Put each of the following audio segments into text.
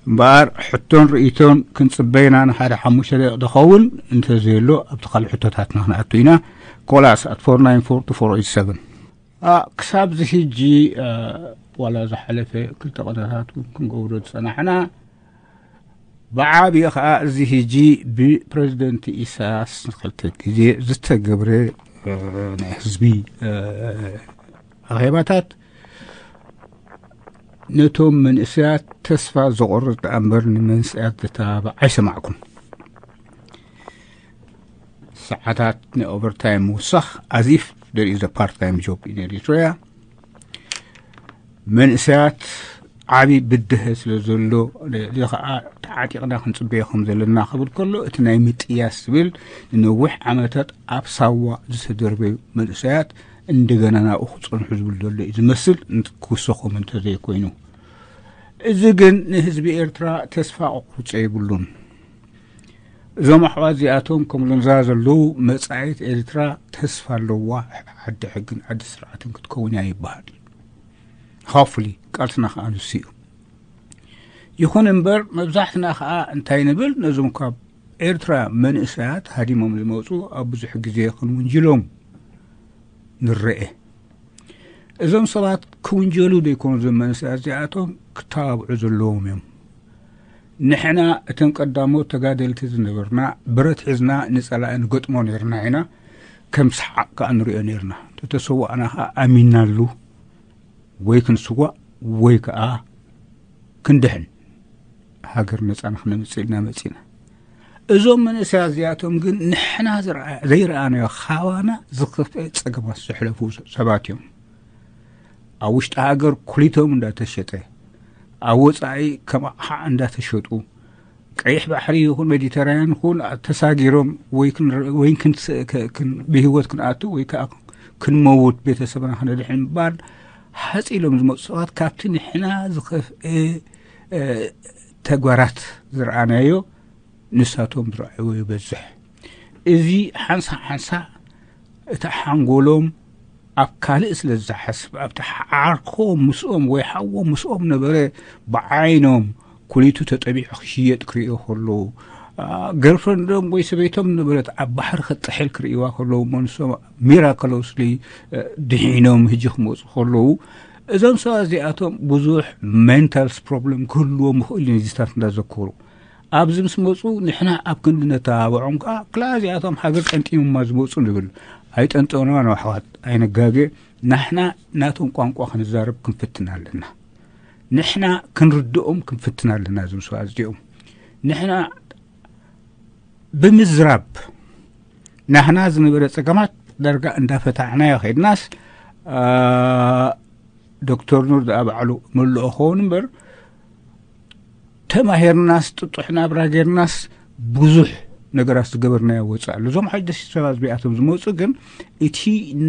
እምበኣር ሕቶን ርእይቶን ክንጽበይና ንሓደ ሓሙሽተ ደቂቕ ዝኸውን እንተዘየሎ ኣብቲ ካልእ ሕቶታትና ክንኣቱ ኢና። Call us at four nine four two four eight seven. ክሳብ ዝሕጂ ዋላ ዝሓለፈ ክልተ ቀናታት እውን ክንገብሮ ዝጸናሕና፣ ብዓብዪ ኸኣ እዚ ሕጂ ብፕረዚደንት ኢሳያስ ንክልተ ግዜ ዝተገብረ ናይ ህዝቢ ኣኼባታት ነቶም መንእሰያት ተስፋ ዘቑርጥ ደኣ እምበር ንመንእሰያት ዘተባብዕ ኣይሰማዕኩን። ሰዓታት ናይ ኦቨርታይም ምውሳኽ፣ as if there is a part time job in Eritrea። መንእሰያት ዓቢ ብድሀ ስለ ዘሎ፣ እዚ ኸኣ ተዓጢቕና ክንጽበዮ ከም ዘለና ክብል ከሎ፣ እቲ ናይ ምጥያስ ዝብል ንነዊሕ ዓመታት ኣብ ሳዋ ዝተደርበዩ መንእሰያት እንደገና ናብኡ ክጸንሑ ዝብል ዘሎ እዩ ዝመስል፣ ክውሰኾም እንተዘይኮይኑ። እዚ ግን ንህዝቢ ኤርትራ ተስፋ ክቁርጾ የብሉን። እዞም ኣሕዋት እዚኣቶም ከም ሎንዛ ዘለዉ መጻኢት ኤርትራ ተስፋ ኣለዋ። ዓዲ ሕግን ዓዲ ስርዓትን ክትከውን እያ ይበሃል። Hopefully፣ ቃልስና ከኣ ንሱ እዩ። ይኹን እምበር፣ መብዛሕትና ከኣ እንታይ ንብል፣ ነዞም ካብ ኤርትራ መንእሰያት ሃዲሞም ዝመጹ ኣብ ብዙሕ ግዜ ክንውንጅሎም ንረኤ። እዞም ሰባት ክውንጀሉ ዘይኮኑ፣ እዞም መንእሰያት እዚኣቶም ክተባብዑ ዘለዎም እዮም። ንሕና እቶም ቀዳሞት ተጋደልቲ ዝነበርና፣ ብረት ሒዝና ንጸላኢ ንገጥሞ ነርና ኢና፣ ከም ሰሓቕ ከኣ ንሪኦ ነርና። ተተሰዋእና ከኣ ኣሚናሉ፣ ወይ ክንስዋእ ወይ ከኣ ክንድሕን፣ ሃገር ነጻ ንክነምጽእ ኢልና መጺና። እዞም መንእሰያት እዚኣቶም ግን ንሕና ዝረኣ-፣ ዘይረኣናዮ፣ ካባና ዝኸፍአ ጸገማት ዘሕለፉ ሰባት እዮም። ኣብ ውሽጢ ሃገር ኩሊቶም እንዳተሸጠ፣ ኣብ ወጻኢ ከም ኣቕሓ እንዳተሸጡ፣ ቀይሕ ባሕሪ ይኹን ሜዲተራንያን ይኹን ተሳጊሮም ወይ ክን-፣ ወይ ክን-፣ ክ-፣ ክን-፣ ብህይወት ክንኣቱ ወይ ከኣ ክንመውት፣ ቤተሰብና ክነድሕን ምባል ሃጽ ኢሎም ዝመጹ ሰባት፣ ካብቲ ንሕና ዝኸፍአ፣ እ፣ ተግባራት ዝረኣናዮ፣ ንሳቶም ዝረኣይዎ ይበዝሕ። እዚ ሓንሳእ ሓንሳእ እቲ ሓንጎሎም ኣብ ካልእ ስለ ዝሓስብ፣ ኣብቲ ዓርኮም ምስኦም ወይ ሓዎም ምስኦም ነበረ ብዓይኖም ኩሊቱ ተጠቢዑ ክሽየጥ ክርእዮ ከለዉ፣ አ፣ ገርልፍረንዶም ወይ ሰበይቶም ነበረት ኣብ ባሕሪ ክትጥሕል ክርእይዋ ከለዉ፣ እሞ ንሶም ሚራክሎስሊ፣ እ፣ ድሒኖም ህጂ ክመጹ ከለዉ፣ እዞም ሰባት እዚኣቶም ብዙሕ ሜንታልስ ፕሮብለም ክህልዎም ይኽእል እዩ፣ ነዚታት እንዳዘከሩ። ኣብዚ ምስ መጹ ንሕና ኣብ ክንዲ ነተባብዖም ከኣ፣ ክላ እዚኣቶም ሃገር ጠንጢኖማ ዝመጹ ንብል። ኣይጠንጠኑዋን ኣሕዋት፣ ኣይነጋገ። ንሕና ናቶም ቋንቋ ክንዛረብ ክንፍትን ኣለና። ንሕና ክንርድኦም ክንፍትን ኣለና። እዞም ሰባት እዚኦም ንሕና ብምዝራብ ናህና ዝነበረ ጸገማት ዳርጋ እንዳፈታሕናዮ ኸይድናስ፣ አ፣ ዶክተር ኑር ደኣ ባዕሉ መልኦ ክኸውን እምበር፣ ተማሂርናስ ጥጡሕ ናብራ ጌርናስ ብዙሕ ነገራት ዝገበርናዮ ወጻእ ኣሎ። እዞም ሓደሽቲ ሰባት እዚኣቶም ዝመጹ ግን እቲ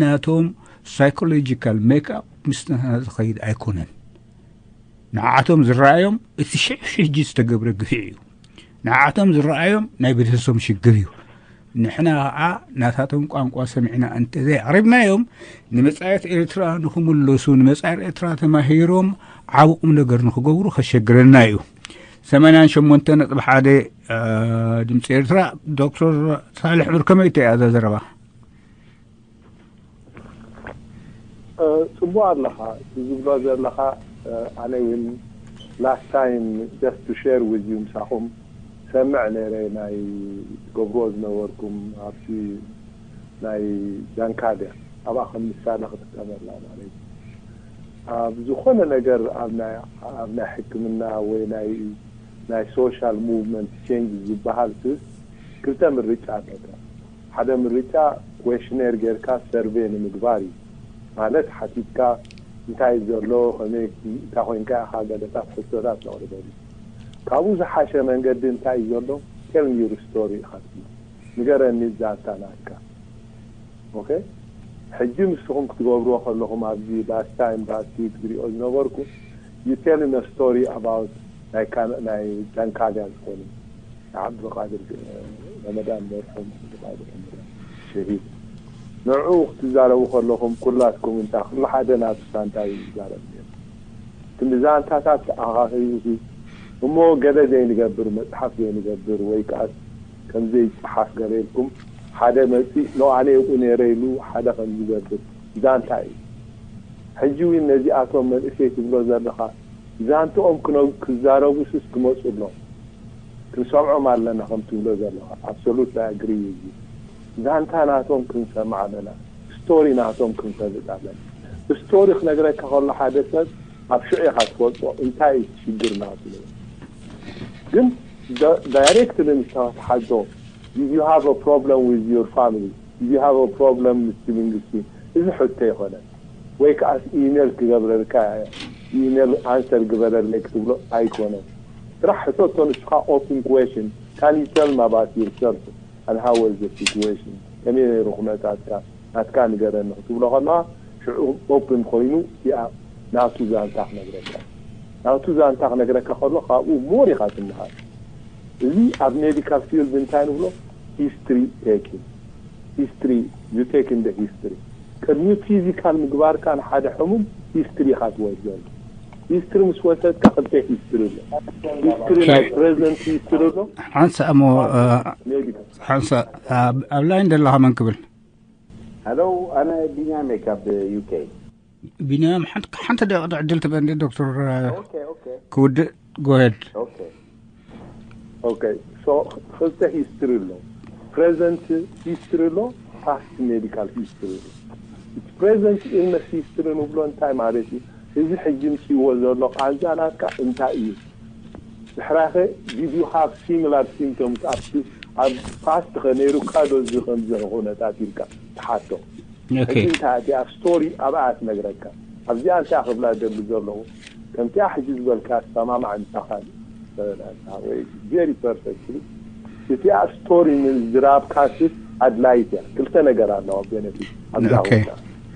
ናቶም ሳይኮሎጂካል ሜክኣፕ ምስ ናትና ዝኸይድ ኣይኮነን። ንዓቶም ዝረኣዮም እቲ ሽሕ ሽሕ ሕጂ ዝተገብረ ግፍዒ እዩ። ንዓቶም ዝረኣዮም ናይ ቤተሰቦም ሽግር እዩ። ንሕና ኸዓ ናታቶም ቋንቋ ሰሚዕና እንተዘይ ኣቕሪብናዮም፣ ንመጻኢት ኤርትራ ንኽምለሱ፣ ንመጻኢት ኤርትራ ተማሂሮም ዓቢ ቁም ነገር ንኽገብሩ ከሸግረና እዩ። ሰማንያን ሸሞንተ ነጥቢ ሓደ፣ እ፣ ድምጺ ኤርትራ። ዶክተር ሳልሕ ብር፣ ከመይ እያ እዛ ዘረባ? እ፣ ጽቡቕ ኣለኻ። እቲ ዝብሎ ዘለኻ፣ እ፣ ኣነ እውን ላስት ታይም just to share with you ምሳኹም ሰምዕ ነይረ፣ ናይ ትገብርዎ ዝነበርኩም ኣብቲ ናይ ጃንካድያ ኣብኣ ከም ምሳሌ ክጥቀመላ ማለት እዩ። ኣብ ዝኾነ ነገር ኣብ ናይ፣ ኣብ ናይ ሕክምና ወይ ናይ፣ ናይ ሶሻል ሙቭመንት ቼንጅ ዝበሃል ስስ ክልተ ምርጫ ኣለካ። ሓደ ምርጫ ኩዌሽነር ጌርካ ሰርቬ ንምግባር እዩ። ማለት ሓቲትካ እንታይ ዘሎ፣ ከመይ፣ እንታይ ኮይንካ ኢኻ፣ ገለታት ሕቶታት ነቕርበሉ። ካብኡ ዝሓሸ መንገዲ እንታይ እዩ ዘሎ፣ ቴል ሚ ዩር ስቶሪ ኢኻ ትብል። ንገረኒ ዛንታ ናትካ። ኦኬ፣ ሕጂ ንስኹም ክትገብርዎ ከለኹም ኣብዚ ላስት ታይም ባቲ ክትሪኦ ዝነበርኩ፣ you tell him a story about ናይ ካን-፣ ናይ ዳንካልያ ዝኾኑ ናይ ዓብዱልቃድር ረመዳን፣ መርሑም ዓብዱልቃድር ረመዳን ሸሂድ፣ ንዕኡ ክትዛረቡ ከለኹም ኩላትኩም እንታ ኩሉ ሓደ ናቱ ሳንታ እዩ ዝዛረብ ነይሩ። እቲ ዛንታታት ኣኻኺቡ እሞ ገለ ዘይንገብር፣ መፅሓፍ ዘይንገብር ወይ ከዓ ከም ዘይፀሓፍ ገለ ኢልኩም፣ ሓደ መፂእ ኖ ኣነ ይብኡ ነይረ ኢሉ ሓደ ከም ዝገብር ዛንታ እዩ። ሕጂ እውን ነዚኣቶም መንእሰይ ትብሎ ዘለኻ ዛንትኦም ክነ- ክዛረቡስስ ክመፁ ኣለዎም፣ ክንሰምዖም ኣለና ከም ትብሎ ዘለኻ። Absolutely agree with you። ዛንታ ናቶም ክንሰምዕ ኣለና፣ ስቶሪ ናቶም ክንፈልጥ ኣለና። ስቶሪ ክነግረካ ከሎ ሓደ ሰብ ኣብ ሽዑ ኢኻ ትፈልጦ እንታይ እዩ ሽግር ናቱ። ግን ዳይሬክትሊ ምስ ተሓቶ you have a problem with your family, you have a problem ምስ መንግስቲ፣ እዚ ሕቶ ኣይኮነን። ወይ ከዓስ ኢሜል ክገብረልካ፣ ኢሜል ኣንሰር ግበረለይ ክትብሎ ኣይኮነን። ስራሕ ሕተቶ ንስኻ፣ ኦፕን ኩዌሽን፣ can you tell me about yourself and how was the situation? ከመይ ነይሩ ኩነታትካ፣ ናትካ ንገረኒ ክትብሎ ከለኻ ሽዑ ኦፕን ኮይኑ እቲኣ ናቱ ዛንታ ክነግረካ። ናቱ ዛንታ ክነግረካ ከሎ ካብኡ ሞር ኢኻ ትምሃር። እዚ ኣብ ሜዲካል ፊልድ እንታይ ንብሎ? ሂስትሪ ቴኪንግ። ሂስትሪ፣ you take in the history። ቅድሚ ፊዚካል ምግባርካ ንሓደ ሕሙም ሂስትሪ ኢኻ ትወስደሉ። ሂስትሪ ምስ ወሰድካ ክልተ ሂስትሪ ኣሎ። ሂስትሪ ናይ ፕሬዘንት ሂስትሪ ኣሎ። ሓንሳ እሞ ሓንሳ ኣብ ላይን ዘለኻ መን ክብል? ሄሎ፣ ኣነ ቢንያም እየ ካብ ዩኬ። ቢንያም ሓንቲ ደቂቕ ዕድል ትበኒ ዶክተር ክውድእ። ጎሄድ። ኦኬ፣ ሶ ክልተ ሂስትሪ ኣሎ። ፕሬዘንት ሂስትሪ ኣሎ፣ ፓስት ሜዲካል ሂስትሪ ኣሎ። ፕሬዘንት ኢልነስ ሂስትሪ ንብሎ እንታይ ማለት እዩ? እዚ ሕጂ ምፅዎ ዘሎ ቃንዛ ናትካ እንታይ እዩ? ድሕራኸ did you have similar symptoms ኣብቲ ኣብ ፓስት ከ ነይሩካ ዶ እዚ ከምዚ ኩነታት ኢልካ ትሓቶ። ሕጂ እንታይ እቲኣ ስቶሪ ኣብኣ ትነግረካ። ኣብዚኣ እንታይ ክብላ ደሊ ዘለዉ ከምቲኣ ሕጂ ዝበልካ ኣሰማማዕ እንተኻል very perfectly እቲኣ ስቶሪ ምዝራብ ካስስ ኣድላይት እያ። ክልተ ነገር ኣለዋ ቤነፊት ኣብዛ Okay.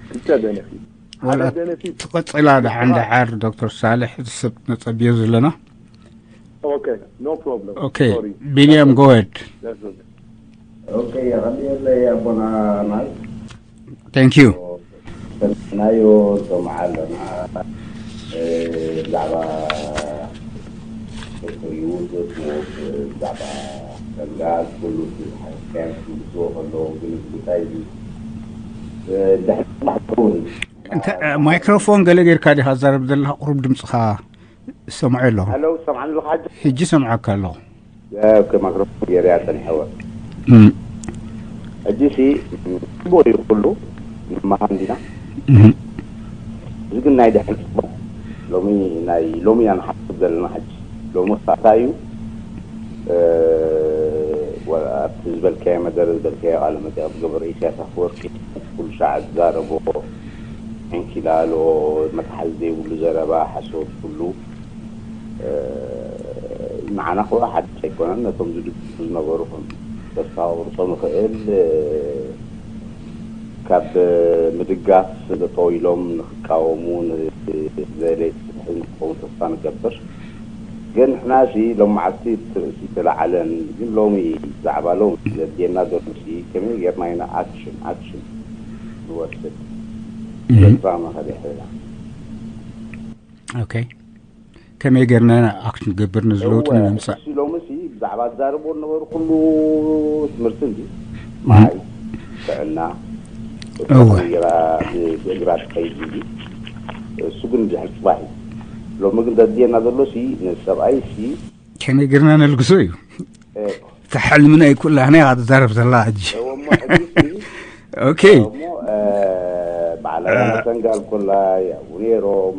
ክልተ ቤነፊት ሓደ ቤነፊት ትቐፅላ ደሓን ደሓር ዶክተር ሳልሕ ሰብ ነፀብዮ ዘለና። Okay, no problem. Okay, ቢንያም ጎሄድ። ኦኬ፣ የቐንየለይ ኣቦና ማይ። Thank you. ሰምዕናዮ፣ ንሰምዓ ኣለና። ብዛዕባ ዶክተር ዩሱፍ፣ ብዛዕባ ሰንጋል፣ ኩሉ እቲ ሓረስካያን ክምልስዎ ከለዉ፣ ግን እዚ ጉዳይ እዚ፣ ድሕሪ ማሕበሩ እውን ማይክሮፎን ገለ ጌርካ ዲኻ ትዛረብ ዘለኻ? ቁሩብ ድምፅኻ ሰምዖ ኣለኹ። ሄሎ፣ ሰምዓኒ ኣለኻ ሕጂ? ሕጂ ሰምዓካ ኣለኹ። ኦኬ፣ ማይክሮፎን ገይረያ ጸኒሐወ። ሕጂ ሲ ጽቡቕ እዩ ኩሉ፣ ንመሃር እንዲና። እዚ ግን ናይ ድሕሪ ጽቡቕ፣ ሎሚ ናይ ሎሚ ኢና ንሓስብ ዘለና። ሕጂ ሎሚ ኸኣ እንታይ እዩ? ኣብቲ ዝበልካዮ መደረ ዝበልካዮ ቃለ መጠይቕ ዝገበረ ኢሳያስ ኣፈወርቂ ኩሉ ሰዓት ዝዛረቦ ዕንኪላሎ፣ መትሓዚ ዘይብሉ ዘረባ፣ ሓሶት ኩሉ። ንዓና ከኣ ሓድሽ ኣይኮነን። ነቶም ዝድግፉ ዝነበሩ ከም ተስፋ ክቑርጾም ይኽእል። ካብ ምድጋፍ ጠጠው ኢሎም ንኽቃወሙ ንዘለይቲ ፍትሒ ንክኸውን ተስፋ ንገብር። ግን ንሕና ሲ ሎም መዓልቲ እቲ ርእሲ ተላዓለን። ግን ሎሚ ብዛዕባ ሎሚ ዘድልየና ዘሎ ሲ ከመይ ጌርና ኢና ኣክሽን ኣክሽን ንወስድ? ኤርትራ መኸደ ይሕልና። ኦኬ፣ ከመይ ጌርና ኢና ኣክት ንገብር ነዚ ለውጢ ንምምፃእ? ሎምሲ ብዛዕባ ዝዛረብዎ ዝነበሩ ኩሉ ትምህርቲ እንዲ ማይ ጥዕና እወ። ራ ብእግራ ትኸይድ እንዲ እሱ ግን ድሕሪ ፅባሕ እዩ። ሎሚ ግን ዘድልየና ዘሎ ሲ ንሰብኣይ ሲ ከመይ ጌርና ነልግሶ እዩ። እ፣ ተሓልምና ይኩላህና ኢኻ ትዛረብ ዘላ ሕጂ። እሞ ሕጂ ሲ ኦኬ። እሞ እ፣ በዓል ኣባና ሰንጋል ኮላይ ኣብኡ ነይሮም።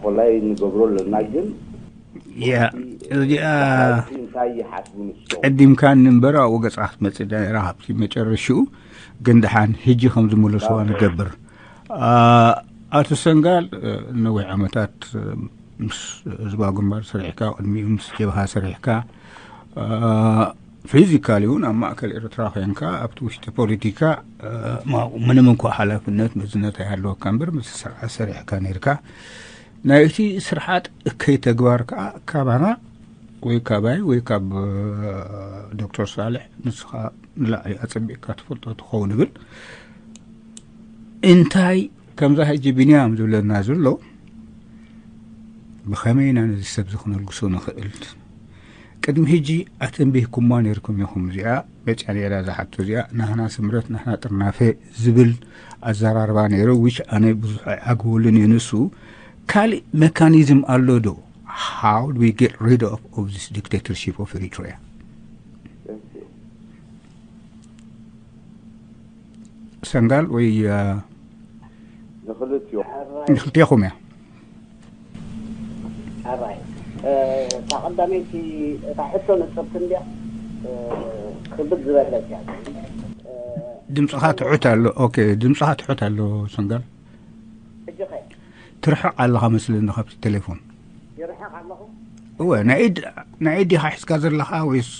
ኮላይ ንገብሮ ኣለና ግን ያ እዚኣ እንታይ ይሓስቡ ንሶም? ቀዲምካ ንንበር ኣብኡ ገጻ ክትመጽእ ነራ ካብቲ መጨረሽኡ ግን ደሓን ሕጂ ከም ዝመለስዋ ንገብር። ኣቶ ሰንጋል ነዊሕ ዓመታት ምስ ህዝባዊ ግንባር ሰሪሕካ፣ ቅድሚኡ ምስ ጀብሃ ሰሪሕካ፣ ፊዚካሊ እውን ኣብ ማእከል ኤርትራ ኮንካ ኣብቲ ውሽጢ ፖለቲካ ምንም እንኳ ሓላፍነት መዝነት ኣይሃለወካ እምበር ምስ ስርዓት ሰሪሕካ ነርካ። ናይ እቲ ስርሓት እከይ ተግባር ከዓ ካባና ወይ ካባይ ወይ ካብ ዶክተር ሳልሕ ንስኻ ንላዕሊ ኣጸቢቕካ ትፈልጦ ትኸውን እብል። እንታይ ከምዛ ሕጂ ቢንያም ዝብለና ዘሎ ብኸመይ ኢና ነዚ ሰብ እዚ ክነልግሶ ንኽእል? ቅድሚ ሕጂ ኣተንቢህኩማ ነይርኩም ኢኹም። እዚኣ መጽያ ነይራ፣ እዛ ሓቶ እዚኣ፣ ናህና ስምረት፣ ናህና ጥርናፈ ዝብል ኣዘራርባ ነይሩ፣ which ኣነ ብዙሕ ኣይዓግበሉን እየ። ንሱ ካልእ መካኒዝም ኣሎ ዶ? How do we get rid of, of this dictatorship of Eritrea? ሰንጋል ወይ፣ እ፣ ንኽልቲኡ። ንኽልቲኹም እያ። ኣራይ፣ እ፣ እታ ቀዳመይቲ፣ እታ ሕቶ ንጽብቲ እንድያ፣ እ፣ ክብድ ዝበለት እያ። እ፣ ድምፅኻ ትሑት ኣሎ። ኦኬ፣ ድምፅኻ ትሑት ኣሎ ሰንጋል። ሕጂ ኸ? ትርሕቕ ኣለኻ መስለኒ ካብቲ ቴሌፎን። ይርሕቕ ኣለኹ? እወ፣ ናይ ኢድ፣ ናይ ኢድ ዲኻ ሒዝካ ዘለኻ ወይስ?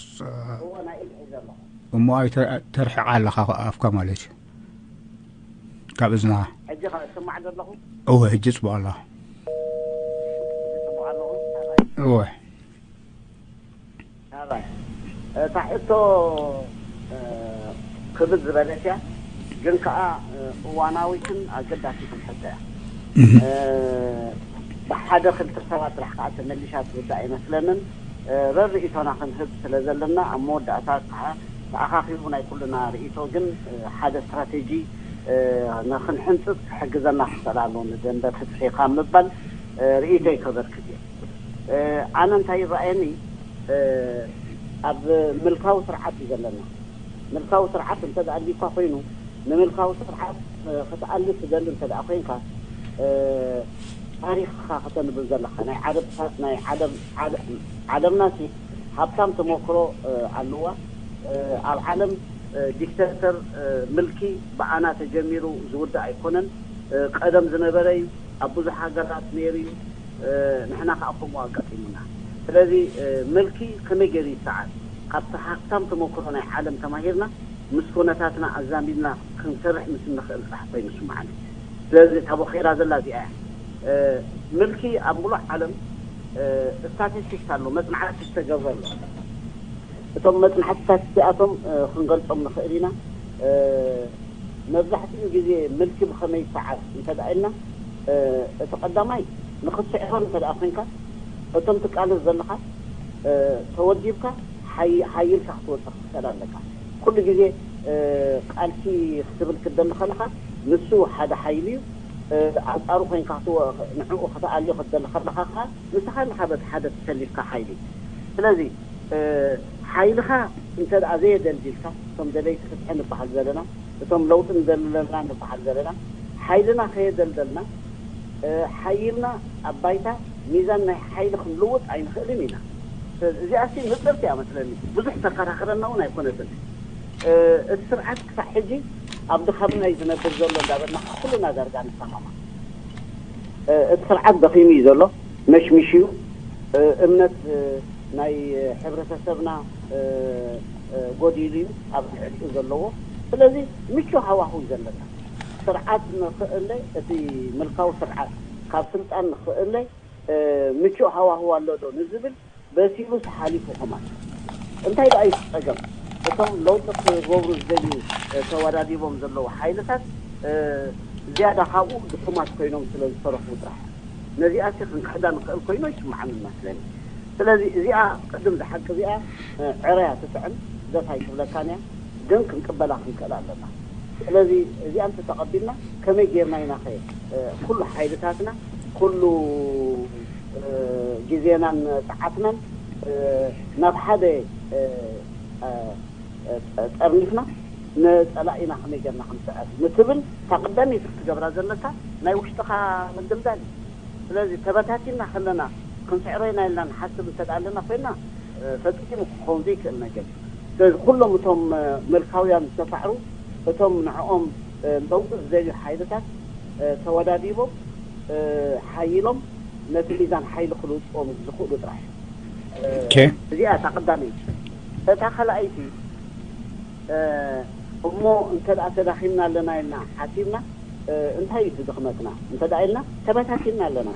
እወ፣ ናይ ኢድ ሒዘ ኣለኹ። እሞ ኣይተ-፣ ተርሕቕ ኣለኻ ኣፍካ ማለት እዩ። ካብ እዝንኻ። ሕጂ ኸ እሰማዕ ዘለኹ? እወ፣ ሕጂ ጽቡቕ ኣለኻ። ሕጂ ጽቡቕ ኣለኹ? እወ። ኣራይ። እታ ሕቶ፣ እ፣ ክብድ ዝበለት እያ፣ ግን ከኣ፣ እ፣ እዋናዊትን ኣገዳሲትን ሕቶ እያ። እህ። እ፣ ብሓደ ክልተ ሰባት ጥራሕ ከኣ ተመሊሻ ትውዳእ ኣይመስለንን። እ፣ ረርእይቶና ክንህብ ስለ ዘለና፣ ኣብ መወዳእታ ከኣ ተኣኻኺቡ ናይ ኩልና ርእይቶ ግን፣ እ፣ ሓደ ስትራቴጂ፣ እ፣ ንኽንሕንጽጽ ክሕግዘና ክኽእል ኣለዎ፣ ንደንበ ፍትሒ ካብ ምባል፣ እ፣ ርእይቶይ ከበርክት እየ። እ፣ ኣነ እንታይ ይረኣየኒ፣ እ፣ ኣብ ምልካዊ ስርዓት እዩ ዘለና። ምልካዊ ስርዓት እንተ ደኣ ኣልዩካ ኮይኑ፣ ንምልካዊ ስርዓት፣ እ፣ ክትኣሊ ትደሊ እንተ ደኣ ኮይንካ፣ እ፣ ታሪኽካ ከተንብብ ዘለካ፣ ናይ ዓለምታት፣ ናይ ዓለም፣ ዓለ-፣ ዓለምናሲ ሃብታም ተመክሮ፣ እ፣ ኣለዋ። እ፣ ኣብ ዓለም፣ እ፣ ዲክተተር፣ እ፣ ምልኪ ብኣና ተጀሚሩ ዝውዳእ ኣይኮነን። እ፣ ቀደም ዝነበረ እዩ። ኣብ ብዙሕ ሃገራት ነይሩ እዩ። እ፣ ንሕና ከኣ ከምኡ ኣጋጢሙና። ስለዚ፣ እ፣ ምልኪ ከመይ ገይሩ ይሰዓር? ካብቲ ሃብታም ተመክሮ ናይ ዓለም ተማሂርና፣ ምስ ኮነታትና ኣዛሚድና ክንሰርሕ ምስ እንኽእል ጥራሕ ኮይኑ ይስምዓኒ። ስለዚ እታ ቦኼራ ዘላ እዚኣ እያ። እ፣ ምልኪ ኣብ ምሉእ ዓለም፣ እ፣ ስታቲስቲክስ ኣሎ፣ መጽናዕቲ ዝተገብረ ኣሎ። እቶም መጽናዕትታት እዚኣቶም፣ እ፣ ክንገልጾም ንኽእል ኢና። እ፣ መብዛሕትኡ ግዜ ምልኪ ብኸመይ ይሰዓር እንተ ደኣ ኢልና፣ እ፣ እቲ ቀዳማይ ንኽትስዕሮም እንተ ደኣ ኮይንካ፣ እቶም ትቃለስ ዘለኻ፣ እ፣ ተወዲብካ ሓይ-፣ ሓይልካ ክትወጽእ ክትኽእል ኣለካ። ኩሉ ግዜ፣ እ፣ ቃልሲ ክትብል ክትደሊ ከለኻ፣ ንሱ ሓደ ሓይሊ እዩ። እ፣ ኣንጻሩ ኮይንካ ክትወ-፣ ንዕኡ ክትኣልዮ ክትደሊ ከለኻ ከኣ፣ ንስኻ ኣለኻ በቲ ሓደ ተሰሊፍካ ሓይሊ። ስለዚ፣ እ፣ ሓይልኻ እንተ ደኣ ዘየደልዲልካ፣ እቶም ደለይቲ ፍትሒ ንበሃል ዘለና፣ እቶም ለውጢ ንደሊ ዘለና ንበሃል ዘለና፣ ሓይልና ከየደልደልና፣ እ፣ ሓይልና ኣብ ባይታ ሚዛን ናይ ሓይሊ ክንልውጥ ኣይንኽእልን ኢና። ስለዚ እዚኣሲ ንጽርቲ እያ መስለኒ። ብዙሕ ተከራኽረና እውን ኣይኮነትን። እ፣ እቲ ስርዓት ክሳዕ ሕጂ ኣብ ድኻምና እዩ ዝነብር ዘሎ እንዳበልና ኩልና ዳርጋ ንሰማማዕ። እ፣ እቲ ስርዓት ደኺሙ እዩ ዘሎ፣ መሽሚሽ እዩ። እ፣ እምነት፣ እ፣ ናይ ሕብረተሰብና፣ እ፣ እ፣ ጎዲሉ እዩ ኣብ ልዕሊኡ ዘለዎ። ስለዚ ምቹ ሃዋህው እዩ ዘለና። ስርዓት ንኽእለይ፣ እቲ ምልካዊ ስርዓት ካብ ስልጣን ንኽእለይ፣ እ፣ ምቹእ ሃዋህው ኣሎ ዶ ንዝብል በሲሉስ ሓሊፉ ከማን። እንታይ ደኣ እዩ እቲ ጸገም? እቶም ለውጢ ክገብሩ ዝደልዩ፣ እ፣ ተወዳዲቦም ዘለዉ ሓይልታት፣ እ፣ ዝያዳ ካብኡ ድኹማት ኮይኖም ስለ ዝተረኽቡ ጥራሕ። ነዚኣሲ ክንክሕዳ ንኽእል ኮይኑ ይስምዓኒ መስለኒ። ስለዚ እዚኣ ቅድም ዝሓቂ እዚኣ፣ እ፣ ዕረያ ትጥዕም፣ ደስ ኣይትብለካን እያ፣ ግን ክንቅበላ ክንክእል ኣለና። ስለዚ እዚኣ እንተተቐቢልና ከመይ ጌርና ኢና ኸ፣ እ፣ ኩሉ ሓይልታትና፣ ኩሉ፣ እ፣ ግዜናን ጸዓትናን፣ እ፣ ናብ ሓደ፣ እ፣ እ፣ እ፣ ጠርኒፍና ንጸላኢና ከመይ ጌርና ክንስዕር ንትብል እታ ቀዳመይቲ ክትገብራ ዘለካ ናይ ውሽጥኻ ምግልጋል እዩ። ስለዚ ተበታቲንና ከለና ክንስዕሮ ኢና ኢልና ንሓስብ እንተ ደኣ ኣለና ኮይንና፣ እ፣ ፈጺሙ ክኸውን ዘይክእል ነገር እዩ። ስለዚ ኩሎም እቶም፣ እ፣ ምልካውያን ዝተሳዕሩ፣ እቶም ንዕኦም፣ እ፣ ለውጢ ዝደልዩ ሓይልታት፣ እ፣ ተወዳዲቦም፣ እ፣ ሓይሎም ነቲ ሚዛን ሓይሊ ክልውጥዎም ዝኽእሉ ጥራሕ እዮም። እ፣ ኦኬ። እዚኣ እታ ቀዳመይቲ። እታ ካልኣይቲ፣ እ፣ እሞ እንተ ደኣ ተዳኺምና ኣለና ኢልና ሓሲብና፣ እ፣ እንታይ እዩ እቲ ድኽመትና? እንተ ደኣ ኢልና ተበታቲንና ኣለና።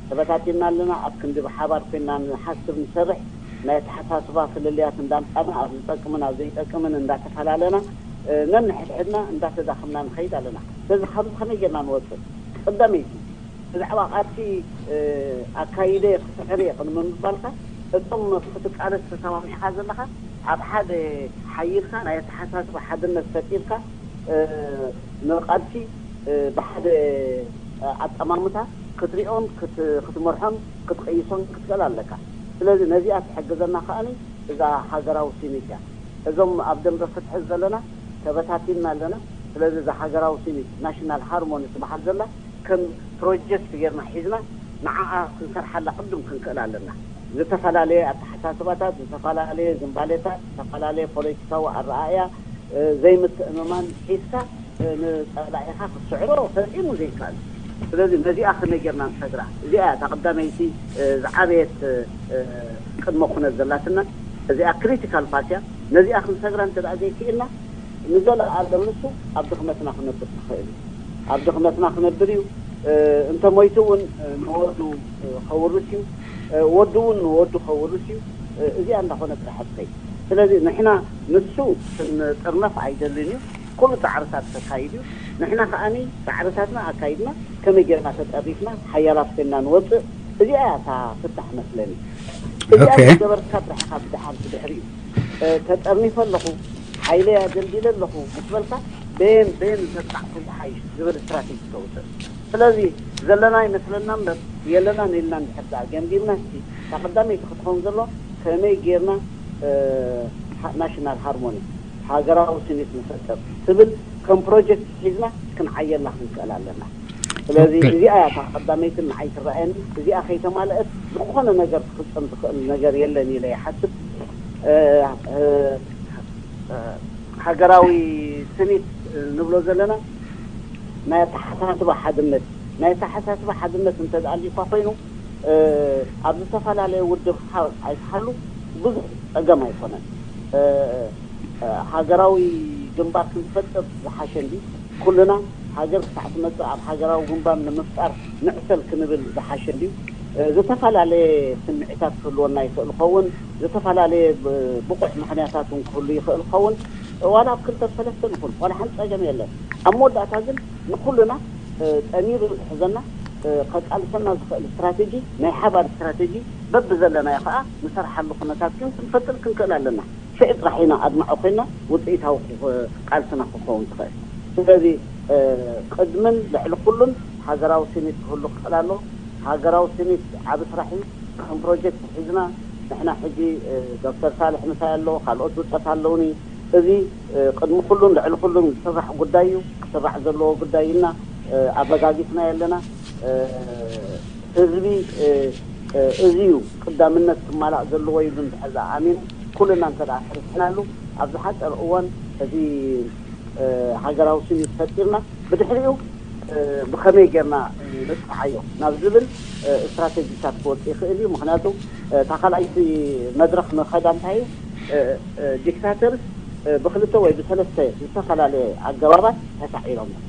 ተበታቲንና ኣለና፣ ኣብ ክንዲ ብሓባር ኮይንና ንሓስብ ንሰርሕ፣ ናይ ኣተሓሳስባ ፍልልያት እንዳምጻና ኣብ ዝጠቅምን ኣብ ዘይጠቅምን እንዳተፈላለና፣ እ፣ ነንሕድሕድና እንዳተዳኸምና ንኸይድ ኣለና። ስለዚ ካብዚ ከመይ ጌርና ንወጽእ? ቀዳመይቲ፣ ብዛዕባ ቃልሲ ኣካይደ ክስዕር እየ ቅድሚ ምባልካ፣ እቶም ክትቃለስ ተሰማሚዕካ ዘለኻ ኣብ ሓደ ሓይልካ ናይ ኣተሓሳስባ ሓድነት ፈጢርካ ንቃልሲ ብሓደ ኣጠማምታ ክትሪኦን ክትመርሖን ክትቀይሶን ክትክእል ኣለካ። ስለዚ ነዚኣ ትሕግዘና ከኣ እዛ ሃገራዊ ስኒት እያ። እዞም ኣብ ደንበ ፍትሒ ዘለና ተበታቲንና ኣለና። ስለዚ እዛ ሃገራዊ ስኒት ናሽናል ሃርሞኒ ትበሃል ዘላ ከም ፕሮጀክት ጌርና ሒዝና ንዓኣ ክንሰርሓላ ቅድም ክንክእል ኣለና። ዝተፈላለየ ኣተሓሳስባታት፣ ዝተፈላለየ ዝንባሌታት፣ ዝተፈላለየ ፖለቲካዊ ኣረኣእያ፣ ዘይምትእምማን ሒዝካ ንጸላኢኻ ክትስዕሮ ፈጺሙ ዘይከኣል። ስለዚ ነዚኣ ከመይ ጌርና ንሰግራ? እዚኣ እያ እታ ቀዳመይቲ ዝዓበየት ቅድመ ኩነት ዘላትና። እዚኣ ክሪቲካል ፓስ እያ። ነዚኣ ክንሰግራ እንተ ደኣ ዘይክኢልና ንዘለኣለም ንሱ ኣብ ድኽመትና ክነብር ንኽእል እዩ። ኣብ ድኽመትና ክነብር እዩ። እንተ ሞይቱ እውን ንወዱ ከውርስ እዩ። ወዱ እውን ንወዱ ከውርስ እዩ። እዚኣ እንዳኾነ ጥራሕ ትኸይድ። ስለዚ ንሕና ንሱ ክንጥርነፍ ኣይደልን እዩ። ኩሉ ጻዕርታት ተካይድ እዩ። ንሕና ከኣ ጻዕርታትና ኣካይድና ከመይ ጌርና ተጠሪፍና ሓያላት ኮይንና ንወጽእ፣ እዚኣ እያ እታ ፍታሕ መስለኒ። እዚኣ ዝገበርካ ጥራሕ ኢኻ ብድሓር ብድሕሪኡ ተጠርኒፈ ኣለኹ፣ ሓይለይ ኣደልዲለ ኣለኹ ምስ በልካ በየን በየን እንተጥቃዕኩ ይሓይሽ ዝብል ስትራቴጂ ተውፅእ። ስለዚ ዘለና ይመስለና እምበር የለናን ኢልና እንድሕር ደኣ ገምጊምና፣ እስቲ እታ ቀዳመይቲ ክትኸውን ዘሎ ከመይ ጌርና ናሽናል ሃርሞኒ፣ ሃገራዊ ስኒት ንፈጥር ትብል ከም ፕሮጀክት ሒዝና ክንዓየላ ክንክእል ኣለና። ስለዚ እዚኣ እያ እታ ቀዳመይትን ንዓይ ትረኣየኒ። እዚኣ ከይተማልአት ዝኾነ ነገር ክፍፀም ዝኽእል ነገር የለን ኢለ ይሓስብ። ሃገራዊ ስኒት ንብሎ ዘለና ናይ ኣተሓሳስባ ሓድነት፣ ናይ ኣተሓሳስባ ሓድነት እንተ ደኣ ኣልዩካ ኮይኑ ኣብ ዝተፈላለየ ውድብ ኣይትሃሉ ብዙሕ ፀገም ኣይኮነን። ሃገራዊ ግንባር ክንፈጥር ዝሓሸ እንዲ ኩልና ሃገር ክሳዕ ትመፅእ ኣብ ሃገራዊ ግንባር ንምፍጣር ንዕሰል ክንብል ዝሓሸ እንዲ። ዝተፈላለየ ስምዒታት ክህልወና ይኽእል ኸውን፣ ዝተፈላለየ ብቑዕ ምኽንያታት እውን ክህሉ ይኽእል ኸውን። ዋላ ኣብ ክልተ ሰለስተ ንኹን ዋላ ሓንቲ ፀገም የለን። ኣብ መወዳእታ ግን ንኩልና ጠሚሩ ዝሕዘና ከቃልሰና ዝኽእል ስትራቴጂ ናይ ሓባር ስትራቴጂ በብዘለናዮ ከዓ ንሰርሓሉ ኩነታት ግን ክንፈጥር ክንክእል ኣለና። ሽዑ ጥራሕ ኢና ኣድማዒ ኮይና ውፅኢታዊ ቃልስና ክኸውን ትኽእል። ስለዚ ቅድምን ልዕሊ ኩሉን ሃገራዊ ስኒት ክህሉ ክኽእል ኣሎ። ሃገራዊ ስኒት ዓብ ስራሕ እዩ። ከም ፕሮጀክት ሒዝና ንሕና ሕጂ ዶክተር ሳልሕ ምሳይ ኣሎ፣ ካልኦት ብፀት ኣለውኒ። እዚ ቅድሚ ኩሉን ልዕሊ ኩሉን ዝስራሕ ጉዳይ እዩ፣ ክስራሕ ዘለዎ ጉዳይ ኢልና ኣረጋጊፅና ኣለና። ህዝቢ እዚ እዩ ቅዳምነት ክማላእ ዘለዎ ኢሉ እንድሕር ኣሚኑ ኩልና እንተ ደኣ ሰሪሕናሉ ኣብ ዝሓፀረ እዋን እቲ ሃገራዊ ስኒት ፈጢርና ብድሕሪኡ ብኸመይ ጌርና ነጥፍዓዮ ናብ ዝብል ስትራቴጂታት ክወፅእ ይኽእል እዩ። ምክንያቱ እታ ካልኣይቲ መድረክ ንኸዳ እንታይ እዩ ዲክታተርስ ብክልተ ወይ ብሰለስተ ዝተፈላለየ ኣገባባት ተሳዒሮም እዮም።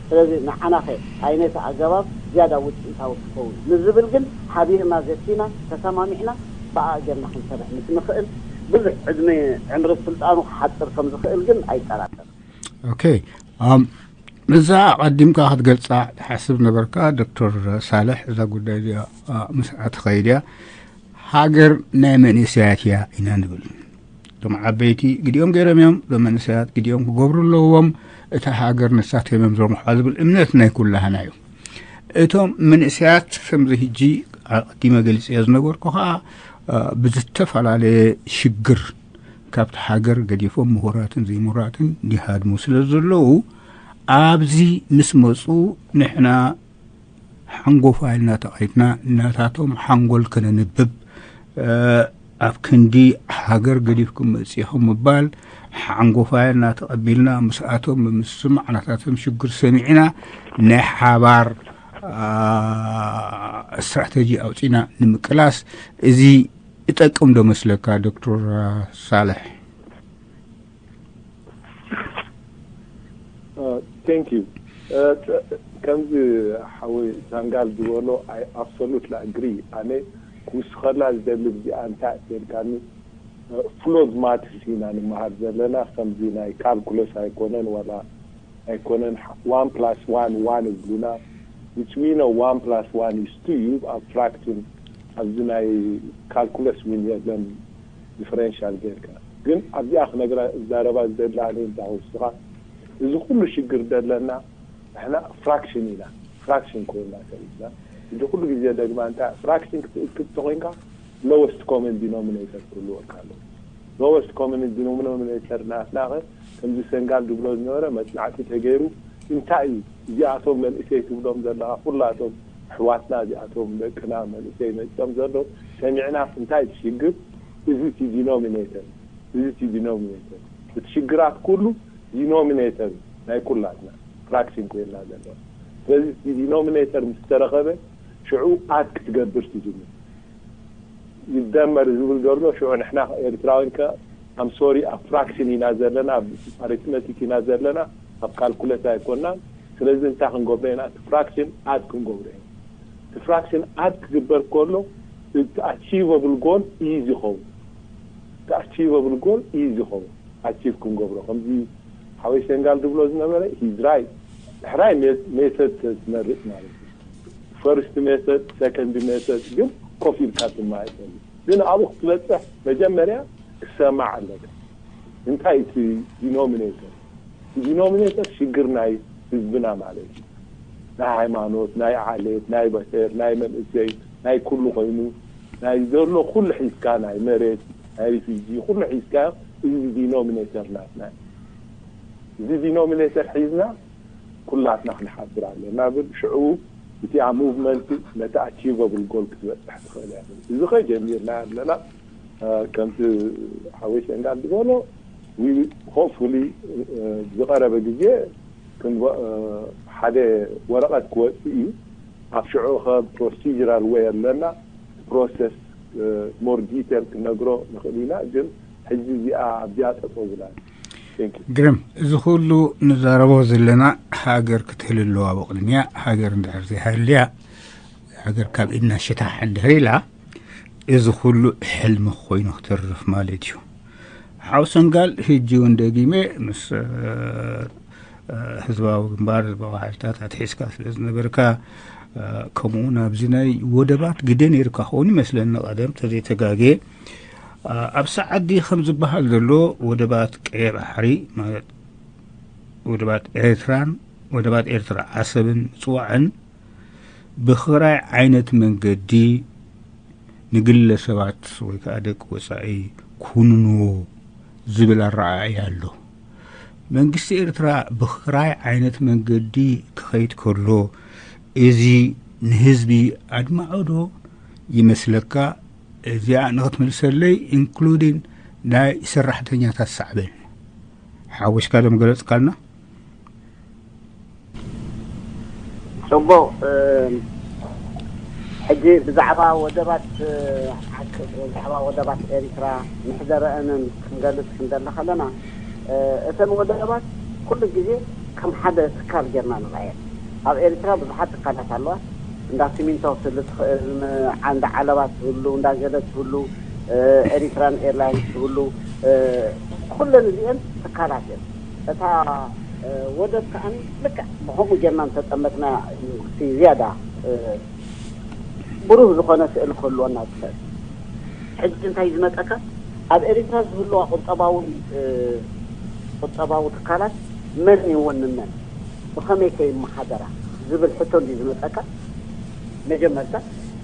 ስለዚ ንዓናኸ ዓይነት ኣገባብ ዝያዳ ውፅኢታዊ ክኸውን ንዝብል ግን ሓቢርና ዘቲና ተሰማሚዕና ብኣ ጌርና ክንሰርሕ ምስ ንኽእል ብዙሕ ዕድመ ዕምሪ ስልጣኑ ክሓፅር ከም ዝኽእል ግን ኣይጠራጠርን። ኦኬ፣ እዛ ኣቐዲምካ ክትገልፃ ትሓስብ ነበርካ ዶክተር ሳልሕ፣ እዛ ጉዳይ እዚኣ ምስኣ ትኸይድ እያ። ሃገር ናይ መንእሰያት እያ ኢና ንብል። እቶም ዓበይቲ ግዲኦም ገይሮም እዮም፣ እዞም መንእሰያት ግዲኦም ክገብሩ ኣለዎም። እታ ሃገር ንሳቶም እዮም ዝረምሓ ዝብል እምነት ናይ ኩላህና እዩ። እቶም መንእሰያት ከምዚ ሕጂ ኣቐዲመ ገሊፀዮ ዝነበርኩ ከዓ ብዝተፈላለየ ሽግር ካብቲ ሃገር ገዲፎም ምሁራትን ዘይምሁራትን ይሃድሙ ስለ ዘለዉ ኣብዚ ምስ መፁ ንሕና ሓንጎፋ ኢልና ተቐይድና ናታቶም ሓንጎል ከነንብብ ኣብ ክንዲ ሃገር ገዲፍኩም መፂኹም ምባል ሓንጎፋ ኢልና ተቐቢልና ምስኣቶም ብምስማዕ ናታቶም ሽግር ሰሚዕና ናይ ሓባር ስትራተጂ ኣውፂና ንምቅላስ እዚ ይጠቅም ዶ መስለካ ዶክተር ሳልሕ? Thank you። ከምዚ ሓወይ ሳንጋል ዝበሎ I absolutely agree። ኣነ ክውስኸላ ዝደሊ ብዚኣ እንታይ ኣትልካኒ ፍሎዝ ማትስ ኢና ንመሃር ዘለና። ከምዚ ናይ ካልኩለስ ኣይኮነን ዋላ ኣይኮነን one plus one one ይብሉና። which we know one plus one is two እዩ ኣብ fraction ኣብዚ ናይ calculus እውን የለን differential ጌርካ ግን ኣብዚኣ ክነግራ ዛረባ ዝደላ ኣነ እንዳ ወስኻ እዚ ኩሉ ሽግር ደለና ንሕና fraction ኢና fraction ኮይና ተሪፍና እዚ ኩሉ ግዜ ደግማ እንታ fraction ክትእክብ ተኮይንካ lowest common denominator ክህልወካ ኣለዎ lowest common denominator ናትናኸ ከምዚ ሰንጋል ዝብሎ ዝነበረ መፅናዕቲ ተገይሩ እንታይ እዩ እዚኣቶም መንእሰይ ትብሎም ዘለኻ ኩላቶም ኣሕዋትና እዚኣቶም ደቅና መንእሰይ መፂኦም ዘለዉ ሰሚዕና እንታይ ትሽግር እዚ እቲ denominator እዚ እቲ denominator እቲ ሽግራት ኩሉ denominator ናይ ኩላትና fraction ኮይና ዘለዋ ስለዚ እቲ denominator ምስ ተረኸበ ሽዑ ኣድ ክትገብር ትጅምር ይደመር ዝብል ዘሎ ሽዑ ንሕና ኤርትራውያን ከ I'm sorry ኣብ fraction ኢና ዘለና ኣብ arithmetic ኢና ዘለና ኣብ calculus ኣይኮናን ስለዚ እንታይ ክንገብሮ ኢና እቲ fraction ኣድ ክንገብሮ ኢና እቲ fraction ኣድ ክግበር ከሎ እቲ achievable goal እዩ ዝኸውን እቲ achievable goal እዩ ዝኸውን achieve ክንገብሮ ከምዚ ሓወይ ሰንጋል ዝብሎ ዝነበረ he's right ሕራይ method ትመርጽ ማለት እዩ first method second method ግን ኮፍ ኢልካ ትማየጠሉ ግን ኣብኡ ክትበፅሕ መጀመርያ ክሰማዕ ኣለካ እንታይ እቲ denominator እቲ denominator ሽግር ናይ ህዝብና ማለት እዩ ናይ ሃይማኖት ናይ ዓሌት ናይ ብሔር ናይ መንእሰይ ናይ ኩሉ ኮይኑ ናይ ዘሎ ኩሉ ሒዝካ ናይ መሬት ናይ refugee ኩሉ ሒዝካ እዚ denominator ናትና እዚ denominator ሒዝና ኩላትና ክንሓብር ኣለና ብል ሽዑ እቲኣ movement ነቲ achievable goal ክትበፅሕ ትኽእል እያ እዚ ኸ ጀሚርና ኣለና ከምቲ ሓወይ ሰንጋል ዝበሎ hopefully ዝቐረበ ግዜ ሓደ ወረቐት ክወፅእ እዩ ኣብ ሽዑ ከ procedural way ኣለና process more detail ክነግሮ ንኽእል ኢና ግን ሕጂ እዚኣ ኣብዚኣ ጠጠው ብላ ግርም እዚ ኩሉ ንዛረቦ ዘለና ሃገር ክትህል ኣለዋ ብቕድሚያ ሃገር እንድሕር ዘይሃልያ ሃገር ካብ ኢድና ሽታሕ እንድሕር ኢላ እዚ ኩሉ ሕልሚ ኮይኑ ክትርፍ ማለት እዩ ሓው ሰንጋል ህጂ እውን ደጊመ ምስ ህዝባዊ ግንባር ህዝባዊ ሓይልታት ኣትሒዝካ ስለ ዝነበርካ ከምኡ እውን ኣብዚ ናይ ወደባት ግደ ነይርካ ክኸውን ይመስለኒ ቀደም ተዘይተጋግየ ኣብ ሰዓዲ ከም ዝበሃል ዘሎ ወደባት ቀየ ባሕሪ ማለት ወደባት ኤርትራን ወደባት ኤርትራ ዓሰብን ምፅዋዕን ብኽራይ ዓይነት መንገዲ ንግለሰባት ወይ ከዓ ደቂ ወፃኢ ኩንንዎ ዝብል ኣረኣእያ ኣሎ። መንግስቲ ኤርትራ ብኽራይ ዓይነት መንገዲ ክኸይድ ከሎ እዚ ንህዝቢ ኣድማዖ ዶ ይመስለካ? እዚኣ ንኽትምልሰለይ including ናይ ሰራሕተኛታት ሳዕቤን ሓዊስካ ዶ ምገለፅካልና? ፅቡቕ ሕጂ ብዛዕባ ወደባት ብዛዕባ ወደባት ኤሪትራ ምሕደረአንን ክንገልፅ ክንደሊ ከለና እተን ወደባት ኩሉ ግዜ ከም ሓደ ትካል ጌርና ንርኣየን ኣብ ኤሪትራ ብዙሓት ትካላት ኣለዋ እንዳ ሲሚንቶ ክትህሉ ትኽእል እንዳ ዓለባ ትህሉ እንዳ ገለ ትህሉ ኤሪትራን ኤርላይንስ ትህሉ ኩለን እዚአን ትካላት እየን እታ ወደብ ከዓኒ ልክዕ ብኸምኡ ጌርና እንተጠመትና እዩ እቲ ዝያዳ ብሩህ ዝኾነ ስእሊ ክህልወና ዝኽእል ሕጂ እንታይ ዝመፀካ ኣብ ኤሪትራ ዝህልዋ ቁጠባዊ ቁጠባዊ ትካላት መን ይወንነን ብኸመይ ከ ይመሓደራ ዝብል ሕቶ እንዲ ዝመፀካ መጀመርታ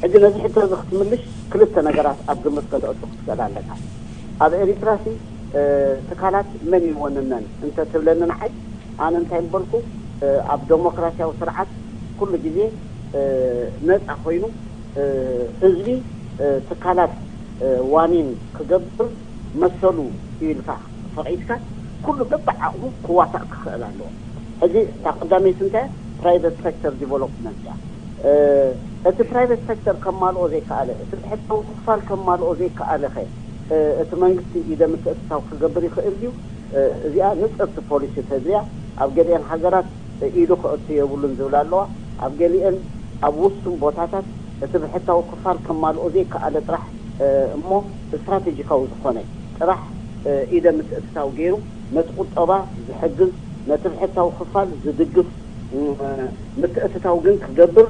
ሕጂ ነዚ ሕቶ እዚ ክትምልሽ ክልተ ነገራት ኣብ ግምት ከተእቱ ክትክእል ኣለካ ኣብ ኤሪትራ ሲ ትካላት መን ይወንነን እንተ ትብለኒ ንዓይ ኣነ እንታይ ምበልኩ ኣብ ዴሞክራሲያዊ ስርዓት ኩሉ ግዜ ነፃ ኮይኑ ህዝቢ ትካላት ዋኒን ክገብር መሰሉ ኢልካ ፈቒድካ ኩሉ በብዓቕሙ ክዋሳእ ክኽእል ኣለዎ ሕጂ እታ ቀዳመይቲ እንታይ private sector development እያ እቲ private sector ከማልኦ ዘይከኣለ እቲ ብሕታዊ ክፋል ከማልኦ ዘይከኣለ ኸ እቲ መንግስቲ ኢደ ምትእትታው ክገብር ይኽእል ድዩ እዚኣ ንፅርቲ ፖሊሲ ተዝያ ኣብ ገሊአን ሃገራት ኢዱ ክእቱ የብሉን ዝብል ኣለዋ ኣብ ገሊአን ኣብ ውሱን ቦታታት እቲ ብሕታዊ ክፋል ከማልኦ ዘይከኣለ ጥራሕ እሞ ስትራቴጂካዊ ዝኾነ ጥራሕ ኢደ ምትእትታው ገይሩ ነቲ ቁጠባ ዝሕግዝ ነቲ ብሕታዊ ክፋል ዝድግፍ ምትእትታው ግን ክገብር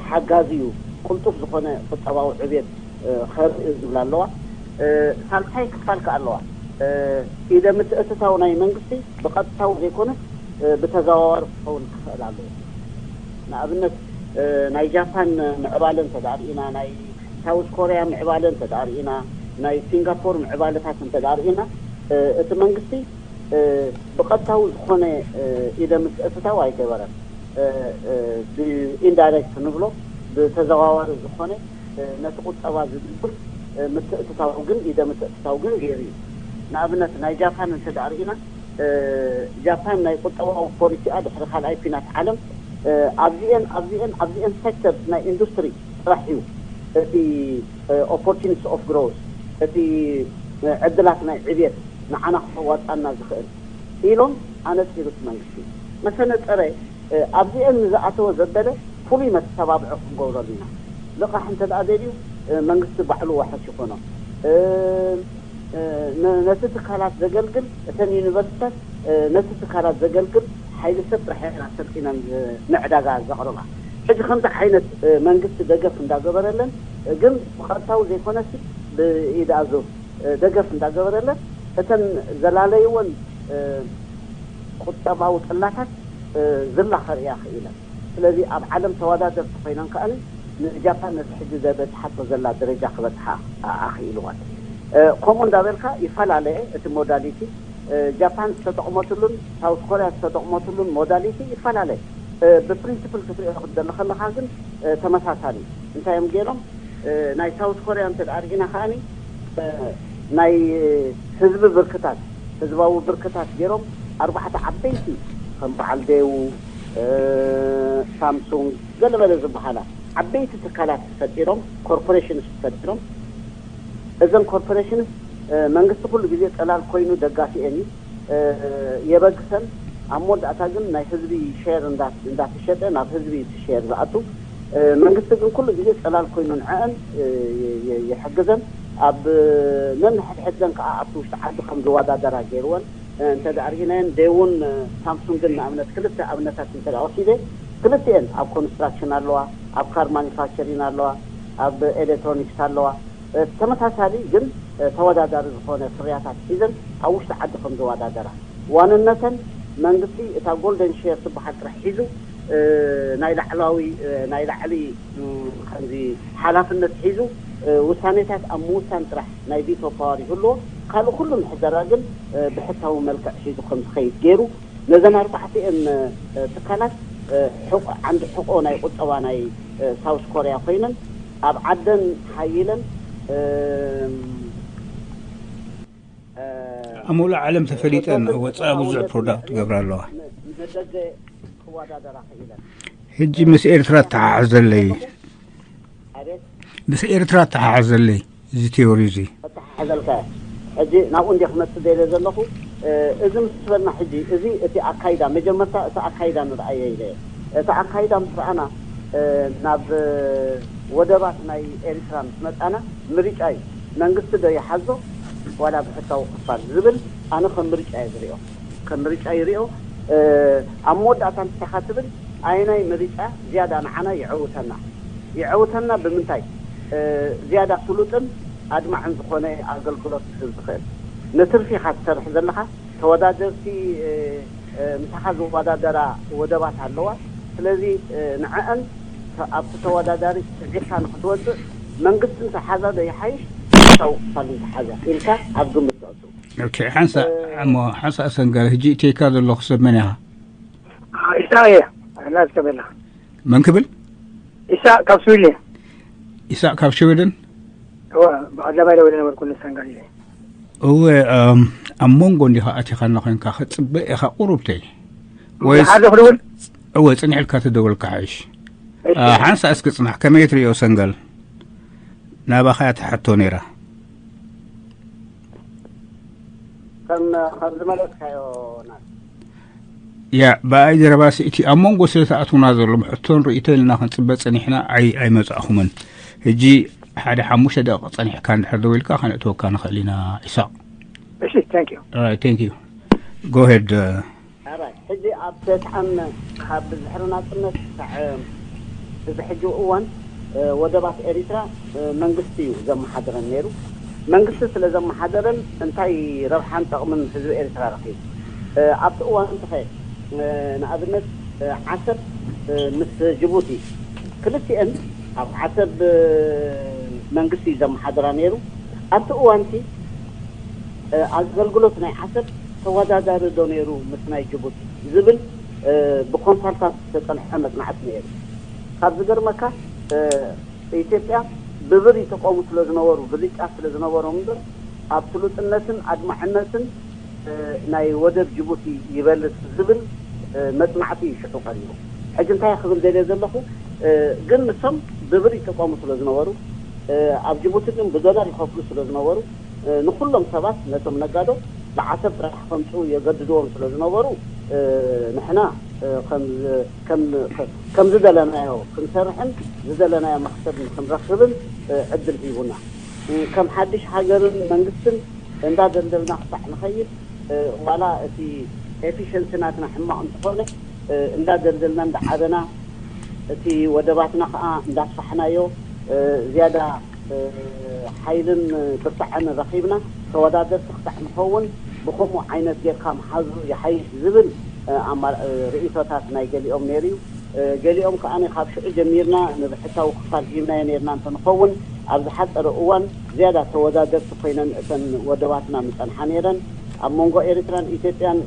ሓጋዚ እዩ። ቅልጡፍ ዝኾነ ቁጠባዊ ዕብየት ከርኢ ዝብላ ኣለዋ። ሳልሳይ ክፋል ከኣ ኣለዋ። ኢደ ምትእትታው ናይ መንግስቲ ብቐጥታዊ ዘይኮነስ ብተዘዋዋሪ ክኸውን ክኽእል ኣለዎ። ንኣብነት ናይ ጃፓን ምዕባለ እንተ ርኢና፣ ናይ ሳውዝ ኮርያ ምዕባለ እንተ ርኢና፣ ናይ ሲንጋፖር ምዕባለታት እንተ ርኢና፣ እቲ መንግስቲ ብቐጥታዊ ዝኾነ ኢደ ምትእትታው ኣይገበረን። ብኢንዳይሬክት ንብሎ፣ ብተዘዋዋሪ ዝኾነ ነቲ ቁጠባ ዝድግፍ ምትእትታው ግን፣ ኢደ ምትእትታው ግን ገይሩ እዩ። ንኣብነት ናይ ጃፓን እንተ ርኢና፣ ጃፓን ናይ ቁጠባዊ ፖሊሲኣ ድሕሪ ካልኣይ ኲናት ዓለም ኣብዚአን ኣብዚአን ኣብዚአን ሴክተርስ ናይ ኢንዱስትሪ ጥራሕ እዩ እቲ ኦፖርቹኒቲ ኦፍ ግሮውስ፣ እቲ ዕድላት ናይ ዕብየት ንዓና ክዋጣና ዝኽእል ኢሎም ኣነጺሩ እቲ መንግስቲ። መሰነጠረ ኣብዚአን ንዝኣተወ ዘበለ ፍሉይ መተባብዒ ክንገብረሉ ኢና። ልቓሕ እንተ ደኣ ደልዩ መንግስቲ ባዕሉ ዋሕስ ይኾኖ። ነቲ ትካላት ዘገልግል፣ እተን ዩኒቨርሲታት ነቲ ትካላት ዘገልግል ሓይሊ ሰብ ጥራሕ እየን ኣሰልጢነን ንዕዳጋ ዘቕርባ። ሕጂ ከምዚ ዓይነት መንግስቲ ደገፍ እንዳገበረለን፣ ግን ብቐጥታዊ ዘይኮነሲ ብኢድ ኣዙር ደገፍ እንዳገበረለን፣ እተን ዘላለይወን ቁጠባዊ ጥላታት ዝላ ከርእያ ክኢለን። ስለዚ ኣብ ዓለም ተወዳደርቲ ኮይነን ከኣ ንጃፓን ነቲ ሕጂ ዘበጽሓቶ ዘላ ደረጃ ክበጽሓ ኣኽኢልዋን። ከምኡ እንዳበልካ ይፈላለየ እቲ ሞዳሊቲ። ጃፓን ዝተጠቕመትሉን ሳውት ኮርያ ዝተጠቕመትሉን ሞዳሊቲ ይፈላለየ። ብፕሪንስፕል ክትሪኦ ክትደሊ ከለኻ ግን ተመሳሳሊ። እንታይ እዮም ገይሮም? ናይ ሳውት ኮርያ እንተ ደኣ ርኢና ከኣኒ፣ ናይ ህዝቢ ብርክታት፣ ህዝባዊ ብርክታት ገይሮም ኣርባዕተ ዓበይቲ ከም በዓል ዴው፣ ሳምሱንግ፣ ገለመለ ዝበሃላ ዓበይቲ ትካላት ፈጢሮም፣ ኮርፖሬሽንስ ፈጢሮም። እዘን ኮርፖሬሽንስ መንግስቲ ኩሉ ግዜ ጸላል ኮይኑ ደጋፊኤን እዩ። የበግሰን። ኣብ መወዳእታ ግን ናይ ህዝቢ ሼር እንዳተሸጠ ናብ ህዝቢ እቲ ሼር ዝኣቱ። መንግስቲ ግን ኩሉ ግዜ ጸላል ኮይኑ ንዐአን ይሕግዘን። ኣብ ነንሕድሕድዘን ከዓ ኣብቲ ውሽጢ ዓዲ ከም ዝወዳደራ ገይርወን። እንተ ደኣ ርኢናየን፣ ዴውን ሳምሱንግን ንኣብነት ክልተ ኣብነታት እንተ ደኣ ወሲደ፣ ክልቲኤን ኣብ ኮንስትራክሽን ኣለዋ፣ ኣብ ካር ማኒፋክቸሪን ኣለዋ፣ ኣብ ኤሌክትሮኒክስ ኣለዋ። ተመሳሳሊ ግን ተወዳዳሪ ዝኾነ ፍርያታት ሒዘን ኣብ ውሽጢ ዓዲ ከም ዝወዳደራ፣ ዋንነተን መንግስቲ እታ ጎልደን ሼር ትበሃል ጥራሕ ሒዙ፣ ናይ ላዕላዊ፣ ናይ ላዕሊ፣ ከምዚ ሓላፍነት ሒዙ ውሳኔታት ኣብ ምውሳን ጥራሕ ናይ ቪቶ ፓወር ይህልዎ። ካልእ ኩሉ ምሕደራ ግን ብሕታዊ መልክዕ ሒዙ ከም ዝኸይድ ገይሩ፣ ነዘን ኣርባዕቲኤን ትካላት ዓንዲ ሕቆ ናይ ቁጠባ ናይ ሳውስ ኮርያ ኮይነን ኣብ ዓደን ሓይለን ኣብ ሙሉእ ዓለም ተፈሊጠን ኣብ ወፃኢ ብዙሕ ፕሮዳክት ትገብራ ኣለዋ። ንደገ ክወዳደራ ክኢለን። ሕጂ ምስ ኤርትራ ተሓሕዘለይ። ኣቤት። ምስ ኤርትራ ተሓሕዘለይ እዚ ቴዎሪ እዚ። ተተሓሕዘልካ። ሕጂ ናብኡ እንዲ ክመፅእ ደለ ዘለኹ። እዚ ምስ በልና ሕጂ እዚ እቲ ኣካይዳ መጀመርታ እቲ ኣካይዳ ንርኣዮ ኢለ እየ። እቲ ኣካይዳ ምስ ረኣና ናብ ወደባት ናይ ኤርትራ ምስ መፃና ምርጫ እዩ። መንግስቲ ዶ ይሓዞ ዋላ ብሕታዊ ክፋል ዝብል ኣነ ከም ምርጫ እየ ዝሪኦ። ከም ምርጫ ይሪኦ። ኣብ መወዳእታ እንታይ ኢኻ ትብል? ኣየናይ ምርጫ ዝያዳ ንዓና ይዕውተና? ይዕውተና ብምንታይ? ዝያዳ ፍሉጥን ኣድማዕን ዝኾነ ኣገልግሎት ክህብ ዝኽእል። ንትርፊ ኢኻ ትሰርሕ ዘለኻ። ተወዳደርቲ ምሳኻ ዝወዳደራ ወደባት ኣለዋ። ስለዚ ንዐአን ኣብቲ ተወዳዳሪ ስዒርካ ንክትወፅእ መንግስቲ እንተሓዛ ዶ ይሓይሽ፣ ሕታዊ ክፋል እንተሓዛ ኢልካ ኣብ ግምት ተእቱ። ኦኬ፣ ሓንሳ እሞ ሓንሳ ሰንጋል ሕጂ እቴካ ዘለኹ ሰብ መን ኢኻ? ኢሳቅ እየ። እና ዝተበላ መን ክብል? ኢሳቅ ካብ ስዊድን። ኢሳቅ ካብ ሽወደን? እወ፣ ብቐዳማይ ደወለ ነበርኩ ንሰንጋል ኢለ። እወ። ኣብ መንጎ እንዲኻ ኣቲኻና ኮይንካ ክጽበ ኢኻ ቁሩብተይ? ወይስ ዝሓደ ክድውል? እወ፣ ጽኒሕ ኢልካ ትደወልካ ሓይሽ። ሓንሳ እስኪ ጽናሕ፣ ከመይ ትርእዮ ሰንጋል? ናባኻ እያ ትሓቶ ነይራ። ከም ከም ዝመለስካዮ ናት። ያ ብኣይ ዘረባሲ እቲ ኣብ መንጎ ስለ ተኣትውና ዘሎ ብሕቶን ርእይቶ ኢልና ክንጽበ ጸኒሕና ኣይ ኣይመጻእኹምን። ሕጂ ሓደ ሓሙሽተ ደቂቕ ጸኒሕካ እንድሕር ደው ኢልካ ከነእትወካ ንኽእል ኢና። ኢሳቕ። እሺ፣ thank you። All right, thank you. Go ahead. ሕጂ ኣብ ተስዓን ካብ ድሕሪ ናጽነት ክሳዕ እዚ ሕጂ እዋን ወደባት ኤሪትራ መንግስቲ እዩ ዘመሓድረን ነይሩ። መንግስቲ ስለ ዘመሓደረን እንታይ ረብሓን ጠቕምን ህዝቢ ኤሪትራ ረኺቡ? ኣብቲ እዋን እንተኸ ንኣብነት ዓሰብ ምስ ጅቡቲ ክልቲኤን ኣብ ዓሰብ መንግስቲ እዩ ዘመሓድራ ነይሩ። ኣብቲ እዋንቲ ኣገልግሎት ናይ ዓሰብ ተወዳዳሪ ዶ ነይሩ ምስ ናይ ጅቡቲ ዝብል ብኮንሳልታንት ዝተጸንሐ መጽናዕቲ ነይሩ። ካብ ዝገርመካ ኢትዮጵያ ብብር ይጥቀሙ ስለ ዝነበሩ ብልጫ ስለ ዝነበሮም እምበር ኣብ ስሉጥነትን ኣድማዕነትን ናይ ወደብ ጅቡቲ ይበልጽ ዝብል መጽናዕቲ እዩ ሽዑ ቀሪቡ። ሕጂ እንታይ ክብል ደልየ ዘለኹ፣ ግን ንሶም ብብር ይጥቀሙ ስለ ዝነበሩ ኣብ ጅቡቲ ግን ብዶላር ይኸፍሉ ስለ ዝነበሩ ንኩሎም ሰባት ነቶም ነጋዶ ብዓሰብ ጥራሕ ከምፅኡ የገድድዎም ስለ ዝነበሩ ንሕና ከም ዝደለናዮ ክንሰርሕን ዝደለናዮ መክሰብ ክንረክብን ዕድል ሂቡና። ከም ሓድሽ ሃገርን መንግስትን እንዳደልደልና ክሳዕ ንኸይድ ዋላ እቲ ኤፊሽንሲ ናትና ሕማቕ እንተኾነ እንዳደልደልና እንዳዓበና እቲ ወደባትና ከዓ እንዳስፋሕናዮ ዝያዳ ሓይልን ብርታዐን ረኺብና ተወዳደርቲ ክሳዕ ንኸውን ብከምኡ ዓይነት ጌርካ ምሓዙ ይሓይሽ ዝብል ርእይቶታት ናይ ገሊኦም ነይሩ እዩ። ገሊኦም ከዓ ካብ ሽዑ ጀሚርና ንብሕታዊ ክፋል ሂብናዮ ነርና እንተንኸውን ኣብ ዝሓፀረ እዋን ዝያዳ ተወዳደርቲ ኮይነን እተን ወደባትና ምፀንሓ ነይረን። ኣብ መንጎ ኤርትራን ኢትዮጵያን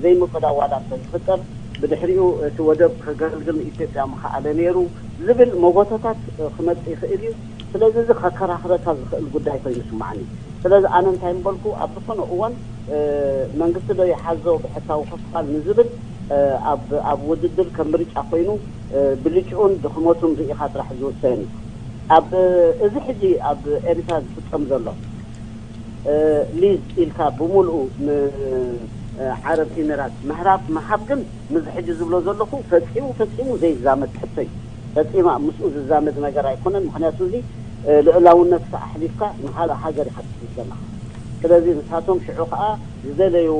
ዘይምቅዳው ዋላ እንተዝፍጠር ብድሕሪኡ እቲ ወደብ ከገልግል ንኢትዮጵያ ምኸኣለ ነይሩ ዝብል መጎተታት ክመፅእ ይኽእል እዩ። ስለዚ እዚ ከከራኽረካ ዝኽእል ጉዳይ ኮይኑ ይስማዓኒ። ስለዚ ኣነ እንታይ ምበልኩ ኣብ ዝኾነ እዋን መንግስቲ ዶ ይሓዞ ብሕታዊ ክፋል ንዝብል ኣብ ውድድር ከም ምርጫ ኮይኑ ብልጭኡን ድኽመቱን ርኢኻ ጥራሕ ዝውሰን እዩ። ኣብ እዚ ሕጂ ኣብ ኤርትራ ዝፍፀም ዘሎ ሊዝ ኢልካ ብምሉኡ ንዓረብ ኢሚራት ምሃብ ግን ምዚ ሕጂ ዝብሎ ዘለኹ ፈፂሙ ፈፂሙ ዘይዛመድ ሕቶ እዩ። ፈፂማ ምስኡ ዝዛመድ ነገር ኣይኮነን። ምክንያቱ እዚ ልእላውነትካ ኣሕሊፍካ ንካልእ ሃገር ኢካ ትሕዝ ዘለካ። ስለዚ ንሳቶም ሽዑ ከዓ ዝደለይዎ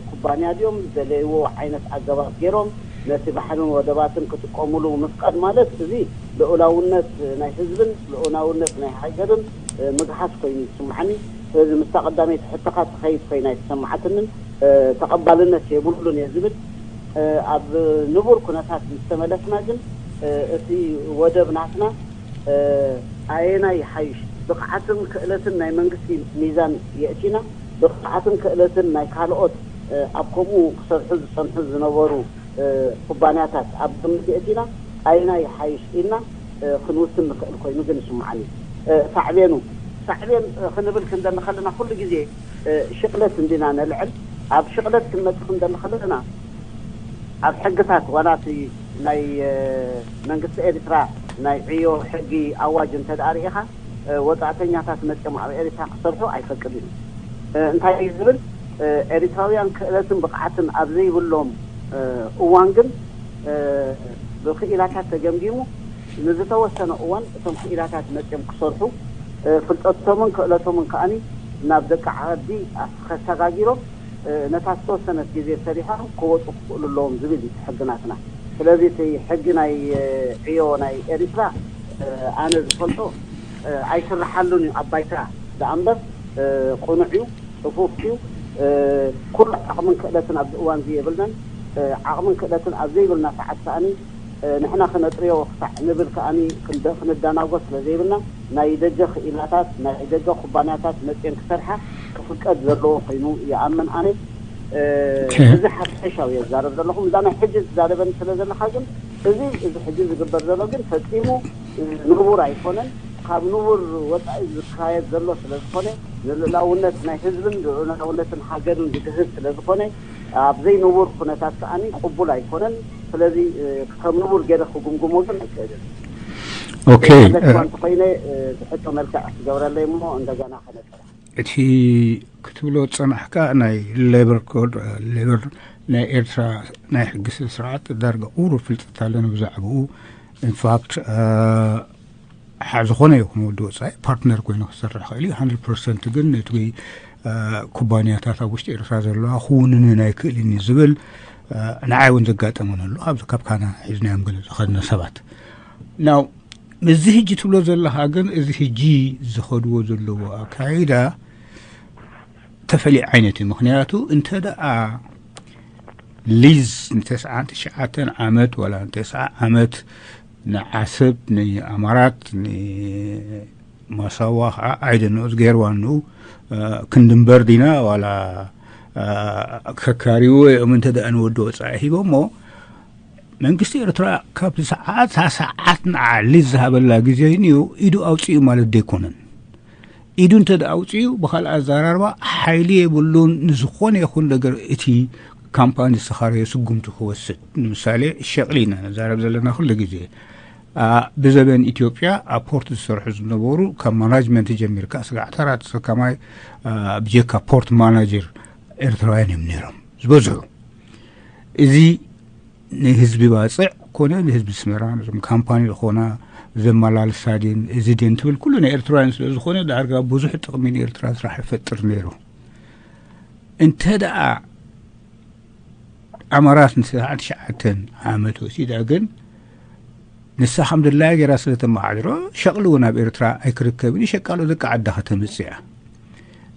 ኩባንያ ድዮም ዝደለይዎ ዓይነት ኣገባብ ገይሮም ነቲ ባሕርን ወደባትን ክጥቀሙሉ ምፍቃድ ማለት እዚ ልኡላውነት ናይ ህዝብን ልኡላውነት ናይ ሃገርን ምግሓስ ኮይኑ ይስምዓኒ። ስለዚ ምስታ ቀዳመይቲ ሕቶኻ ትኸይድ ኮይና ኣይተሰማዓትንን። ተቐባልነት የብሉን እየ ዝብል። ኣብ ንቡር ኩነታት ምስ ተመለስና ግን እቲ ወደብ ናትና ኣየናይ ይሓይሽ? ብቕዓትን ክእለትን ናይ መንግስቲ ሚዛን የእቲና፣ ብቕዓትን ክእለትን ናይ ካልኦት ኣብ ከምኡ ክሰርሑ ዝጸንሑ ዝነበሩ ኩባንያታት ኣብ ግምት የእቲና ኣየናይ ይሓይሽ ኢልና ክንውስን ንኽእል ኮይኑ ግን ይስምዓኒ። ሳዕቤኑ ሳዕቤን ክንብል ክንደሊ ከለና ኩሉ ግዜ ሽቕለት እንዲና ነልዕል። ኣብ ሽቕለት ክንመጽእ ክንደሊ ከለና ኣብ ሕግታት ዋላ እቲ ናይ መንግስቲ ኤርትራ ናይ ዕዮ ሕጊ ኣዋጅ እንተ ደኣ ርኢኻ ወጻእተኛታት መጽኦም ኣብ ኤርትራ ክሰርሑ ኣይፈቅድን እዩ። እንታይ እዩ ዝብል? ኤርትራውያን ክእለትን ብቕዓትን ኣብ ዘይብሎም እዋን ግን ብክኢላታት ተገምጊሙ ንዝተወሰነ እዋን እቶም ክኢላታት መጽኦም ክሰርሑ ፍልጠቶምን ክእለቶምን ከኣኒ ናብ ደቂ ዓዲ ከሰጋጊሮም ነታ ዝተወሰነት ግዜ ሰሪሖም ክወፁ ክኽእሉ ኣለዎም ዝብል እዩ ሕግናትና። ስለዚ እቲ ሕጊ ናይ ዕዮ ናይ ኤሪትራ ኣነ ዝፈልጦ ኣይስርሓሉን እዩ ኣብ ባይታ ደኣ እምበር ቅኑዕ እዩ፣ ፅፉፍ እዩ። ኩሉ ዓቕምን ክእለትን ኣብዚ እዋን እዚ የብልናን። ዓቕምን ክእለትን ኣብ ዘይብልና ሰዓት ከኣኒ ንሕና ክነጥርዮ ክሳዕ ንብል ከኣኒ ክንደናጎ ስለ ዘይብልና ናይ ደገ ክኢላታት ናይ ደገ ኩባንያታት መፅየን ክሰርሓ ክፍቀድ ዘለዎ ኮይኑ ይኣምን ኣነ። እዚ ሓፈሻዊ እየ ዝዛረብ ዘለኹ። እዛ ናይ ሕጂ ዝዛረበኒ ስለ ዘለኻ ግን እዚ እዚ ሕጂ ዝግበር ዘሎ ግን ፈፂሙ ንቡር ኣይኮነን። ካብ ንቡር ወፃኢ ዝካየድ ዘሎ ስለ ዝኾነ ንልእላውነት ናይ ህዝብን ልእላውነትን ሃገርን ዝግህስ ስለ ዝኾነ ኣብ ዘይንቡር ኩነታት ከኣኒ ቅቡል ኣይኮነን። ስለዚ ከም ንቡር ገይረ ክጉምጉሞ ግን ኣይክእልን። ኦኬ መለስ እኳ እንተኮይነ ብሕቶ መልክዕ ክገብረለይ እሞ እንደገና ከነጥራ። እቲ ክትብሎ ዝጸናሕካ ናይ ሌበር ኮድ ሌበር ናይ ኤርትራ ናይ ሕጊ ስነ ስርዓት ዳርጋ ቁሩብ ፍልጠት ኣለኒ ብዛዕባኡ። ኢንፋክት ዝኾነ ይኹን ወዲ ወፃኢ ፓርትነር ኮይኑ ክሰርሕ ክእል እዩ። ሓንድረድ ፐርሰንት ግን ነቲ ኩባንያታት ኣብ ውሽጢ ኤርትራ ዘለዋ ክውንንን ኣይክእልን እዩ ዝብል ንዓይ እውን ዘጋጠመን ኣሎ። ኣብዚ ካብ ካና ሒዝናዮም ገለ ዝኸድና ሰባት ናው ምዚ ህጂ ትብሎ ዘለኻ ግን እዚ ህጂ ዝኸድዎ ዘለዎ ኣካይዳ ተፈሊ ዓይነት እዩ። ምክንያቱ እንተ ደኣ ሊዝ ንተስዓን ትሽዓተን ዓመት ዋላ ንተስዓ ዓመት ንዓሰብ ንኣማራት ንማሳዋ ከዓ ኣይደንኦ ዝገይርዋ ንኡ ክንድንበር ዲና ዋላ ከካሪዎ እዮም እንተ ደኣ ንወዲ ወፃኢ ሂቦሞ መንግስቲ ኤርትራ ካብ ሰዓት ሰዓት ንዓ ሊዝ ዝሃበላ ግዜ እዩ ኢዱ ኣውፅኡ ማለት ደይኮነን። ኢዱ እንተ ኣውፅኡ ብካልእ ኣዘራርባ ሓይሊ የብሉን ንዝኾነ ይኹን ነገር እቲ ካምፓኒ ዝተኻረዮ ስጉምቲ ክወስድ። ንምሳሌ ሸቕሊ ኢና ነዛረብ ዘለና ኩሉ ግዜ። ብዘበን ኢትዮጵያ ኣብ ፖርት ዝሰርሑ ዝነበሩ ካብ ማናጅመንት ጀሚርካ ስጋዕ ተራ ተሰካማይ ብጀካ ፖርት ማናጀር ኤርትራውያን እዮም ነይሮም ዝበዝሑ። እዚ ንህዝቢ ባፅዕ ኮነ ንህዝቢ ስመራ ነዞም ካምፓኒ ዝኾና ዘመላልሳ ድን እዚ ድን ትብል ኩሉ ናይ ኤርትራውያን ስለ ዝኾነ ዳርጋ ብዙሕ ጥቕሚ ንኤርትራ ስራሕ ይፈጥር ነይሩ። እንተ ደኣ ኣመራት ንስራ ትሽዓተን ዓመት ወሲዳ ግን ንሳ ከም ድላያ ገይራ ስለ ተመሓድሮ ሸቕሊ እውን ኣብ ኤርትራ ኣይክርከብን እዩ። ሸቃሎ ደቂ ዓዲ ከተምፅእ እያ።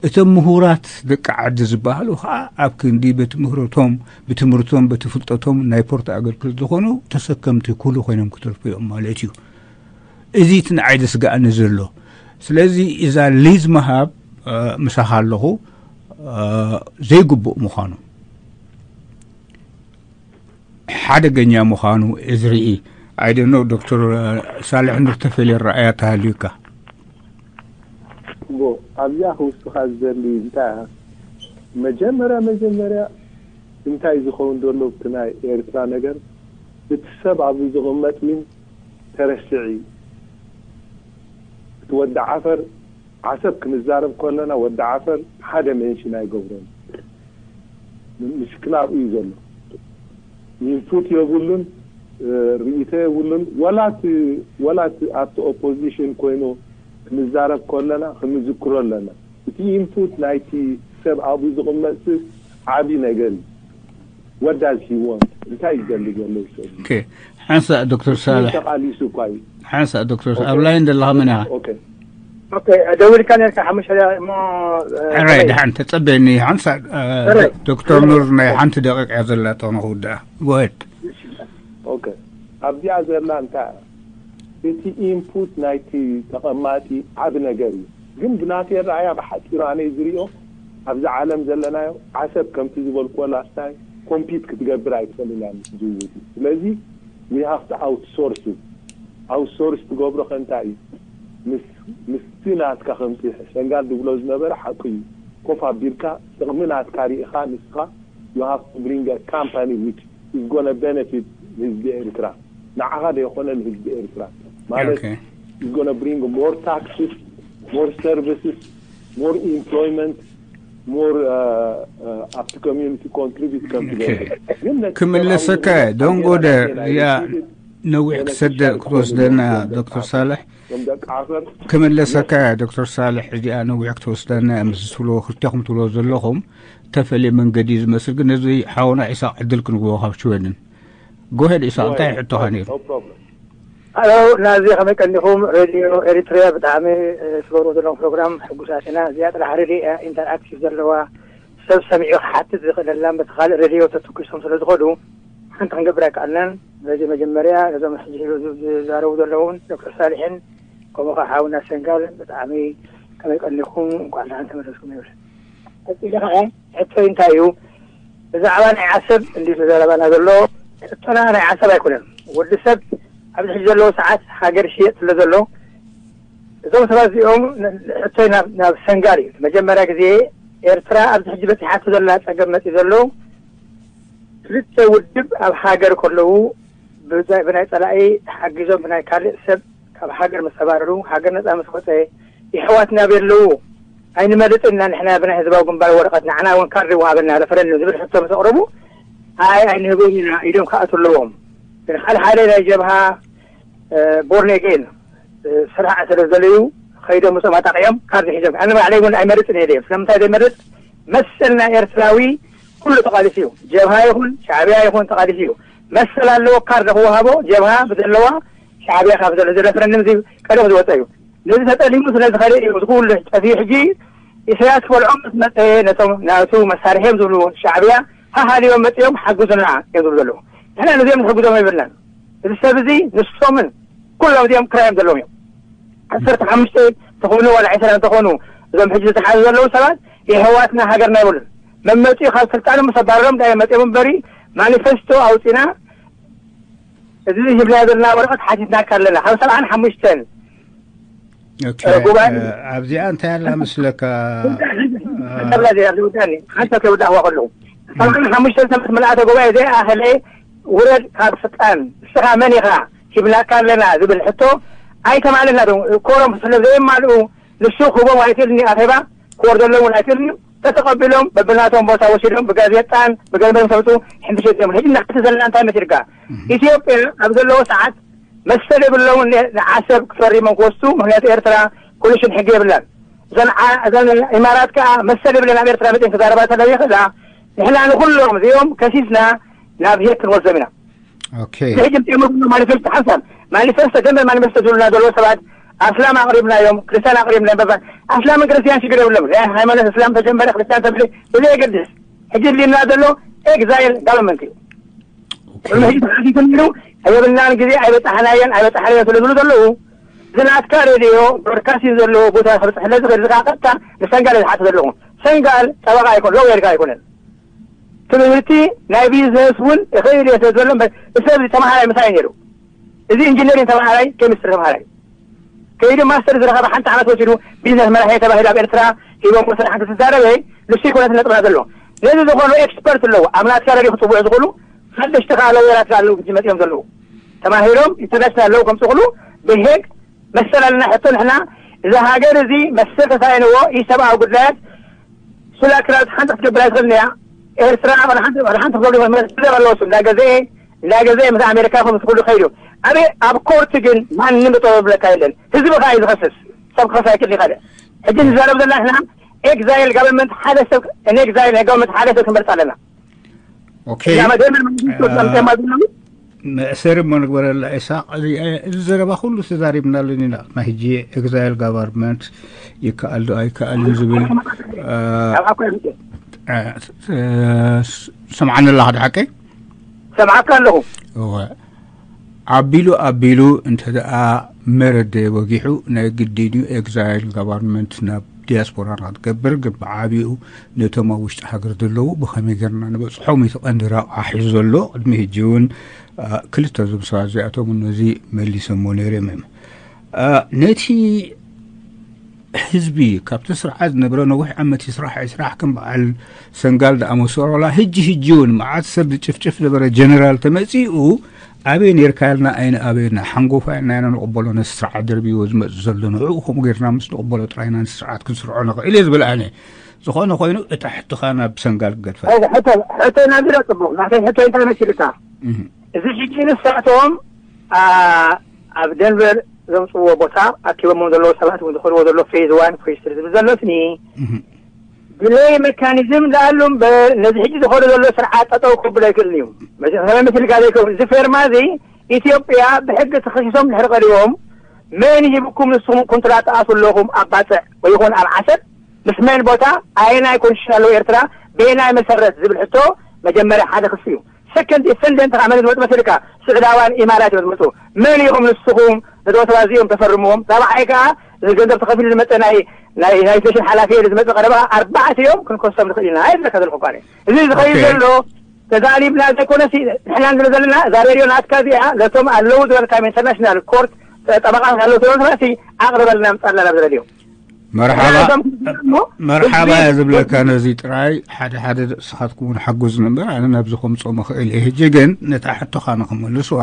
እቶም ምሁራት ደቂ ዓዲ ዝበሃሉ ከዓ ኣብ ክንዲ በቲ ምህሮቶም ብትምህርቶም በቲ ፍልጠቶም ናይ ፖርት ኣገልግሎት ዝኾኑ ተሰከምቲ ኩሉ ኮይኖም ክተርፉ እዮም ማለት እዩ። እዚ እቲ ንዓይ ዘስግኣኒ ዘሎ። ስለዚ እዛ ሊዝ ምሃብ ምሳኻ ኣለኹ ዘይግቡእ ምዃኑ ሓደገኛ ምዃኑ ዝርኢ ኣይደኖ። ዶክተር ሳልሕ ንተፈለየ ረኣያ ተሃልዩካ ዎ ኣብዚኣ ክውስኻ ዝደሊ እንታይ መጀመርያ መጀመርያ እንታይ ዝኸውን ዘሎ እቲ ናይ ኤርትራ ነገር እቲ ሰብ ኣብዚ ዝቕመጥ ምን ተረስዒ እቲ ወዲ ዓፈር ዓሰብ ክንዛረብ ከለና ወዲ ዓፈር ሓደ ሜንሽን ኣይገብሮን። ምሽክላኡ እዩ ዘሎ። ኢንፑት የብሉን፣ ርእይቶ የብሉን። ወላት ወላት ኣብቲ ኦፖዚሽን ኮይኑ ክንዛረብ ከለና ክንዝክሮ ኣለና። እቲ ኢንፑት ናይቲ ሰብ ኣብኡ ዝቕመጥስ ዓቢ ነገር እዩ። What does he want? እንታይ ይደሊ ዘሎ ይሰብ? ኦኬ፣ ሓንሳእ ዶክተር ሳልሕ ተቓሊሱ እኳ እዩ። ሓንሳእ ዶክተር ሳልሕ ኣብ ላይን ዘለኻ መን ኢኻ? ኦኬ ኦኬ ደዊልካ ነርካ ሓሙሽተ እሞ ሕራይ ድሓን ተጸበየኒ ሓንሳእ ዶክተር ኑር ናይ ሓንቲ ደቂቕ እያ ዘላቶ ንኽውድኣ ጎሄድ ኦኬ ኣብዚኣ ዘላ እንታይ እቲ ኢንፑት ናይቲ ተቐማጢ ዓቢ ነገር እዩ። ግን ብናተይ ኣረኣእያ ብሓጺሩ ኣነ ዝሪኦ ኣብዚ ዓለም ዘለናዮ ዓሰብ ከምቲ ዝበልክዎ ላስታይ ኮምፒት ክትገብር ኣይትኽእልን እያ ምስ ጅቡቲ። ስለዚ we have to outsource it። ኣውትሶርስ ትገብሮ ከ እንታይ እዩ? ምስ ምስቲ ናትካ ከምቲ ሰንጋል ዝብሎ ዝነበረ ሓቂ እዩ። ኮፍ ኣቢልካ ጥቕሚ ናትካ ሪኢኻ ንስኻ you have to bring a company which is gonna benefit ንህዝቢ ኤርትራ ንዓኻ ዘይኮነ ንህዝቢ ኤርትራ ማለት Okay. is gonna bring more taxes, more services, more employment, more uh, uh, ኣብቲ community contribute ከም ትገብር ግን ነቲ ክምልሰካ ሰብኣዊ ዶንጎደ ጉዳይ ያ ናይቲ ነዊሕ ክሰደ ክትወስደና ዶክተር ሳልሕ ከም ደቂ ዓፈር ክምለሰካ ያ ዶክተር ሳልሕ እዚኣ ነዊሕ ክትወስደና ምስ ትብሎ ክልቴኹም ትብሎ ዘለኹም ተፈልየ መንገዲ እዩ ዝመስል ግን ነዚ ሓውና ኢሳቅ ዕድል ክንግቦ ካብ ሽወደን ጎሄድ ኢሳቅ እንታይ ሕቶኻ ነይሩ No problem. ሄሎ ናዚ ከመይ ቀኒኹም ሬድዮ ኤሪትሪያ ብጣዕሚ ትገብሩ ዘለኹም ፕሮግራም ሕጉሳት ኢና እዚኣ ጥራሕ ሬድዮ እያ ኢንተርኣክቲቭ ዘለዋ ሰብ ሰሚዑ ክሓትት ዝኽእለላ በቲ ካልእ ሬድዮ ተትኩሶም ስለ ዝኾዱ ሓንቲ ክንገብር ኣይከኣልናን ስለዚ መጀመርያ ነዞም ሕጂ ዝዛረቡ ዘለውን ዶክተር ሳልሕን ከምኡ ከዓ ሓውና ሰንጋል ብጣዕሚ ከመይ ቀኒኹም እንኳዕ ደሓን ተመለስኩም ይብል ቀፂለ ከዓ ሕቶይ እንታይ እዩ ብዛዕባ ናይ ዓሰብ እንዲ ዘረባና ዘሎ ሕቶና ናይ ዓሰብ ኣይኮነን ወዲ ሰብ ኣብዚ ሕጂ ዘለዎ ሰዓት ሃገር ሽየጥ ስለ ዘሎ እዞም ሰባት እዚኦም ሕቶይ ናብ ሰንጋል እዩ መጀመርያ ግዜ ኤርትራ ኣብዚ ሕጂ በፂሓቶ ዘላ ፀገም መፂ ዘሎ ክልተ ውድብ ኣብ ሃገር ከለዉ ብናይ ፀላኢ ተሓጊዞም ብናይ ካልእ ሰብ ካብ ሃገር ምስ ተባረሩ ሃገር ነፃ ምስ ወፀ የሕዋትና ኣበይ ኣለዉ ኣይንመርፅን ኢና ንሕና ብናይ ህዝባዊ ግንባር ወረቐት ንዓና እውን ካርድ ይወሃበና ረፈረንዱም ዝብል ሕቶ ምስ ኣቕረቡ ኣይ ኣይንህቦም ኢና ኢዶም ክኣትዉ ኣለዎም ግን ሓደ ሓደ ናይ ጀብሃ ቦርን ኣጌን ስርዓት ስለ ዘለዩ ከይዶም ምስኦም ኣጣቂዖም ካርድ ሒዞም። ኣነ ባዕለይ እውን ኣይመርፅን እየ ድየ። ስለምንታይ ዘይመርፅ? መሰል ናይ ኤርትራዊ ኩሉ ተቓሊሱ እዩ። ጀብሃ ይኹን ሻዕብያ ይኹን ተቓሊሱ እዩ። መሰል ኣለዎ ካርድ ክወሃቦ። ጀብሃ ብዘለዋ፣ ሻዕብያ ካብ ዘሎ እዚ ሬፈረንደም እዚ ቀደም ዝወፀ እዩ። ነዚ ተጠሊሙ ስለ ዝኸደ እዩ እዚ ኩሉ ጠፊኡ። ሕጂ ኢሳያስ ክበልዖም ምስ መፀ ነቶም ናቱ መሳርሒ እዮም ዝብሉ ሻዕብያ ሃሃሊቦም መፂኦም ሓግዙና እዮም ዝብሉ ዘለዉ። ንሕና ነዚኦም ንሕግዞም ኣይብልናን። እዚ ሰብ እዚ ንሶምን ኩሎም እዚኦም ክራዮም ዘለዎም እዮም። ዓሰርተ ሓሙሽተ ተኾኑ ዋላ ዕስራ እንተኾኑ እዞም ሕጂ ዝተሓዙ ዘለዉ ሰባት የሕዋትና ሃገርና ይብሉን። መመፂኡ ካብ ስልጣኖም ምስ ኣባረሮም ዳየ መፂኦም እምበሪ ማኒፌስቶ ኣውፂና እዚ ሂብና ዘለና ወረቐት ሓቲትናካ ኣለና። ካብ ሰብዓን ሓሙሽተን ኦኬ፣ ጉባኤ ኣብዚኣ እንታይ ኣላ መስለካ? ተብላ እዚኣ ዝውዳኒ ሓንሳብ ከይውዳእዋ ከለኹ ሰብዓን ሓሙሽተን ሰበት ምልኣተ ጉባኤ ዘይኣኸለ ውረድ ካብ ስልጣን፣ ንስኻ መን ኢኻ ሂብናካ ኣለና ዝብል ሕቶ ኣይተማለና። ኮሮም ስለ ዘየማልኡ ንሱ ክህቦም ኣይክእልን እዩ። ኣኼባ ክወርደሎም እውን ኣይክእልን እዩ። ተተቐቢሎም በብናቶም ቦታ ወሲዶም ብጋዜጣን ብገንዘብ ሰብቱ ሕምሽት እዮም። ሕጂ እናሕቲ ዘለና እንታይ መሲልካ? ኢትዮጵያ ኣብ ዘለዎ ሰዓት መሰል የብሎምን ንዓሰብ ክፈሪሞም ክወስዱ፣ ምክንያቱ ኤርትራ ኮሊሽን ሕጊ የብላን። እዘን ዓ- እዘን ኢማራት ከኣ መሰል የብለን ኣብ ኤርትራ መፅን ክዛረባ ተለ ይኽእላ። ንሕና ንኩሎም እዚኦም ከሲስና ናብ ሄግ ክንወስዶም ኢና። ኦኬ። እዚ ሕጂ ምፅኦም ማኒፌስቶ ሓንሳብ ማኒፌስቶ ደንበ ማኒፌስቶ ዝብሉና ዘለዎ ሰባት ኣስላም ኣቕሪብናዮም፣ ክርስቲያን ኣቕሪብና በባ ኣስላምን ክርስቲያን ሽግር የብሎም። ናይ ሃይማኖት እስላም ተጀመረ ክርስቲያን ተብለ ብዘየገድስ ሕጂ ድልና ዘሎ ኤግዛይል ጋቨርንመንት እዩ። ሕጂ ተሓቲቱ ነይሩ። ኣየብልናን ግዜ ኣይበፃሕናየን ኣይበፃሕናየን ስለ ዝብሉ ዘለዉ ዝናትካ ሬድዮ ብሮድካስቲንግ ዘለዎ ቦታ ክበፅሕ ስለ ዝኽእል ዝካ ቀጥታ ንሰንጋል ዝሓት ዘለኹ። ሰንጋል ጠበቃ ኣይኮን ሎየርካ ኣይኮነን። ትምህርቲ ናይ ቢዝነስ እውን ይኽእል እየ ስለ ዝበሎ እምበር፣ እዚ ሰብ እዚ ተምሃራይ ምሳይ ነይሩ። እዚ ኢንጂነሪንግ ተምሃራይ፣ ኬሚስትሪ ተምሃራይ ከይዱ ማስተር ዝረኸበ ሓንቲ ዓመት ወሲዱ ቢዝነስ መራሒ ተባሂሉ ኣብ ኤርትራ ሂቦም ስራሕ ክትዛረበ ንሱ ይኮነት ነጥብና ዘሎ። ነዚ ዝኾኑ ኤክስፐርት ኣለዉ ኣብ ናትካ ረድዮ ክፅውዑ ዝኽእሉ ሓደሽቲ ከዓ ሎየራት ኣለዉ መፅኦም ዘለዉ ተማሂሮም ኢንተርናሽናል ኣለዉ ከምፅእኽሉ ብሄግ መሰል ኣለና ሕቶ ንሕና እዚ ሃገር እዚ መሰል ተሳኢንዎ ኢሰብኣዊ ጉዳያት ሱላ ክራዝ ሓንቲ ክትገብር ኣይትኽእልን እያ። ኤርትራ ወላ ሓንቲ ወላ ሓንቲ ፕሮብሌም መለስ ኣለዎ እሱ እንዳገዘኤ እንዳገዘኤ ምስ ኣሜሪካ ምስ ኩሉ ከይዱ ኣበይ ኣብ ኮርት ግን ማንም ጠጠው ዝብለካ የለን። ህዝቢ ከዓ እዩ ዝኸስስ ሰብ ክኸስ ኣይክእል ይኸደ ሕጂ ንዛረብ ዘለና ንሕና ኤግዛይል ጋቨርንመንት ሓደ ሰብ ኤግዛይል ናይ ጋቨርንመንት ሓደ ሰብ ክንመርፅ ኣለና። ኦኬ ያ መደመር መንግስቲ ወጣም ተማ ዝብሉ መእሰሪ እሞ ንግበረላ ኢሳቅ። እዚ ዘረባ ኩሉ ተዛሪብናሉ ኢና። ናይ ሕጂ ኤግዛይል ጋቨርንመንት ይከኣል ዶ ኣይከኣልን ዝብል ኣብ ሓኮ ይምጤ ሰምዓኒ ኣለኻ ድሓቀይ? ሰምዓካ ኣለኹ። እወ ኣቢሉ ኣቢሉ እንተ ደኣ መረደ ወጊሑ ናይ ግድን እዩ ኤግዛይል ጋቨርንመንት ናብ ዲያስፖራ ንክትገብር ግን ብዓቢኡ ነቶም ኣብ ውሽጢ ሃገር ዘለዉ ብኸመይ ገርና ንበፅሖም እቲ ቀንዲ ረብዓ ሒዙ ዘሎ ቅድሚ ሕጂ እውን ክልተ እዞም ሰባት እዚኣቶም ነዚ መሊሶሞ ነይሮም እዮም። ነቲ ህዝቢ ካብቲ ስርዓት ዝነበረ ነዊሕ ዓመት ይስራሕ ይስራሕ ከም በዓል ሰንጋል ዝኣመሰሉ ዋላ ህጂ ህጂ እውን መዓት ሰብ ዝጭፍጭፍ ዝነበረ ጀነራል ተመፂኡ ኣበይ ነርካ ኢልና ኣይንኣበየና ሓንጎፋ ኢልና ኢና ንቕበሎ ነቲ ስርዓት ደርብዎ ዝመፅ ዘሎ ንዕኡ ከምኡ ጌርና ምስ ንቕበሎ ጥራይና ነቲ ስርዓት ክንስርዖ ንኽእል እየ ዝብል ኣነ ዝኾነ ኮይኑ እታ ሕቶኻ ናብ ሰንጋል ክገድፋ ሕቶ ናብ ዝዳ ፅቡቕ ናተይ ሕቶ እንታይ መሲልካ እዚ ሕጂ ንሳቶም ኣብ ደንቨር ዘምፅዎ ቦታ ኣኪቦሞ ዘለዉ ሰባት እውን ዝኸድዎ ዘሎ ፌዝ ዋን ፌዝ ትሪ ዝብል ዘሎ ስኒ ብለይ ሜካኒዝም ዝኣሉ እምበር ነዚ ሕጂ ዝኸዱ ዘሎ ስርዓት ጠጠው ክብል ኣይክእልን እዩ። መጀመርያ ምስልካ ዘይከውን እዚ ፌርማ እዚ ኢትዮጵያ ብሕጊ ተኸሲሶም ድሕሪ ቀሪቦም መን ሂብኩም ንስኹም ኮንትራት ትኣትዉ ኣለኹም ኣብ ባፅዕ ወይ ይኹን ኣብ ዓሰብ ምስ መን ቦታ ኣየናይ ኮንስቲቱሽን ኣለዎ ኤርትራ በየናይ መሰረት ዝብል ሕቶ መጀመርያ ሓደ ክሲ እዩ። ሰከንድ ዲፈንደንት ከዓ መን ዝመፁ መሲልካ ስዑዳውያን ኢማራት እዮም ዝመፁ። መን ኢኹም ንስኹም ነቶም ሰባት እዚኦም ተፈርምዎም? ራብዓይ ከዓ እዚ ገንዘብ ተኸፊሉ ዝመፀ ናይ ናይ ናይ ፌሽን ሓላፊ ኢሉ ዝመፀ ቀረባ ኣርባዕተ እዮም ክንከሶም ንኽእል ኢና ኣይብለካ ዘለኹ እኳ እዚ ዝኸይድ ዘሎ ተዛሪብና ዘይኮነሲ ንሕና ንብል ዘለና እዛ ሬድዮ ናትካ እዚኣ ነቶም ኣለዉ ዝበልካዮም ኢንተርናሽናል ኮርት ጠበቃ ኣለዉ ዝበልካሲ ኣቕርበልና ምፃልና ናብ ሬድዮ መርሓባ መርሓባ እያ ዝብለካ ነዚ ጥራይ ሓደ ሓደ ስኻትኩም እውን ሓጉዝ እምበር ኣነ ናብዚ ከምፅኦ መኽእል እየ ሕጂ ግን ነታ ሕቶኻ ንክመልስዋ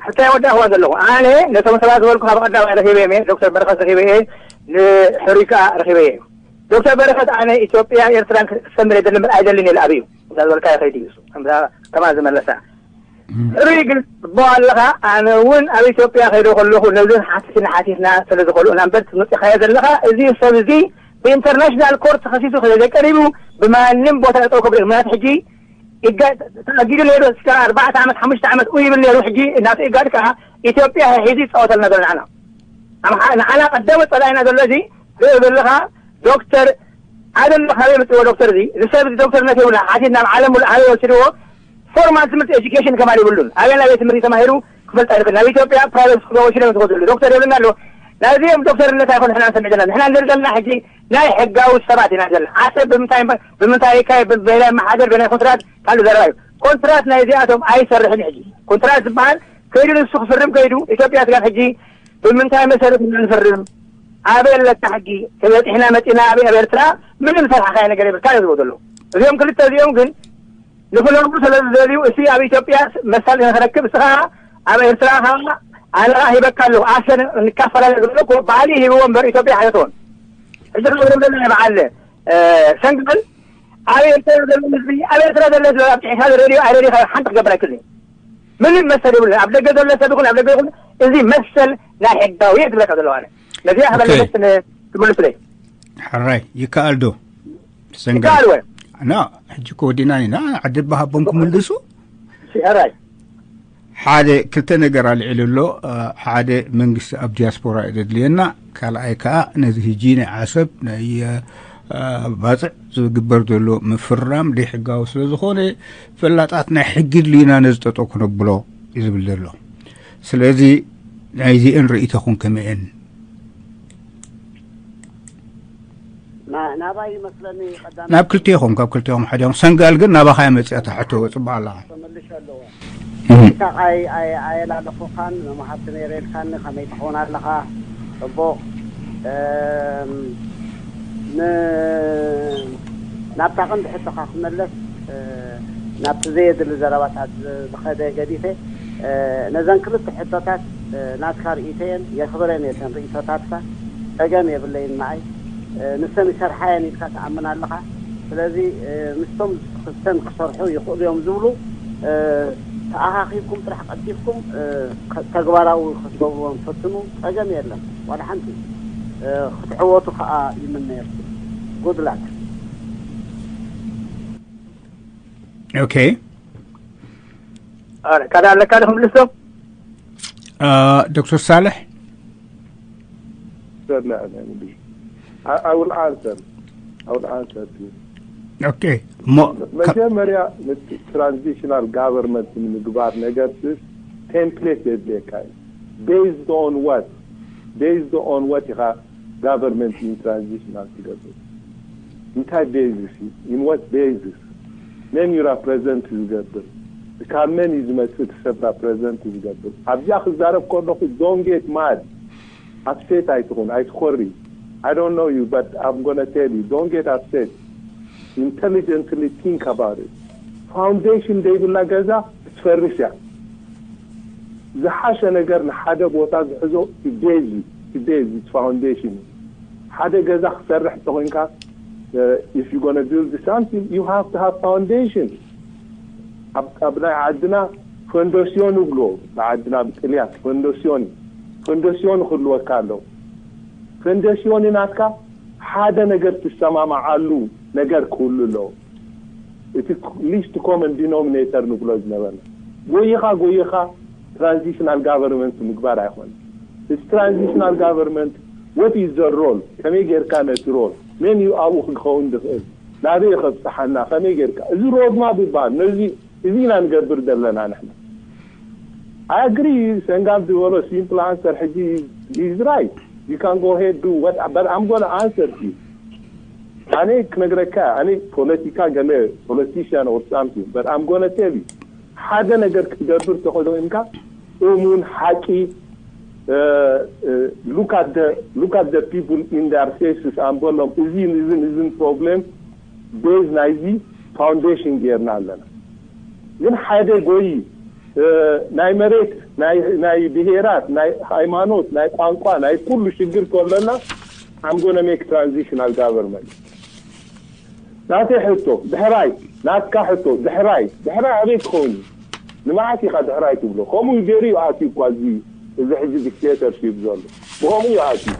ሕታይ ወዳእዋ ዘለኹ ኣነ ነቶም ሰባት ዝበልኩ ካብ ቀዳማይ ረኪበ እየ ዶክተር በረኸት ረኪበ እየ ንሕሩይ ከዓ ረኪበ እየ ዶክተር በረኸት ኣነ ኢትዮጵያ ኤርትራን ክሰምር የደልን ብል ኣይደልን ኢለ ኣብዩ እዛ ዝበልካ ይኸይድ እዩ ከማ ዝመለሳ ርኢ ግን ጽቡቕ ኣለኻ። ኣነ እውን ኣብ ኢትዮጵያ ከይደ ከለኹ ነዚ ሓቲትና ሓቲትና ስለ ዝኸልኡና እምበር ትመጽኻዮ ዘለኻ፣ እዚ ሰብ እዚ ብኢንተርናሽናል ኮርት ተኸሲሱ ስለ ዘይቀሪቡ ብማንም ቦታ ጠጠው ክብል። ምክንያቱ ሕጂ ኢጋ-፣ ተኣጊዱ ነይሩ እስከ ኣርባዕተ ዓመት ሓሙሽተ ዓመት ኡ ይብል ነይሩ። ሕጂ እናቱ ኢጋድ ከዓ ኢትዮጵያ ሒዙ ይፃወተልና ዘሎ ንዓና። ኣምሓ-፣ ንዓና ቀዳሞት ፀላኢና ዘሎ እዚ ርእዮ ዘለኻ ዶክተር ኣደለ ካበይ መፅዎ ዶክተር እዚ? እዚ ሰብ እዚ ዶክተርነት የብሉ። ሓቲት ናብ ዓለም ሙሉእ ኣበይ ወሲድዎ? ፎርማል ትምህርቲ ኤጁኬሽን ከማን የብሉን። ኣበይ ናበይ ትምህርቲ ተማሂሩ ክፈልጥ ኣይኽእል። ናብ ኢትዮጵያ ፕራይቬት ስኩል ወሲዶም ዝወስድሉ ዶክተር የብልና ኣሎ። ናይዚኦም ዶክተርነት ኣይኮነ ንሕና ንሰምዕ ዘለና። ንሕና ንርኢ ዘለና ሕጂ ናይ ሕጋዊ ሰባት ኢና ዘለና። ዓሰብ ብምንታይ እምበር፣ ብምንታይ ይካየድ፣ በናይ መሓደር፣ በናይ ኮንትራት ካልእ ዘረባ እዩ። ኮንትራት ናይ እዚኣቶም ኣይሰርሕን እዩ። ሕጂ ኮንትራት ዝበሃል ከይዱ ንሱ ክፍርም ከይዱ ኢትዮጵያ ስጋብ ሕጂ ብምንታይ መሰረት ኢና ንፈርም? ኣበይ ኣለካ ሕጊ? ተበጢሕና መፂና ኣብ፣ ኣብ ኤርትራ ምንም ዝፈትሓኻዮ ነገር የብልካ እዩ ዝብሉ ዘለዉ። እዚኦም ክልተ እዚኦም ግን ንክነብሩ ስለ ዝደልዩ፣ እቲ ኣብ ኢትዮጵያ መሳል ንክረክብ፣ እስኻ ኣብ ኤርትራ ኸዓ ኣነ ኸዓ ሂበካ ኣለኹ፣ ኣሰር ንካፈላለ ዝብሎ እኮ ባዕሉ ሂብዎ እምበር ኢትዮጵያ ሓተትዎን። ሕጂ ካብ ዝብሎ ናይ በዓል፣ እ፣ ሰንጋል ኣብ ኤርትራ ዘሎ ህዝቢ፣ ኣብ ኤርትራ ዘሎ ህዝቢ ኣብ ጭሒሳ ሬድዮ፣ ኣብ ሬድዮ ሓንቲ ክገብር ኣይክእልን እዩ። ምንም መሰል የብሉን። ኣብ ደገ ዘሎ ሰብ ይኹን ኣብ ደገ ይኹን፣ እዚ መሰል ናይ ሕጋዊ እየ ዝብለካ ዘለኹ ኣነ። ነዚኣ ኦኬ። ከበለመስ ትምልስለይ። ሕራይ፣ ይከኣል ዶ? ሰንጋል። ይከኣል ወይ? ና፣ ሕጂ እኮ ወዲእና ኢና። ዓዲ ባሃቦም ክምልሱ። እሺ፣ ሕራይ። ሓደ ክልተ ነገር ኣልዒሉ ኣሎ። እ፣ ሓደ መንግስቲ ኣብ ዲያስፖራ እዩ ዘድልየና። ካልኣይ ከኣ ነዚ ህጂ ናይ ዓሰብ ናይ፣ እ፣ ባጽዕ ዝግበር ዘሎ ምፍራም ደይሕጋዊ ስለ ዝኾነ ፈላጣት ናይ ሕጊ ድልዩና ነዚ ጠጠው ክነብሎ እዩ ዝብል ዘሎ። ስለዚ ናይዚአን ርእይቶኹም ከመይን? ና-፣ ናባይ ይመስለኒ ቀዳም ናብ ክልቴኹም፣ ካብ ክልቴኹም ሓዲኦም። ሰንጋል ግን ናባኻ እያ መጺኣታ ሕቶ፣ ጽቡቕ ኣለኻ። ተመልሽ ኣለዎ። እህ። ኢሳቕ ኣይ-፣ ኣይ-፣ ኣየላለኹኻን፣ መማህርቲ ነይረ ኢልካኒ፣ ከመይ ትኸውን ኣለኻ? ጽቡቕ። እም፣ ን-፣ ናብታ ቀንዲ ሕቶኻ ክመለስ፣ እ፣ ናብቲ ዘየድሊ ዘረባታት ዝ-፣ ዝኸደ ገዲፈ፣ እ፣ ነዘን ክልተ ሕቶታት፣ እ፣ ናትካ ርእይቶ እየን፣ የኽብረን እየ እተን ርእይቶታትካ፣ ጸገም የብለይን ንዓይ። እ፣ ንሰን ይሰርሓ እየን ኢልካ ትኣምን ኣለኻ። ስለዚ፣ እ፣ ምስቶም ክስተን ክሰርሑ ይኽእሉ እዮም ዝብሉ፣ እ፣ ተኣኻኺብኩም ጥራሕ ቀልጢፍኩም፣ እ፣ ከ-፣ ተግባራዊ ክትገብርዎም ፈትኑ፣ ጸገም የለን ዋላ ሓንቲ። እ፣ ክትዕወቱ ከኣ ይምነየልኩም። ጉድ ላክ። ኦኬ። ኣረ፣ ካልእ ኣለካ ዶ ክምልሶ? እ፣ ዶክተር ሳልሕ? ሰላም፣ እንግዲህ። I, I will answer. I will answer to you. ኦኬ። እሞ ከ- መጀመርያ፣ ትራንዚሽናል ጋቨርንመንት ንምግባር ነገር ስ ቴምፕሌት የድልየካ እዩ። Based on what? Based on what ኢኻ ጋቨርንመንት ኢን ትራንዚሽናል ትገብር? እንታይ ቤዝስ እዩ? In what basis? መን እዩ ራፕሬዘንት ዝገብር? ካብ መን እዩ ዝመጽእ እቲ ሰብ ራፕሬዘንት ዝገብር? ኣብዚኣ ክዛረብ ከለኹ፣ don't get mad, ኣፕሴት ኣይትኹን፣ ኣይትኾሪ። I don't know you, but I'm gonna tell you, don't get upset. Intelligently think about it. ፋውንዴሽን ዘይብላ ገዛ ክትፈርስ እያ። ዝሓሸ ነገር ንሓደ ቦታ ዝሕዞ እቲ ቤዝ እዩ። እቲ ቤዝ፣ እቲ ፋውንዴሽን እዩ። ሓደ ገዛ ክትሰርሕ እንተኾይንካ፣ uh, if you gonna build something, you have to have foundation. ኣብ፣ ኣብ ናይ ዓድና ፈንዶሲዮን ይብልዎ፣ ብዓድና ብጥልያን ፈንዶሲዮን እዩ። ፈንዶሲዮን ክህልወካ ኣለዎ። ፈንዶሲዮን ናትካ ሓደ ነገር ትሰማማዓሉ ነገር ክህሉ ኣለዎ። እቲ ሊስት ኮመን ዲኖሚኔተር ንብሎ ዝነበርና፣ ጎይኻ ጎይኻ ትራንዚሽናል ጋቨርንመንት ምግባር ኣይኮነን። እዚ ትራንዚሽናል ጋቨርንመንት፣ what is the role? ከመይ ጌርካ ነቲ ሮል፣ መን እዩ ኣብኡ ክኸውን ዝኽእል፣ ናበይ ከብጽሓና፣ ከመይ ጌርካ፣ እዚ ሮድማፕ ይበሃል። ነዚ፣ እዚ ኢና ንገብር ዘለና ንሕና። I agree፣ ሰንጋል ዝበሎ ሲምፕል ኣንሰር ሕጂ is right. You can go ahead, do what, but I'm gonna answer you. ኣነ ክነግረካ፣ ኣነ ፖለቲካ ገለ ፖለቲሽያን or something, but I'm gonna tell you፣ ሓደ ነገር ክትገብር ተኾይንካ፣ እሙን፣ ሓቂ፣ uh, uh, look at the, look at the people in their faces and በሎም፣ እዚን እዝን እዝን ፕሮብሌም ቤዝ ናይዚ ፋውንዴሽን ጌርና ኣለና። ግን ሓደ ጎይ፣ እ፣ ናይ መሬት፣ ናይ፣ ናይ ብሄራት፣ ናይ ሃይማኖት፣ ናይ ቋንቋ፣ ናይ ኩሉ ሽግር ከለና፣ I'm gonna make transitional government። ናተይ ሕቶ ድሕራይ፣ ናትካ ሕቶ ድሕራይ፣ ድሕራይ ኣበይ ክኸውን እዩ? ንመዓስ ኢኻ ድሕራይ ትብሎ? ከምኡ ገይሩ እዩ ኣትዩ እኳ እዚ፣ እዚ ሕጂ ዲክቴተርሺፕ ዘሎ። ብኸምኡ እዩ ኣትዩ።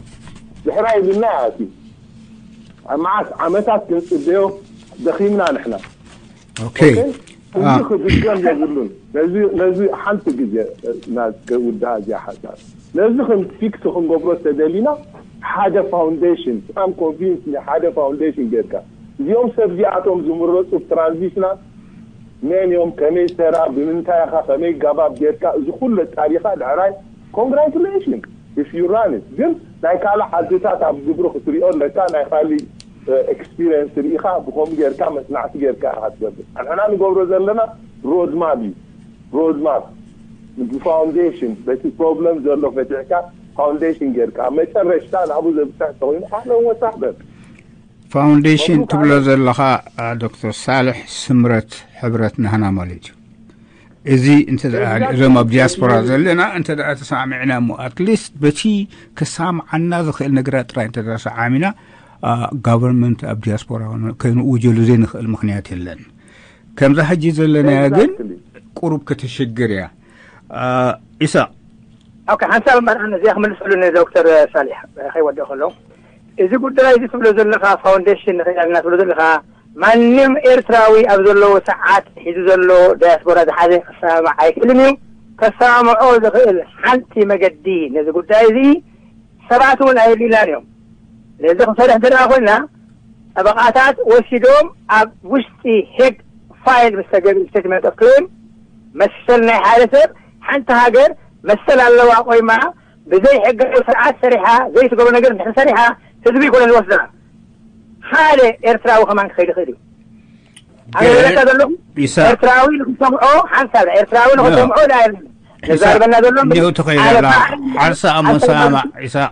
ድሕራይ ኢሉና እዩ ኣትዩ። ኣብ መዓስ ዓመታት ክንጽበዮ ደኺምና ንሕና። ኦኬ። ኦኬ? እዚ ክድገም የብሉን። ነዚ፣ ነዚ ሓንቲ ግዜ እና ክውድኣ እዚኣ ሓሳብ። ነዚ ክን-፣ ፊክስ ክንገብሮ ተደሊና ሓደ ፋውንዴሽን፣ ኣም ኮንቪንስ ሓደ ፋውንዴሽን ጌርካ እዚኦም ሰብ እዚኣቶም ዝምረፁ ትራንዚሽናል መን እዮም፣ ከመይ ሰራ፣ ብምንታይ ኢኻ፣ ከመይ ጋባብ ጌርካ፣ እዚ ኩሉ ኣጣሪኻ ድሕራይ ኮንግራቹሌሽን ኢፍ ዩ ራን። ግን ናይ ካልእ ዓድታት ኣብ ግብሪ ክትሪኦ ኣለካ፣ ናይ ካልእ ኤክስፒሪየንስ ርኢኻ ብከምኡ ጌርካ መጽናዕቲ ጌርካ ኢኻ ትገብር። ንሕና ንገብሮ ዘለና ሮድማፕ እዩ። ሮድማፕ ብፋውንዴሽን በቲ ፕሮብለም ዘሎ ፈቲሕካ ፋውንዴሽን ጌርካ ኣብ መጨረሽታ ናብኡ ዘብፅሕ ተኮይኑ ኣህለን ወሳህለን። ፋውንዴሽን ትብሎ ዘለኻ ዶክተር ሳልሕ ስምረት ሕብረት ናህና ማለት እዩ። እዚ እንተ ደኣ እዞም ኣብ ዲያስፖራ ዘለና እንተ ደኣ ተሰማሚዕና እሞ ኣትሊስት በቲ ከሳምዓና ዝኽእል ነገራት ጥራይ እንተ ደኣ ሰዓሚና ጋቨርንመንት ኣብ ዲያስፖራ ከይንእውጀሉ ዘይንኽእል ምኽንያት የለን። ከምዛ ሕጂ ዘለናያ ግን ቁሩብ ከተሽግር እያ። ኢሳቅ ኦኬ፣ ሓንሳብ መርኣን እዚኣ ክምልሰሉ ንዶክተር ሳሊሕ ከይወድእ ከሎ፣ እዚ ጉዳይ እዚ ትብሎ ዘለኻ ፋውንዴሽን ንኽእል ኣለና ትብሎ ዘለኻ፣ ማንም ኤርትራዊ ኣብ ዘለዎ ሰዓት ሒዙ ዘሎ ዳያስፖራ ዝሓዘ ክሰማማዕ ኣይክእልን እዩ። ከሰማምዖ ዝኽእል ሓንቲ መገዲ ነዚ ጉዳይ እዚ ሰባት እውን ኣየድልዩናን እዮም። ነዚ ክንሰርሕ እንተ ደኣ ኮይና ጠበቓታት ወሲዶም ኣብ ውሽጢ ሄግ ፋይል ምስ ተገብሩ ስቴትመንት ኦፍ ክሌም መሰል ናይ ሓደ ሰብ ሓንቲ ሃገር መሰል ኣለዋ ቆይማ ብዘይ ሕጋዊ ስርዓት ሰሪሓ ዘይትገብሮ ነገር እንድሕር ሰሪሓ ህዝቢ ይኮነ ዝወስዳ ሓደ ኤርትራዊ ከማን ክኸይድ ይኽእል እዩ። ኣነ ዝብለካ ዘለኹ ኢሳቅ ኤርትራዊ ንክሰምዖ ሓንሳብ ኤርትራዊ ንክሰምዖ ዳ ነዛርበና ዘሎ እኒኦ ተኸይላ ሓንሳ ኣሞ ሰማማዕ ኢሳቅ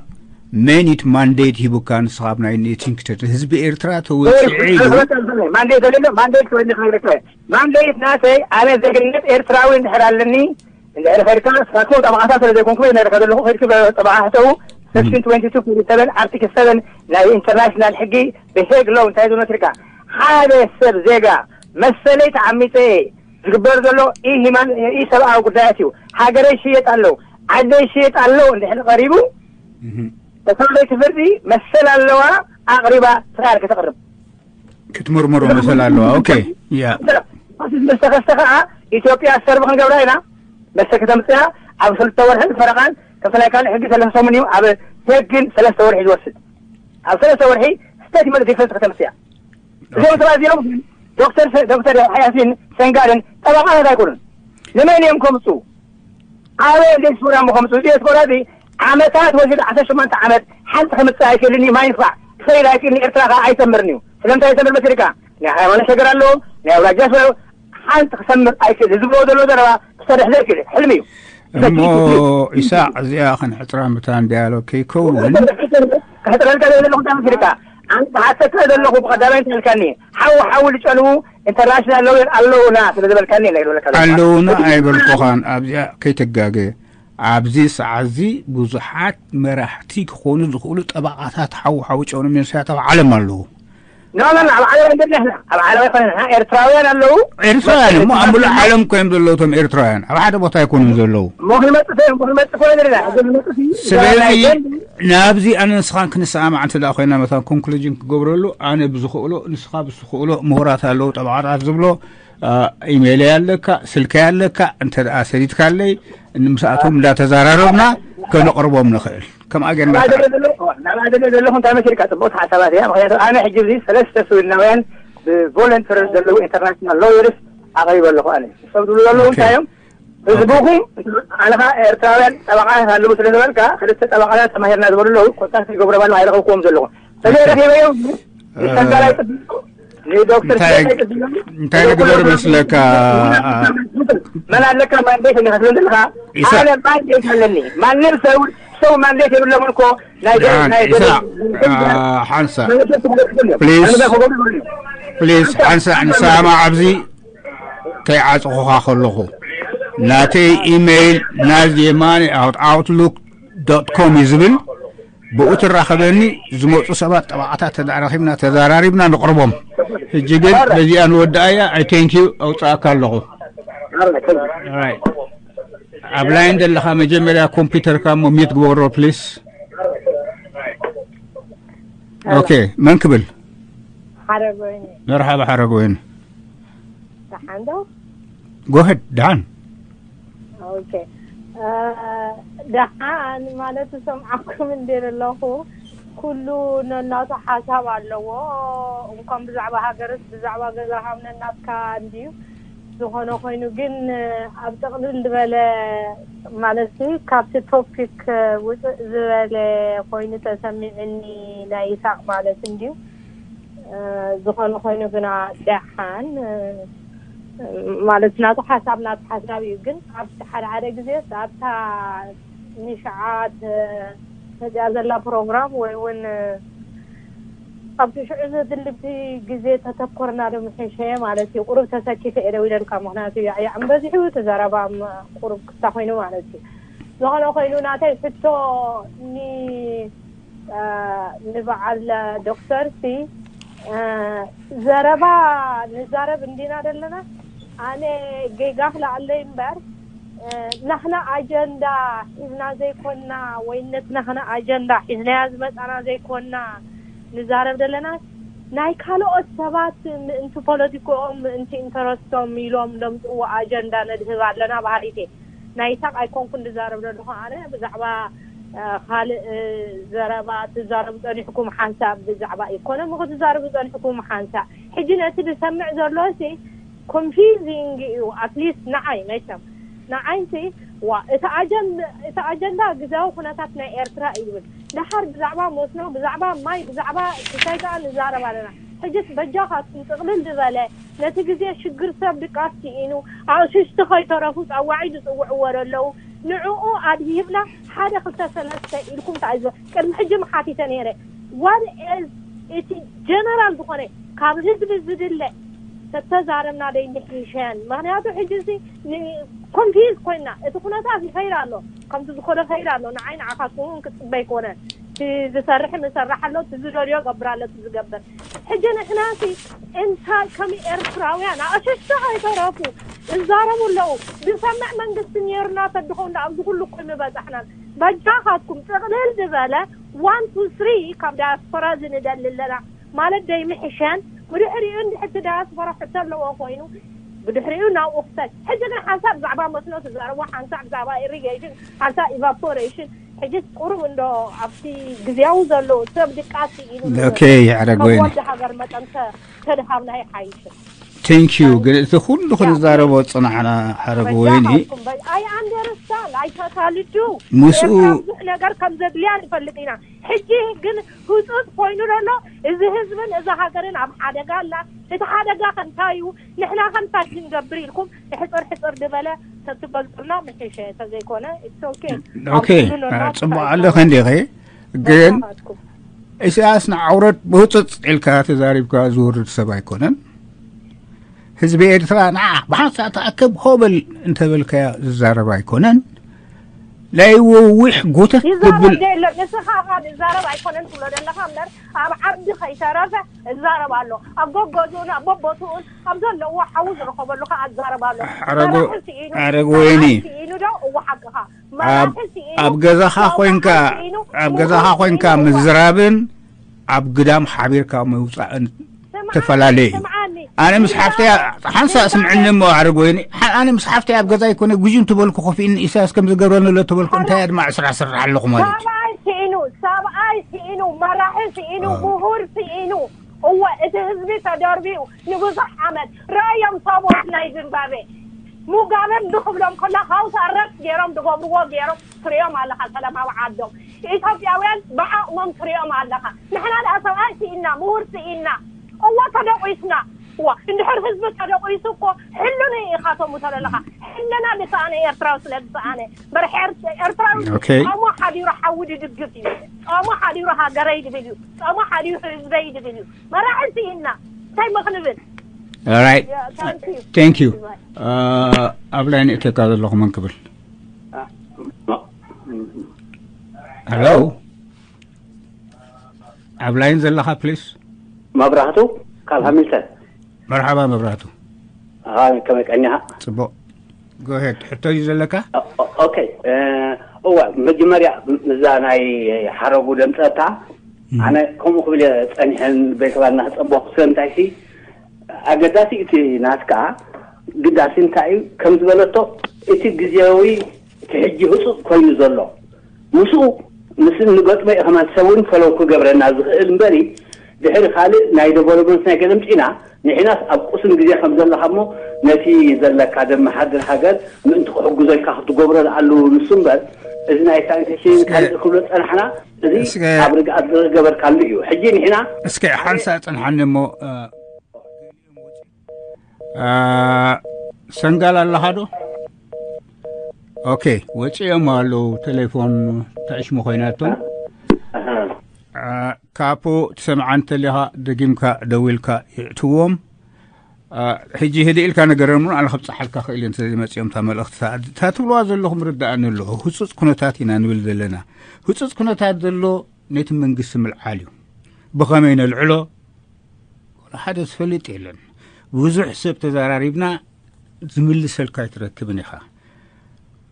ሜኒት ማንዴት ሂቡካ ንስኻ ኣብ ናይ ኔቲንክተት ህዝቢ ኤርትራ ተወፂዐ ኢሉ ማንዴት ዘለ ማንዴት ክበኒ ክነግረካ ማንዴት ናተይ ኣነ ዜግነት ኤርትራዊ እንድሕር ኣለኒ እንድሕር ከድካ ስኻትኩም ጠበቃታት ስለ ዘይኮንኩም ነግረካ ዘለኹ ከድክ ጠበቃ ሕተው ሰክሽን ትወንቲ ቱ ፎርቲ ሰቨን ኣርቲክል ሰቨን ናይ ኢንተርናሽናል ሕጊ ብሄግ ሎው እንታይ ዝመስልካ ሓደ ሰብ ዜጋ መሰለይ ተዓሚፀ ዝግበር ዘሎ ኢ-ሰብኣዊ ጉዳያት እዩ። ሃገረይ ይሽየጥ ኣሎ፣ ዓደይ ይሽየጥ ኣሎ እንድሕር ቀሪቡ ተሳለይቲ ፍርዲ መሰል ኣለዋ ኣቕሪባ ትራያል ከተቕርብ። ክትምርምሮ መሰል ኣለዋ። ኦኬ ያ ምስ ተኸስተ ከዓ ኢትዮጵያ ሰርቢ ክንገብራ ኢና። መሰል ከተምፅያ ኣብ ክልተ ወርሒ ፈረቓን ከምቲ ናይ ካልእ ሕጊ ሰለስተ ሰሙን እዩ። ኣብ ሄግ ግን ሰለስተ ወርሒ ዝወስድ ኣብ ሰለስተ ወርሒ ስቴትመንት ዲፌንስ ከተምፅያ እዚኦም ሰባት እዚኦም ዶክተር ዶክተር ያሲን ሰንጋልን ጠበቃታት ኣይኮኑን። ንመን እዮም ከምፁ? ኣበይ ዲያስፖራ እሞ ከምፁ? ዲያስፖራ እዚ ዓመታት ወሲዱ ዓሰርተ ሸሞንተ ዓመት ሓንቲ ክምፅእ ኣይክእልን እዩ። ማይ ይንፋዕ ክኸይድ ኣይክእልን። ኤርትራ ከዓ ኣይሰምርን እዩ። ስለምንታይ ኣይሰምር መሲልካ? ናይ ሃይማኖት ሸገር ኣለዎም፣ ናይ ኣውራጃ ስለ ሓንቲ ክሰምር ኣይክእል። ዝብሎ ዘሎ ዘረባ ክሰርሕ ዘይክእል ሕልሚ እዩ። እሞ ኢሳቅ እዚኣ ክንሕፅራ ምታን ዲያሎግ ከይከውን ክሕፅረልካ ዘለኹ እንታይ መሲልካ? ኣንተ ሓተካ ዘለኹ ብቀዳማይ እንተልካኒ ሓው ሓው ልጨንዉ ኢንተርናሽናል ሎየር ኣለውና ስለ ዝበልካኒ ነግርበለካ ዘለኹ። ኣለውና ኣይበልኩኻን ኣብዚኣ ከይትጋገ ኣብዚ ሰዓት እዚ ብዙሓት መራሕቲ ክኾኑ ዝኽእሉ ጠበቓታት ሓው ሓው ጨኑ መንስያት ኣብ ዓለም ኣለዉ ኖ ኖ ኖ፣ ኣብ ዓለም እንድና ሕና ኣብ ዓለም ኣይኮነ ሕና ኤርትራውያን ኣለዉ። ኤርትራውያን እሞ ኣብ ሙሉእ ዓለም ኮይም ዘለዉ እቶም ኤርትራውያን ኣብ ሓደ ቦታ ኣይኮኑን ዘለዉ እሞ ክንመፅእ እሞ ክንመፅእ ኮነ ዘለና ሕዚ ክንመፅእ እዩ። ስለዚ ናብዚ ኣነ ንስኻን ክንሰማማዕ እንተ ደኣ ኮይና መታን ኮንክሉዥን ክገብረሉ ኣነ ብዝኽእሎ ንስኻ ብዝኽእሎ ምሁራት ኣለዉ ጠበቓታት ዝብሎ ኢሜይለይ ኣለካ ስልከይ ኣለካ እንተ ደኣ ሰዲድካለይ ንምስኣቶም እንዳተዛራረብና ከነቕርቦም ንኽእል ከምኣ ጌርና ናባዘለ ዘለኹ እንታይ መሲልካ ፅቡቅ ሓሳባት እያ። ምክንያቱ ኣነ ሕጂ እዚ ሰለስተ ስዊድናውያን ብቮለንተር ዘለዉ ኢንተርናሽናል ሎየርስ ኣቕሪበ ኣለኹ። ኣነ ሰብ ዝብሉ ዘለዉ እንታይ እዮም ህዝብኹም ኣነ ከዓ ኤርትራውያን ጠበቃታት ኣለዉ ስለ ዝበልካ ክልተ ጠበቃታት ተማሂርና ዝበሉ ኣለዉ ኮንታክት ይገብሮም ኣለዉ ኣይረኸብክዎም ዘለኹ ስለዚ ረኺበዮም ንሰንጋላይ ፅብቅ ንዶክተር እንታይ- እንታይ ንግበር መስለካ መን ኣለካ ማንዴት እንዲኻ ትብል ዘለኻ ኢሳ- ኣነ ማንዴት ኣለኒ ማንም ሰብ ሰው ማንዴት የብሎምን እኮ ናይ ያን ናይ ኢሳ ሓንሳ ፕሊዝ ፕሊዝ ሓንሳ ንሰማማዕ ኣብዚ ከይዓፅኹኻ ከለኹ ናተይ ኢሜይል ናዚ የማነ ኣውት ኣውትሉክ ዶት ኮም እዩ ዝብል ብኡ ትራኸበኒ ዝመፁ ሰባት ጠበቃታት ተዳረኺብና ተዘራሪብና ንቕርቦም ሕጂ ግን በዚኣ ንወድኣያ ኣይ ቴንክ ዩ ኣውፅኣካ ኣለኹ Alright. ኣብ ላይን ዘለኻ መጀመርያ ኮምፒውተርካ ሞ ሚት ግበሮ ፕሊስ። ኦኬ፣ መን ክብል? ሓረጎይኒ መርሓባ ሓረጎይኒ። ደሓንዶ? ጎህድ ደሓን። ኦኬ። ደሓን ማለት ዝሰምዓኩም እንዴ ዘለኹ፣ ኩሉ ነናቱ ሓሳብ ኣለዎ። እንኳን ብዛዕባ ሃገርስ ብዛዕባ ገዛኻ ነናትካ እንድዩ። ዝኾነ ኮይኑ ግን ኣብ ጥቕልል ዝበለ ማለት ካብቲ ቶፒክ ውፅእ ዝበለ ኮይኑ ተሰሚዕኒ፣ ናይ ይሳቅ ማለት እንድዩ። ዝኾነ ኮይኑ ግና ደሓን ማለት ናቱ ሓሳብ ናቱ ሓሳብ እዩ። ግን ኣብቲ ሓደ ሓደ ግዜ ኣብታ ንሽዓት መፅያ ዘላ ፕሮግራም ወይ እውን ኣብቲ ሽዑ ዘድልብቲ ግዜ ተተኮርና ዶ ምሕሸ ማለት እዩ። ቁሩብ ተሰኪፈ እየ ደው ኢለልካ፣ ምክንያቱ ያዕያዕን በዚሑ እቲ ዘረባ ቁሩብ ክስታ ኮይኑ ማለት እዩ። ዝኾነ ኮይኑ ናተይ ሕቶ ኒ ንበዓል ዶክተር ሲ ዘረባ ንዛረብ እንዲና ዘለና። ኣነ ጌጋ ክለኣለይ እምበር ናህና ኣጀንዳ ሒዝና ዘይኮና ወይ ነት ናህና ኣጀንዳ ሒዝናያ ዝመፃና ዘይኮና ንዛረብ ዘለና ናይ ካልኦት ሰባት ምእንቲ ፖለቲኮኦም ምእንቲ ኢንተረስቶም ኢሎም ለምፅዎ ኣጀንዳ ነድህብ ኣለና በሃሊት እየ። ናይ ይሳቅ ኣይኮንኩን ዝዛረብ ዘለኹ ኣነ ብዛዕባ ካልእ ዘረባ ትዛረቡ ፀኒሕኩም ሓንሳእ ብዛዕባ ኢኮኖሚ ክትዛረቡ ፀኒሕኩም ሓንሳእ ሕጂ ነቲ ዝሰምዕ ዘሎ ሲ ኮንፊዚንግ እዩ ኣትሊስት ንዓይ መቸም ንዓይንሲ ዋ እቲ ኣጀንዳ እቲ ኣጀንዳ ግዛዊ ኩነታት ናይ ኤርትራ እዩ ይብል። ደሓር ብዛዕባ መስኖ ብዛዕባ ማይ ብዛዕባ እንታይ ከዓ ንዛረብ ኣለና። ሕጅስ በጃኻትኩም ጥቕልል ዝበለ ነቲ ግዜ ሽግር ሰብ ድቃስ ስኢኑ ኣቕሽሽቲ ከይተረፉ ጸዋዒ ዝጽውዕዎ ዘለዉ ንዕኡ ኣድሂብና ሓደ ክልተ ሰለስተ ኢልኩም ተኣዘ ቅድሚ ሕጂ መሓቲተ ነይረ። ዋት ኤዝ እቲ ጀነራል ዝኾነ ካብ ህዝቢ ዝድለ ተተዛረብና ደይንሕሸን ምክንያቱ ሕጂ ሲ ኮንፊዝ ኮይና እቲ ኩነታት ይኸይድ ኣሎ ከምቲ ዝኾነ ይኸይድ ኣሎ ንዓይ ንዓኻትኩም እውን ክፅበ ኣይኮነን ዝሰርሕ ንሰርሕ ኣሎ ዝደልዮ ገብር ኣሎ ዝገብር ሕጂ ንሕናሲ እንታይ ከም ኤርትራውያን ኣሸሽተ ኣይተረፉ ይዛረቡ ኣለዉ ዝሰምዕ መንግስቲ ነይርና ተድኾን ኣብዚ ኩሉ እኮ ምበፃሕናን በጃኻትኩም ጥቕልል ዝበለ ዋን ቱ ስሪ ካብ ዳያስፖራ ዝንደሊ ኣለና ማለት ደይምሕሸን ብድሕሪኡ እንድሕቲ ዳያስፖራ ሕቶ ኣለዎ ኮይኑ ብድሕሪኡ ናብኡ ክሰድ ሕጂ ግን ሓንሳብ ብዛዕባ መስኖ ትዛረቡ ሓንሳብ ብዛዕባ ኢሪጌሽን ሓንሳብ ኢቫፖሬሽን ሕጂ ቁሩብ እንዶ ኣብቲ ግዜያዊ ዘለዉ ሰብ ድቃሲ ኢሉ ኦኬ ይዕረግ ወይኒ ወዲ ሃገር መጠን ተድሃብና ይሓይሽ ቴንክ ዩ ግን እቲ ኩሉ ክንዛረቦ ዝፅናሕና ሓረግ ወይኒ I understand I totally do ምስኡ ብዙሕ ነገር ከም ዘድልያ ንፈልጥ ኢና ሕጂ ግን ህፁፅ ኮይኑ ዘሎ እዚ ህዝብን እዛ ሃገርን ኣብ ሓደጋ ኣላ እቲ ሓደጋ ከንታይ እዩ ንሕና ከንታይ ክንገብር ኢልኩም ሕፅር ሕፅር ዝበለ ተትገልፁልና ምሕሸ ተዘይኮነ it's okay ኦኬ ፅቡቅ ኣለኸ እንዲኸ ግን ኢሳያስ ንዓውረድ ብህፁፅ ኢልካ ተዛሪብካ ዝወርድ ሰብ ኣይኮነን ህዝቢ ኤርትራ ንዓ ብሓንሳእ ተኣከብ ሆበል እንተበልካዮ ዝዛረብ ኣይኮነን ናይ ወዊሕ ጎተት ክብል ንስኻ ኻ ዝዛረብ ኣይኮነን ትብሎ ዘለኻ እምበር ኣብ ዓዲ ከይተረፈ እዛረብ ኣሎ ኣብ ጎጎዝኡን ኣብ በቦትኡን ኣብ ዘለዎ ሓዊ ዝረኸበሉ ኸዓ እዛረብ ኣሎ ኣረጎ- ኣረግ ወይኒ ኢሉ ዶ እወ ሓቅኻ መራሒ ስኢኑ ኣብ ገዛኻ ኮይንካ ኣብ ገዛኻ ኮይንካ ምዝራብን ኣብ ግዳም ሓቢርካ ምውፃእን ተፈላለየ እዩ ኣነ ምስ ሓፍተያ ሓንሳእ ስምዕኒ እሞ ኣረግ ወይኒ ኣነ ምስ ሓፍተይ ኣብ ገዛ ይኮነ ጉጅም ትበልኩ ኮፊእኒ ኢሳያስ ከም ዝገብረኒ ኣሎ ተበልኩ እንታይ ድማ ዕስራ ስራሕ ኣለኹ ማለት እዩ ሰብኣይ ስኢኑ ሰብኣይ ስኢኑ መራሒ ስኢኑ ምሁር ስኢኑ እወ እቲ ህዝቢ ተደርቢዩ ንብዙሕ ዓመት ረእዮም ሰቦት ናይ ዝምባቤ ሙጋበን ብክብሎም ከላ ካውሳ ረስ ገይሮም ዝገብርዎ ገይሮም ትሪኦም ኣለኻ ሰላማዊ ዓዶም ኢትዮጵያውያን ብዓቕሞም ትሪኦም ኣለኻ ንሕና ደኣ ሰብኣይ ስኢና ምሁር ስኢና እወ ተደቂስና እዋ እንድሕር ህዝቢ ተደቂሱ እኮ ሕሉን ኢኻቶም ተለለኻ ሕልና ዝሰኣነ ኤርትራዊ ስለ ዝሰኣነ በርሒ ኤርትራዊ ጸሞ ሓዲሩ ሓዊ ድድግፍ እዩ ጸሞ ሓዲሩ ሃገረይ ድብል እዩ ጸሞ ሓዲሩ ህዝበይ ድብል እዩ መራሒ ስኢና እንታይ መኽንብል right thank you ኣብ ላይ ንእተካ ዘለኹ መን ክብል ሄሎ ኣብ ላይን ዘለኻ ፕሊስ መብራህቱ ካብ ሃሚልተን መርሓባ መብራህቱ ከመይ ቀኒኻ ፅቡቅ ጎሄድ ሕቶ እዩ ዘለካ? ኦኬ። እዋ፣ መጀመርያ እዛ ናይ ሓረጉ ደምፀታ ኣነ ከምኡ ክብል እየ ፀኒሐን። ቤተባልና ክፀበኹ ስለምንታይ ሲ ኣገዳሲ እቲ ናትካ ግዳሲ እንታይ እዩ ከም ዝበለቶ፣ እቲ ግዜያዊ እቲ ሕጂ ህፁፅ ኮይኑ ዘሎ ምስኡ ምስ እንገጥሞ እዩ ከማን ሰብ እውን ፈለው ክገብረና ዝኽእል እምበሪ ድሕሪ ካልእ ናይ ዴቨሎፕመንት ናይ ገለምፂና ንሕናስ ኣብ ቁስን ግዜ ከም ዘለኻ እሞ ነቲ ዘለካ ደመሓድር ሃገር ምእንቲ ክሕግዞ ኢልካ ክትገብሮ ኣሉ ንሱ እምበር እዚ ናይ ሳኒቴሽን ካልእ ክብሎ ፀናሕና እዚ ኣብ ርግኣት ዝገበርካሉ እዩ። ሕጂ ንሕና እስከ ሓንሳ ፅንሓኒ እሞ ሰንጋል ኣለኻ ዶ? ኦኬ፣ ወፂኦም ኣለዉ። ቴሌፎን ተዕሽሙ ኮይናቶም። ካፖ ትሰምዓ እንተሊኻ ደጊምካ ደዊልካ ይእትዎም። ሕጂ ህድእ ኢልካ ነገረምኑ ኣነ ከብፅሓልካ ክእል እንተዘይመፅኦም እታ መልእኽቲ እታ ትብልዋ ዘለኹም ርዳእኒ ኣሎ። ህፁፅ ኩነታት ኢና ንብል ዘለና። ህፁፅ ኩነታት ዘሎ ነቲ መንግስቲ ምልዓል እዩ። ብኸመይ ነልዕሎ ሓደ ዝፈልጥ የለን። ብዙሕ ሰብ ተዘራሪብና ዝምልሰልካ ኣይትረክብን ኢኻ።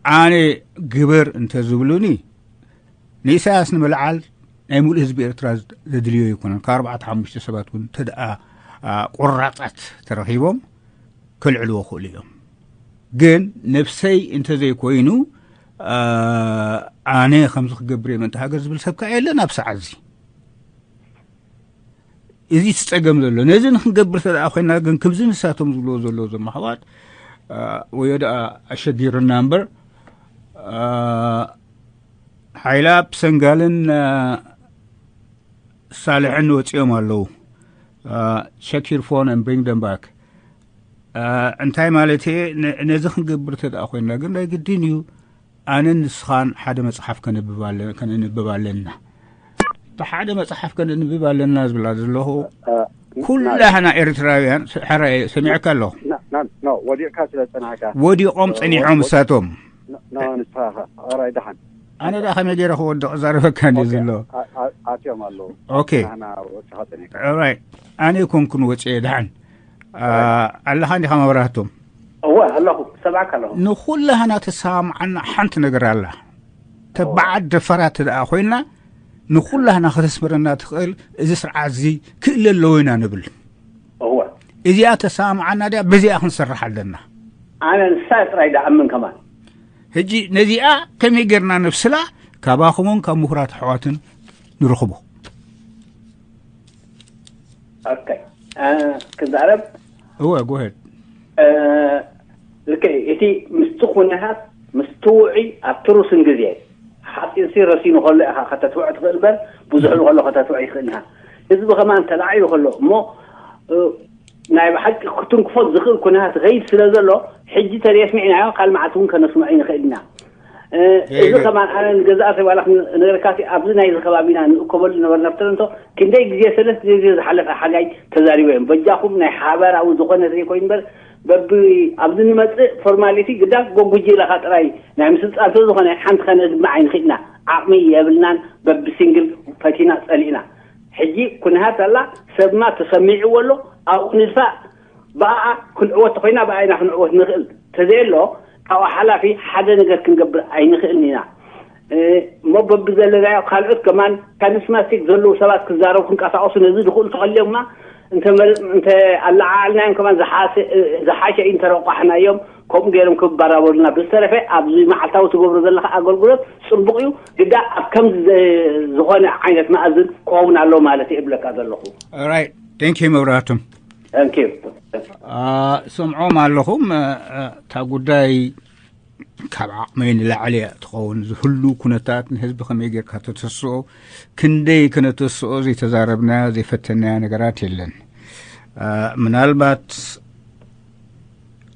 ኣነ ግበር እንተዝብሉኒ ንኢሳያስ ንምልዓል ናይ ሙሉእ ህዝቢ ኤርትራ ዘድልዮ ኣይኮነን። ካብ ኣርባዕተ ሓሙሽተ ሰባት እውን ተደኣ ቁራጻት ተረኺቦም ከልዕልዎ ክእሉ እዮም። ግን ነብሰይ እንተዘይኮይኑ ኣነ ከምዚ ክገብር እየ ምእንቲ ሃገር ዝብል ሰብ ከኣ የለን ኣብ ሰዓት እዚ። እዚ እቲ ጸገም ዘሎ። ነዚ ንክንገብር ተደኣ ኮይና ግን ከምዚ ንሳቶም ዝብልዎ ዘለዉ ዘማሕዋት ወዮ ደኣ ኣሸጊርና እምበር ሓይላ ብሰንጋልን ሳልሕን ወፂኦም ኣለዉ። Check your phone and bring them back። እንታይ ማለት እየ? ነዚ ክንገብር ተደኣ ኮይና ግን ናይ ግድን እዩ ኣነን ንስኻን ሓደ መፅሓፍ ከነንብብ ኣለና። እቲ ሓደ መፅሓፍ ከነንብብ ኣለና ዝብላ ዘለኹ ኩላህና ኤርትራውያን። ሕራይ ሰሚዐካ ኣለኹ። ወዲቕካ ስለ ዝፀናሕካ ወዲቖም ፀኒሖም እሳቶም። ንስኻ ራይ ደሓን ኣነ ደኣ ከመይ ገይረ ክወድቕ ዛረበካ እንዲ ዘሎ። ኣትዮም ኣለዉ። ኦኬ። ኣነ ይኮንኩን ወፅየ ደሓን ኣለኻ እንዲኻ መብራህቶም? እወ ኣለኹ፣ ሰብዓካ ኣለኹ። ንኹላህና ተሰማምዓና ሓንቲ ነገር ኣላ። ተባዓት ደፈራት ደኣ ኮይና ንኹላህና ከተስምረና ትኽእል እዚ ስርዓት እዚ ክእለ ኣለዎ ኢና ንብል። እወ እዚኣ ተሰማምዓና ድያ? በዚኣ ክንሰርሕ ኣለና። ኣነ ንሳ ጥራይ ደኣምን ከማን። ሕጂ ነዚኣ ከመይ ጌርና ነብስላ? ካባኹምን ካብ ምሁራት ኣሕዋትን ንረኽቦ። ኦኬ። ክዛረብ እወ ጎሄድ። ልክዕ እቲ ምስቲ ኩነታት ምስቲ ውዑይ ኣብቲ ሩስን ግዜ ሓፂርሲ ረሲኑ ከሎ ኢኻ ከተትውዕ ትኽእል በር ብዙሕ ንከሎ ከተትውዕ ይኽእል ኢኻ። ህዝቢ ከማን ተላዒሉ ከሎ እሞ ናይ ብሓቂ ክትንክፎ ዝኽእል ኩነታት ይኸይድ ስለ ዘሎ ሕጂ ተደስሚዕናዮ ካልእ መዓልቲ እውን ከነስምዖ ይንኽእል ኢና። እዚ ከማን ኣነ ንገዛእ ሰባላ ክነገረካ ኣብዚ ናይዚ ከባቢና ንእከበሉ ነበርና ብተለምዶ ክንደይ ግዜ ሰለስተ ግዜ ዝሓለፈ ሓጋይ ተዛሪቦ እዮም። በጃኹም ናይ ሓበራዊ ዝኾነ ዘይኮይኑ እምበር በቢ ኣብዚ ንመፅእ ፎርማሊቲ ግዳ ጎጉጅ ኢለካ ጥራይ ናይ ምስልጣን ስለዝኾነ ሓንቲ ከነድምዕ ኣይንኽእልና። ዓቕሚ የብልናን። በቢ ሲንግል ፈቲና ፀሊእና። ሕጂ ኩነታት ኣላ ሰብና ተሰሚዕዎ ኣሎ ኣብኡ ንድፋእ ብኣኣ ክንዕወት ተኮይና ብኣይና ክንዕወት ንኽእል ተዘየሎ ካብኡ ሓላፊ ሓደ ነገር ክንገብር ኣይንኽእልን ኢና። እሞ በብዘለናዮ ካልኦት ከማን ካሪስማቲክ ዘለዉ ሰባት ክዛረቡ ክንቀሳቀሱ ነዚ ዝኽእሉ ተኸልዮምና እንተ ኣለዓዓልናዮም ከማን ዝሓሸ እዩ እንተረቋሕናዮም ከምኡ ገይሮም ክባራበሩና ብዝተረፈ ኣብዚ መዓልታዊ ትገብሮ ዘለካ ኣገልግሎት ፅቡቅ እዩ ግዳ ኣብ ከምዚ ዝኾነ ዓይነት መኣዝን ክኸውን ኣለዎ ማለት እየ እብለካ ዘለኹ። Thank you መብራህቶም። Thank you። ሰምዖም ኣለኹም እታ ጉዳይ ካብ ዓቕመይ ንላዕሊ እያ ትኸውን ዝህሉ ኩነታት ንህዝቢ ከመይ ጌርካ ተተስኦ ክንደይ ከነተስኦ ዘይተዛረብናዮ ዘይፈተናዮ ነገራት የለን። ምናልባት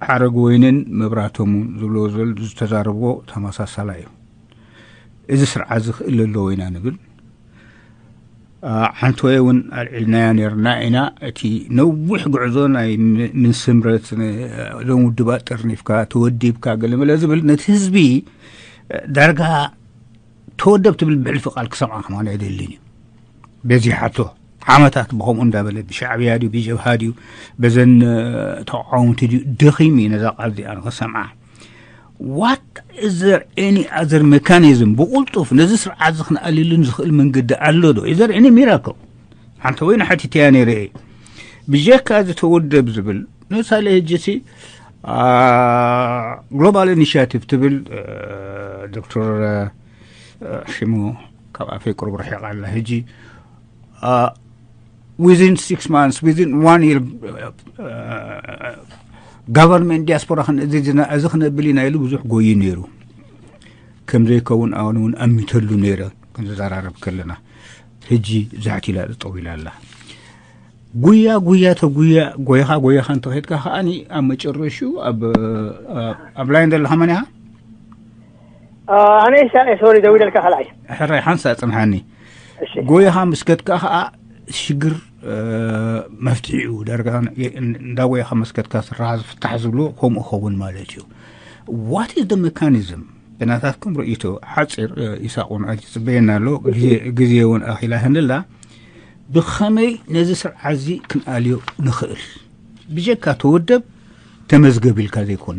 ሓረግ ወይንን መብራቶም እውን ዝብልዎ ዘል ዝተዛረብዎ ተመሳሳላ እዩ። እዚ ስርዓት ዝኽእል ኣለዎ ኢና ንብል። ሓንቲ ወይ እውን ኣልዒልናያ ነርና ኢና። እቲ ነዊሕ ጉዕዞ ናይ ምን ስምረት እዞም ውድባት ጠርኒፍካ ተወዲብካ ገለመለ ዝብል ነቲ ህዝቢ ዳርጋ ተወደብ ትብል ብሕልፊ ቃል ክሰምዓ ከማን ኣይደልን እዩ። በዚሓቶ ዓመታት ብኸምኡ እንዳበለ ብሻዕብያ ድዩ ብጀብሃ ድዩ በዘን ተቃወምቲ ድዩ ደኺም እዩ ነዛ ቃል እዚኣ ንክሰምዓ። What is there any other mechanism? ብቕልጡፍ ነዚ ስርዓት እዚ ክንኣልየሉን ዝኽእል መንገዲ ኣሎ ዶ? Is there any miracle? ሓንቲ ወይ ንሓቲተያ ነይረ እየ። ብጀካ እዚ ተወደብ ዝብል፣ ምሳሌ፣ ሕጂ ሲ ግሎባል ኢኒሽቲቭ ትብል፣ ዶክተር፣ ሽሙ ካብ ኣፈይ ቁሩብ ርሒቕ ኣላ። ሕጂ within six months, within one year, government ዲያስፖራ ክንእዝዝ ኢና፣ እዚ ክነብል ኢና ኢሉ ብዙሕ ጎዩ ነይሩ። ከም ዘይከውን ኣነ እውን ኣሚተሉ ነይረ ክንዘራረብ ከለና። ሕጂ ዛሕት ኢላ ጠጠው ኢላ ኣላ። ጉያ ጉያ ተጉያ፣ ጎይኻ ጎይኻ እንተኸድካ ከዓኒ ኣብ መጨረሹ ኣብ ኣብ ላይን ዘለኻ መን ኢኻ? ኣነ ኢሳቅ፣ ሶሪ፣ ደዊለልካ ካልኣይ። ሕራይ ሓንሳ ጽንሓኒ። ጎይኻ ምስ ከድካ ከዓ ሽግር መፍትሒኡ ዳርጋ እንዳጎይኻ ምስ ከድካ ስራሓ ዝፍታሕ ዝብሎ ከምኡ ኸውን ማለት እዩ። What is the mechanism? ብናታትኩም ርእይቶ ሓፂር፣ ኢሳቅ እውን ኣይትፅበየና ኣሎ፣ ግዜ እውን ኣኺላ ህንላ። ብኸመይ ነዚ ስርዓት እዚ ክንኣልዮ ንኽእል? ብጀካ ተወደብ ተመዝገብ ኢልካ ዘይኮነ።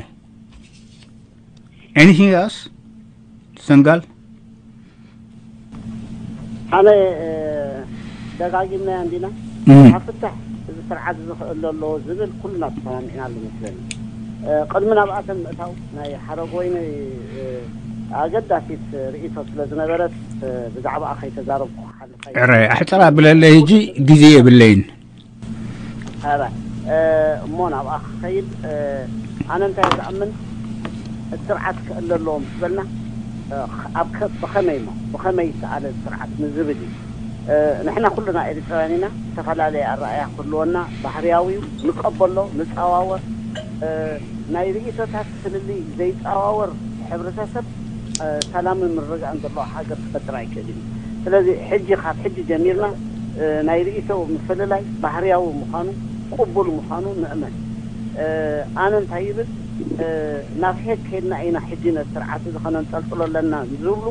Anything else? ሰንጋል? ኣነ ደጋጊምናያ እንዲና። ካብ ፍታሕ እዚ ስርዓት እዚ ክእለ ኣለዎ ዝብል ኩልና ተሰማሚዕናሉ መስለኒ። ቅድሚ ናብኣተን ምእታው ናይ ሓረጎይነይ ኣገዳሲት ርእይቶ ስለ ዝነበረት ብዛዕባኣ ከይተዛረብኩ ክሓልፍ። ዕረ ኣሕፅራ ብለለይ፣ ሕጂ ግዜ የብለይን። እሞ ናብኣ ክኸይድ፣ ኣነ እንታይ ዝኣምን፣ እቲ ስርዓት ክእለ ኣለዎ ምስ በልና፣ ኣብ ብኸመይ እሞ ብኸመይ ይተኣለ ስርዓት ንዝብል እዩ። ንሕና ኩልና ኤርትራውያን ኢና። ዝተፈላለየ ኣረኣያ ክህልወና ባህርያዊ እዩ። ንቀበሎ፣ ንጸዋወር። ናይ ርእይቶታት ፍልልይ ዘይጸዋወር ሕብረተሰብ ሰላምን ምርግጋእን ዘለዎ ሃገር ክፈጥር ኣይክእልን እዩ። ስለዚ ሕጂ፣ ካብ ሕጂ ጀሚርና ናይ ርእይቶ ምፍልላይ ባህርያዊ ምዃኑ፣ ቅቡል ምዃኑ ንእመን። ኣነ እንታይ ይብል፣ ናብ ሄግ ከይድና ኢና ሕጂ ነቲ ስርዓት እዚ ከነንጠልጥሎ ኣለና ዝብሉ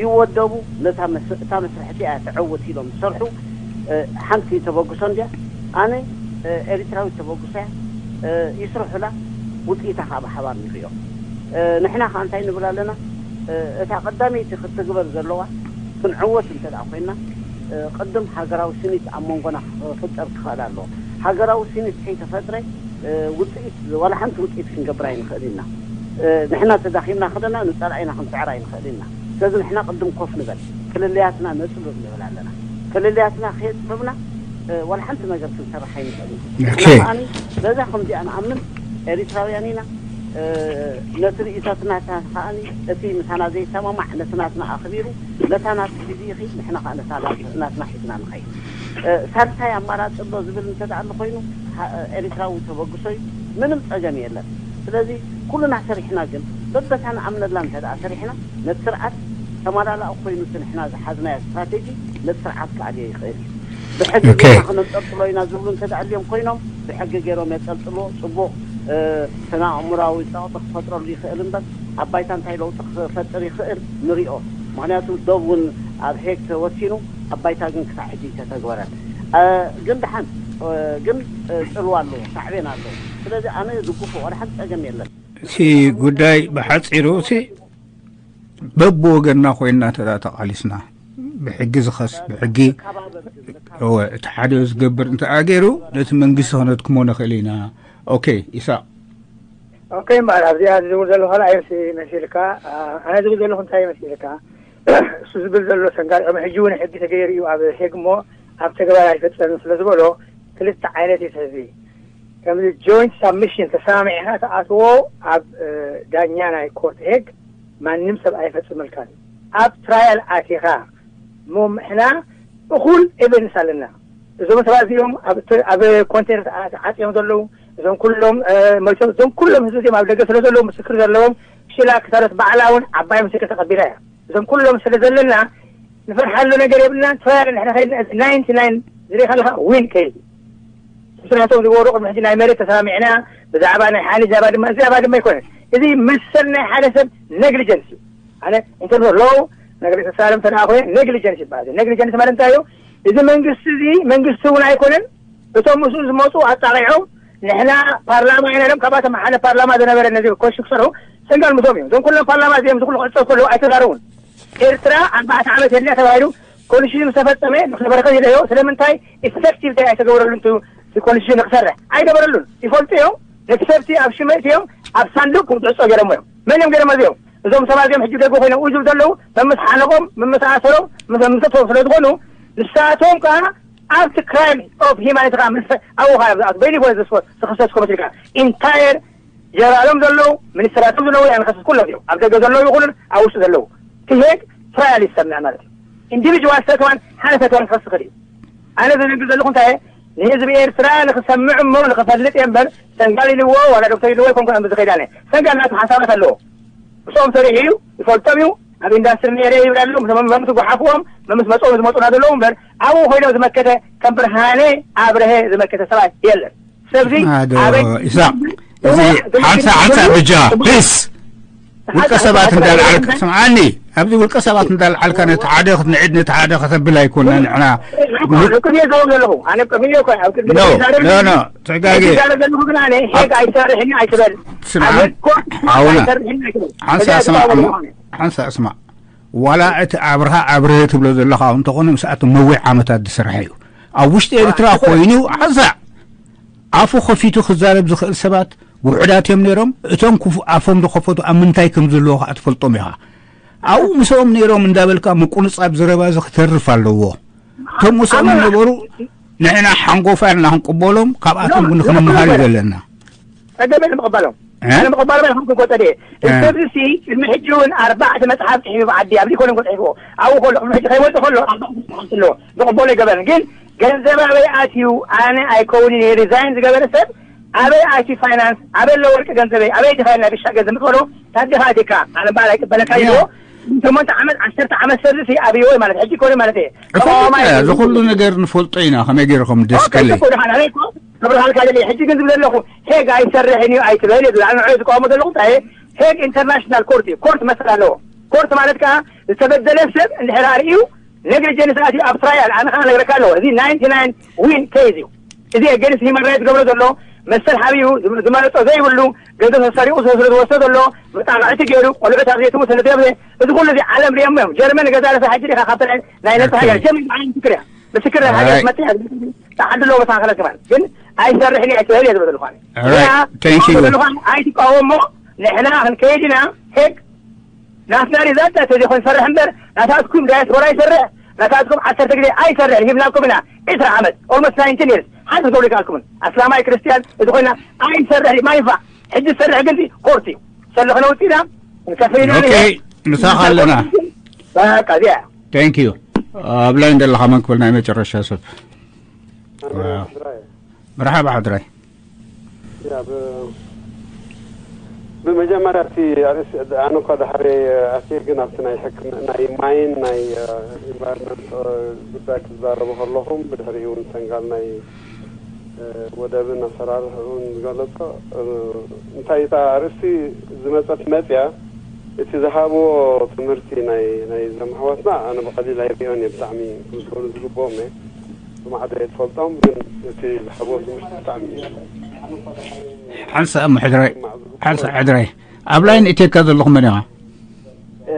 ይወደቡ፣ ነታ መስ- እታ መስርሕቲ እያ ትዕውት ኢሎም ዝሰርሑ። ሓንቲ ተበግሶ እንድያ። ኣነ ኤሪትራዊት ተበግሶ እያ። ይስርሑላ፣ ውፅኢታ ከዓ ብሓባር ንሪኦ። ንሕና ከዓ እንታይ ንብል ኣለና? እታ ቀዳመይቲ ክትግበር ዘለዋ ክንዕወት እንተ ደኣ ኮይና፣ ቅድም ሃገራዊ ስኒት ኣብ መንጎና ክፍጠር ክኽእል ኣለዎ። ሃገራዊ ስኒት ከይተፈጥረ ውፅኢት፣ ዋላ ሓንቲ ውፅኢት ክንገብር ኣይንኽእል ኢና። ንሕና ተዳኺምና ክደና ንፀላኢና ክንስዕር ኣይንኽእል ኢና። ስለዚ ንሕና ቅድም ኮፍ ንበል፣ ፍልልያትና ነፅብብ ንብል ኣለና። ፍልልያትና ከየፅበብና ዋላ ሓንቲ ነገር ክንሰርሕ ኣይንኽእል ኢና። ንሕና ከዓኒ በዛ ከምዚኣ ንኣምን ኤሪትራውያን ኢና። ነቲ ርእይቶትና ከዓኒ እቲ ምሳና ዘይሰማማዕ ነቲ ናትና ኣኽቢሩ ነታ ናቱ ሒዙ ይኺድ፣ ንሕና ከዓ ነታ ናትና ሒዝና ንኸይድ። ሳልሳይ ኣማራፂ ኣሎ ዝብል እንተ ደኣ ኣሎ ኮይኑ ኤሪትራዊ ተበግሶ እዩ፣ ምንም ፀገም የለን። ስለዚ ኩልና ሰሪሕና ግን በበታ ንኣምነላ እንተ ደኣ ሰሪሕና ነቲ ስርዓት ተማላላኢ ኮይኑ እቲ ንሕና ዝሓዝናዮ ስትራቴጂ ነቲ ስርዓት ክኣልዮ ይኽእል እዩ። ብሕጊ ጌርና ክነንጠልጥሎ ኢና ዝብሉ እንተ ደኣ ኣልዮም ኮይኖም ብሕጊ ገይሮም የንጠልጥልዎ። ፅቡቕ ስነ ኣእምራዊ ፀቕጢ ክፈጥረሉ ይኽእል እምበር ኣብ ባይታ እንታይ ለውጢ ክፈጥር ይኽእል ንሪኦ። ምኽንያቱ ዶብ እውን ኣብ ሄግ ተወሲኑ ኣብ ባይታ ግን ክሳብ ሕጂ ኣይተተግበረን። ግን ደሓን ግን ፅልዋ ኣለዎ፣ ሳዕቤን ኣለዎ። ስለዚ ኣነ ዝጉፎ ዋላ ሓንቲ ፀገም የለን። እቲ ጉዳይ ብሓፂሩ ሲ በብወገንና ኮይንና ተዳ ተቓሊስና ብሕጊ ዝኸስ ብሕጊ እወ እቲ ሓደ ዝገብር እንተ ኣገይሩ ነቲ መንግስቲ ከነድክሞ ንኽእል ኢና። ኦኬ ኢሳቅ። ኦኬ እምበኣር ኣብዚኣ ዝብል ዘሎ ካልኣይ ሲ መሲልካ ኣነ ዝብል ዘለኹ እንታይ መሲልካ እሱ ዝብል ዘሎ ሰንጋል ሕጂ እውን ሕጊ ተገይሩ እዩ ኣብ ሄግ እሞ ኣብ ተግባር ኣይፈፀምን ስለ ዝበሎ ክልተ ዓይነት እዩ ህዝቢ ከምዚ ጆይንት ሳብሚሽን ተሰማሚዕካ ትኣትዎ ኣብ ዳኛ ናይ ኮርት ሄግ ማንም ሰብ ኣይፈፅመልካን ኣብ ትራያል ኣቲኻ እሞ ምሕና እኹል ኤቨንስ ኣለና እዞም ሰባት እዚኦም ኣብ ኮንቴነር ተዓፅዮም ዘለዉ እዞም ኩሎም መቸም እዞም ኩሎም ህዝቢ እዚኦም ኣብ ደገ ስለ ዘለዉ ምስክር ዘለዎም ሽላ ክሳረት ባዕላ እውን ዓባይ ምስክር ተቐቢላ እያ እዞም ኩሎም ስለ ዘለና ንፈርሓሉ ነገር የብልና ትራያል ንሕና ከይድና እዚ ናይንቲ ናይን ዝሪኢ ከለካ ዊን ከይድ ስራሕቶም ዝገበሩ ቅድሚ ሕጂ ናይ መሬት ተሰማሚዕና ብዛዕባ ናይ ሓሊ ዛባ ድማ እዚ ዛባ ድማ ኣይኮነን እዚ መሰል ናይ ሓደ ሰብ ኔግሊጀንስ እዩ ኣነ ኢንተርኖ ሎው ነገር ተሳለም ተደኣ ኮይነ ኔግሊጀንስ ይበሃል ኔግሊጀንስ ማለት እንታይ እዩ እዚ መንግስቲ እዚ መንግስቲ እውን ኣይኮነን እቶም ምስኡ ዝመፁ ኣጣቂዖም ንሕና ፓርላማ ኢና ኢሎም ካብኣቶም ሓደ ፓርላማ ዝነበረ ነዚ ኮሽ ክሰርሑ ሰንጋል ምስኦም እዮም። እዞም ኩሎም ፓርላማ እዚኦም ዝኩሉ ክዕጸው ከለዉ ኣይተዛረቡን። ኤርትራ ኣርባዕተ ዓመት የድልያ ተባሂሉ ኮንስቲቱሽን ምስ ተፈጸመ ዶክተር በረኸት ይለዮ ስለምንታይ ኢፌክቲቭ ዳይ ኣይተገበረሉን? ኮንስቲቱሽን ክሰርሕ ኣይገበረሉን። ይፈልጡ እዮም። ነቲ ሰብቲ ኣብ ሽመ እትዮም ኣብ ሳንዱቅ ከም ዝዕጾ ገይሮም እዮም። መን እዮም ገይሮም እዚኦም? እዞም ሰባት እዚኦም ሕጂ ደገ ኮይኖም እዩ ዝብሉ ዘለዉ፣ መምስ ሓለቆም፣ መምስ ኣሰሮም፣ ምስ መምሰቶም ስለ ዝኾኑ ንሳቶም ከዓ ኣብቲ ክራይም ኦፍ ሂማኒቲ ከዓ ምስ ኣብኡ ከዓ በይኒ ኮነ ዝስወ ዝክሰስ ኮሚሽን ከዓ ኢንታየር ጀነራሎም ዘለዉ ሚኒስትራቶም ዘለዉ ኣንኸስስ ኩሎም እዮም ኣብ ደገ ዘለዉ ይኹኑን ኣብ ውሽጢ ዘለዉ ትሄግ ትራያል ይሰምዕ ማለት እዩ። ኢንዲቪጅዋል ሰተዋን ሓደ ሰተዋን ክኸስ ይኽእል እዩ። ኣነ ዝነግር ዘለኹ እንታይ እየ? ንህዝቢ ኤርትራ ንክሰምዕ እሞ ንክፈልጥ እየ እምበር ሰንጋል ኢልዎ ዋላ ዶክተር ኢልዎ ይኮንኩን ኣብ ዝኸይድ ኣነ ሰንጋል ናቱ ሓሳባት ኣለዎ። ምስኦም ሰሪሑ እዩ ይፈልጦም እዩ። ኣብ ኢንዳስትሪ ነይረ ይብል ኣሎ። ምስ መምስ ጓሓፍዎም መምስ መፅኦም ዝመፁና ዘለዉ እምበር ኣብኡ ኮይኖም ዝመከተ ከም ብርሃነ ኣብርሀ ዝመከተ ሰባት የለን። ስለዚ ኣዶ ኣበይ ኢሳቅ፣ እዚ ሓንሳ ሓንሳ ብጃ ፕሊስ። ውልቀ ሰባት እንዳልዓልካ ስምዓኒ፣ ኣብዚ ውልቀ ሰባት እንዳልዓልካ ነቲ ሓደ ክትንዕድ ነቲ ሓደ ከተብል ኣይኮና ንሕና። ቅድሚ ዘረብ ዘለኹ ኣነ ቅድሚ እኮ ኣብ ቅድሚ ኖ ኖ ኖ፣ ተጋጌ። ዘረብ ዘለኹ ግን ኣነ ሄግ ኣይሰርሕን ኣይትበል። ስምዓኒ፣ ኣነ እኮ ሓውና፣ ኣይሰርሕን ኣይትበል። ሓንሳ ስማዕ እሞ፣ ሓንሳ ስማዕ። ዋላ እቲ ኣብርሃ ኣብርሀ ትብሎ ዘለኻ እውን እንተኾነ ምስኣቶም ነዊሕ ዓመታት ዝሰርሐ እዩ። ኣብ ውሽጢ ኤርትራ ኮይኑ ሓንሳ ኣፉ ከፊቱ ክዛረብ ዝኽእል ሰባት ውሑዳት እዮም ነይሮም። እቶም ክፉ ኣፎም ዝኸፈቱ ኣብ ምንታይ ከም ዘለዎ ከዓ ትፈልጦም ኢኻ። ኣብኡ ምስኦም ነይሮም እንዳበልካ ምቁንጻብ ዘረባ እዚ ክተርፍ ኣለዎ። እቶም ምስኦም ዝነበሩ ንሕና ሓንጎፋ ኢልና ክንቅበሎም ካብኣቶም ግን ክንምሃር እዩ ዘለና። ጸገም የለን ምቕባሎም። እ? ኣነ ምቕባሎም ኣይኮንኩን ኮጸደ። እ። እዚ ሰብዚ ሲ ቅድሚ ሕጂ እውን ኣርባዕተ መጽሓፍ ጽሒፉ ብዓዲ ኣብ ሊኮነን ኮጽሒፍዎ። ኣብኡ ከሎ ቅድሚ ሕጂ ከይመጽእ ከሎ ኣርባዕተ መጽሓፍ ኣለዎ። ዝቕበሎ ኣይገበረን። ግን ገንዘብ ኣበይ ኣትዩ? ኣነ ኣይከውንን እየ ሪዛይን ዝገበረ ሰብ ኣበይ ኣትዩ ፋይናንስ? ኣበይ ኣሎ ወርቂ ገንዘበይ? ኣበይ ድኻ ናይ ብሻ ገንዘብ ምትበሎ ታዲኻ ኣቲካ? ኣነ በዓል ኣይቅበለካ ያ። ይብሎ። ሸሞንተ ዓመት፣ ዓሰርተ ዓመት ሰብዚ ሲ ኣብይዎ ማለት ሕጂ ኮነ ማለት እየ። እፈልጥ ተቃዋማይ እያ፣ እዩ። ዝኹሉ ነገር ንፈልጦ ኢና፣ ከመይ ገይርኩም ደስ ኦኬ፣ ከለይ። ጽቡቅ ድኻ። ኣነ እኮ ክብርሃልካ ደልየ። ሕጂ ግን ዝብል ዘለኹ ሄግ ኣይሰርሕን እዩ ኣይትበል እዩ ዝብል። ኣነ ንዕኡ ዝቃወሞ ዘለኹ እንታይ እየ? ሄግ ኢንተርናሽናል ኮርት እዩ። ኮርት መሰል ኣለዎ። ኮርት ማለት ከኣ ዝተበደለ ሰብ እንድሕር ኣርእዩ ኔግሊጀንስ ኣትዩ ኣብ ትራያል ኣነ ከኣ ነግረካ ኣለዎ። እዚ ናይንቲ ናይን ዊን ኬዝ እዩ። እዚ ኣገንስት ሂማን ራይት ዝገብሮ ዘሎ መሰል ሓቢኡ ዝም-፣ ዝመረጾ ዘይብሉ ገንዘብ ተሰሪቑ ስለ ዝወስዶ ዘሎ መጣቕዕቲ ገይሩ ቆልዑት ኣብ ዘይትሙ ስለ ዘብለ እዚ ኩሉ እዚ ዓለም ሪኦሞ እዮም። ጀርመን ገዛ ርእሳ ሕጂ ዲኻ ካብቲ ናይ፣ ናይ ነጻ ኦኬ። ሃገር ጀርመን ብዓይኒ ምስክር እያ። ምስክር ናይ ሃገር ኣይ። መጥያ ተዓድሎ መሳኸለ ከማን ግን ኣይሰርሕን እየ ኣይትበል እየ ዝብል ዝኾነ። ኣራይት፣ ቴንክ ዩ። ዝኾነ ኣይትቃወሞ። ንሕና ክንከይድ ኢና ሄግ ናትና ሪዛልት ተዘይኮን ይሰርሕ እምበር ናታትኩም ዳያስፖራ ይሰርሕ ናታትኩም ዓሰርተ ግዜ ኣይሰርሕ ሂብናኩም ኢና። ዕስራ ዓመት ኦልሞስት ናይንቲን ይርስ ሓንቲ ክገብሩ ይከኣልኩምን ኣስላማይ ክርስትያን እዚ ኮይና ኣይሰርሕ ማይፋ ሕጂ ዝሰርሕ ግን ኮርት እዩ ሰለ ክነውፅእና ከፍልና ኦኬ፣ ምሳኻ ኣለና። በቃ እዚኣ። ቴንክ ዩ። ኣብ ላይን ዘለኻ መን ክብል ናይ መጨረሻ ሰብ። ኣነ ዋው። ስድራይ። መርሓባ ሕድራይ። ያ፣ ብ-፣ ብመጀመርያ እቲ ኣርእስ-፣ ኣነ እኳ ድሓር ኣትየ፣ ግን ኣብቲ ናይ ሕክም-፣ ናይ ማይን ናይ፣ እ፣ ኢንቫይሮንመንት፣ እ፣ ጉዳይ ክዛረቡ ከለኹም፣ ብድሕሪኡ እውን ሰንጋል ናይ፣ እ፣ ወደብን ኣሰራርሕኡን ዝገለጾ፣ እ፣ እንታይ እታ ኣርእስቲ ዝመጸት መጽያ፣ እቲ ዝሃብዎ ትምህርቲ ናይ፣ ናይ እዞም ኣሕዋትና ኣነ ብቐሊል ኣይርእዮን እየ፣ ብጣዕሚ ክምስገኑ ዝግብኦም እየ። ብማዕዶ እየ ዝፈልጦም፣ ግን እቲ ዝሃብዎ ትምህርቲ ብጣዕሚ እዩ። ሓንሳእ እሞ ሕድራይ፣ ሓንሳእ ሕድራይ። ኣብ ላይን እትየካ ዘለኹም መን ኢኻ? እ፣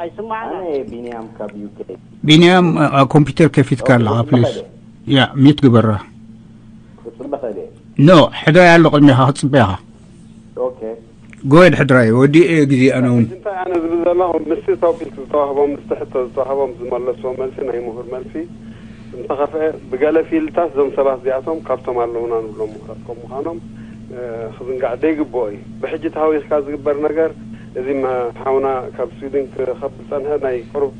ኣይስማዕን። ኣነ ቢንያም ካብ ዩ ኬ። ቢንያም፣ እ፣ ኮምፒውተር ከፊትካ ኣለኻ፣ ክጽበ ፕሊዝ። ኸደ። ያ፣ ሚት ግበራ። ክጽበ ኸደ። ኖ፣ ሕድራይ ኣሎ ቅድሜኻ፣ ክጽበ ኢኻ። ኦኬ። ጎየድ ሕድራይ፣ ወዲኤ ግዜ ኣነ እውን። እንታይ ኣነ ዝብል ዘለኹ፣ ምስቲ ቶፒክ ዝተዋህቦም፣ ምስቲ ሕቶ ዝተዋህቦም ዝመለስዎ መልሲ፣ ናይ ምሁር መልሲ፣ እንተኸፍአ፣ ብገለ ፊልድታት እዞም ሰባት እዚኣቶም ካብቶም ኣለዉና ንብሎም ምሁራት ከም ምዃኖም፣ እ፣ ክዝንጋዕ ዘይግብኦ እዩ። ብሕጂ ተሃዊኽካ ዝግበር ነገር፣ እዚ መ-፣ ሓውና ካብ ስዊድን ክኸብል ዝጸንሐ ናይ ቁሩብ፣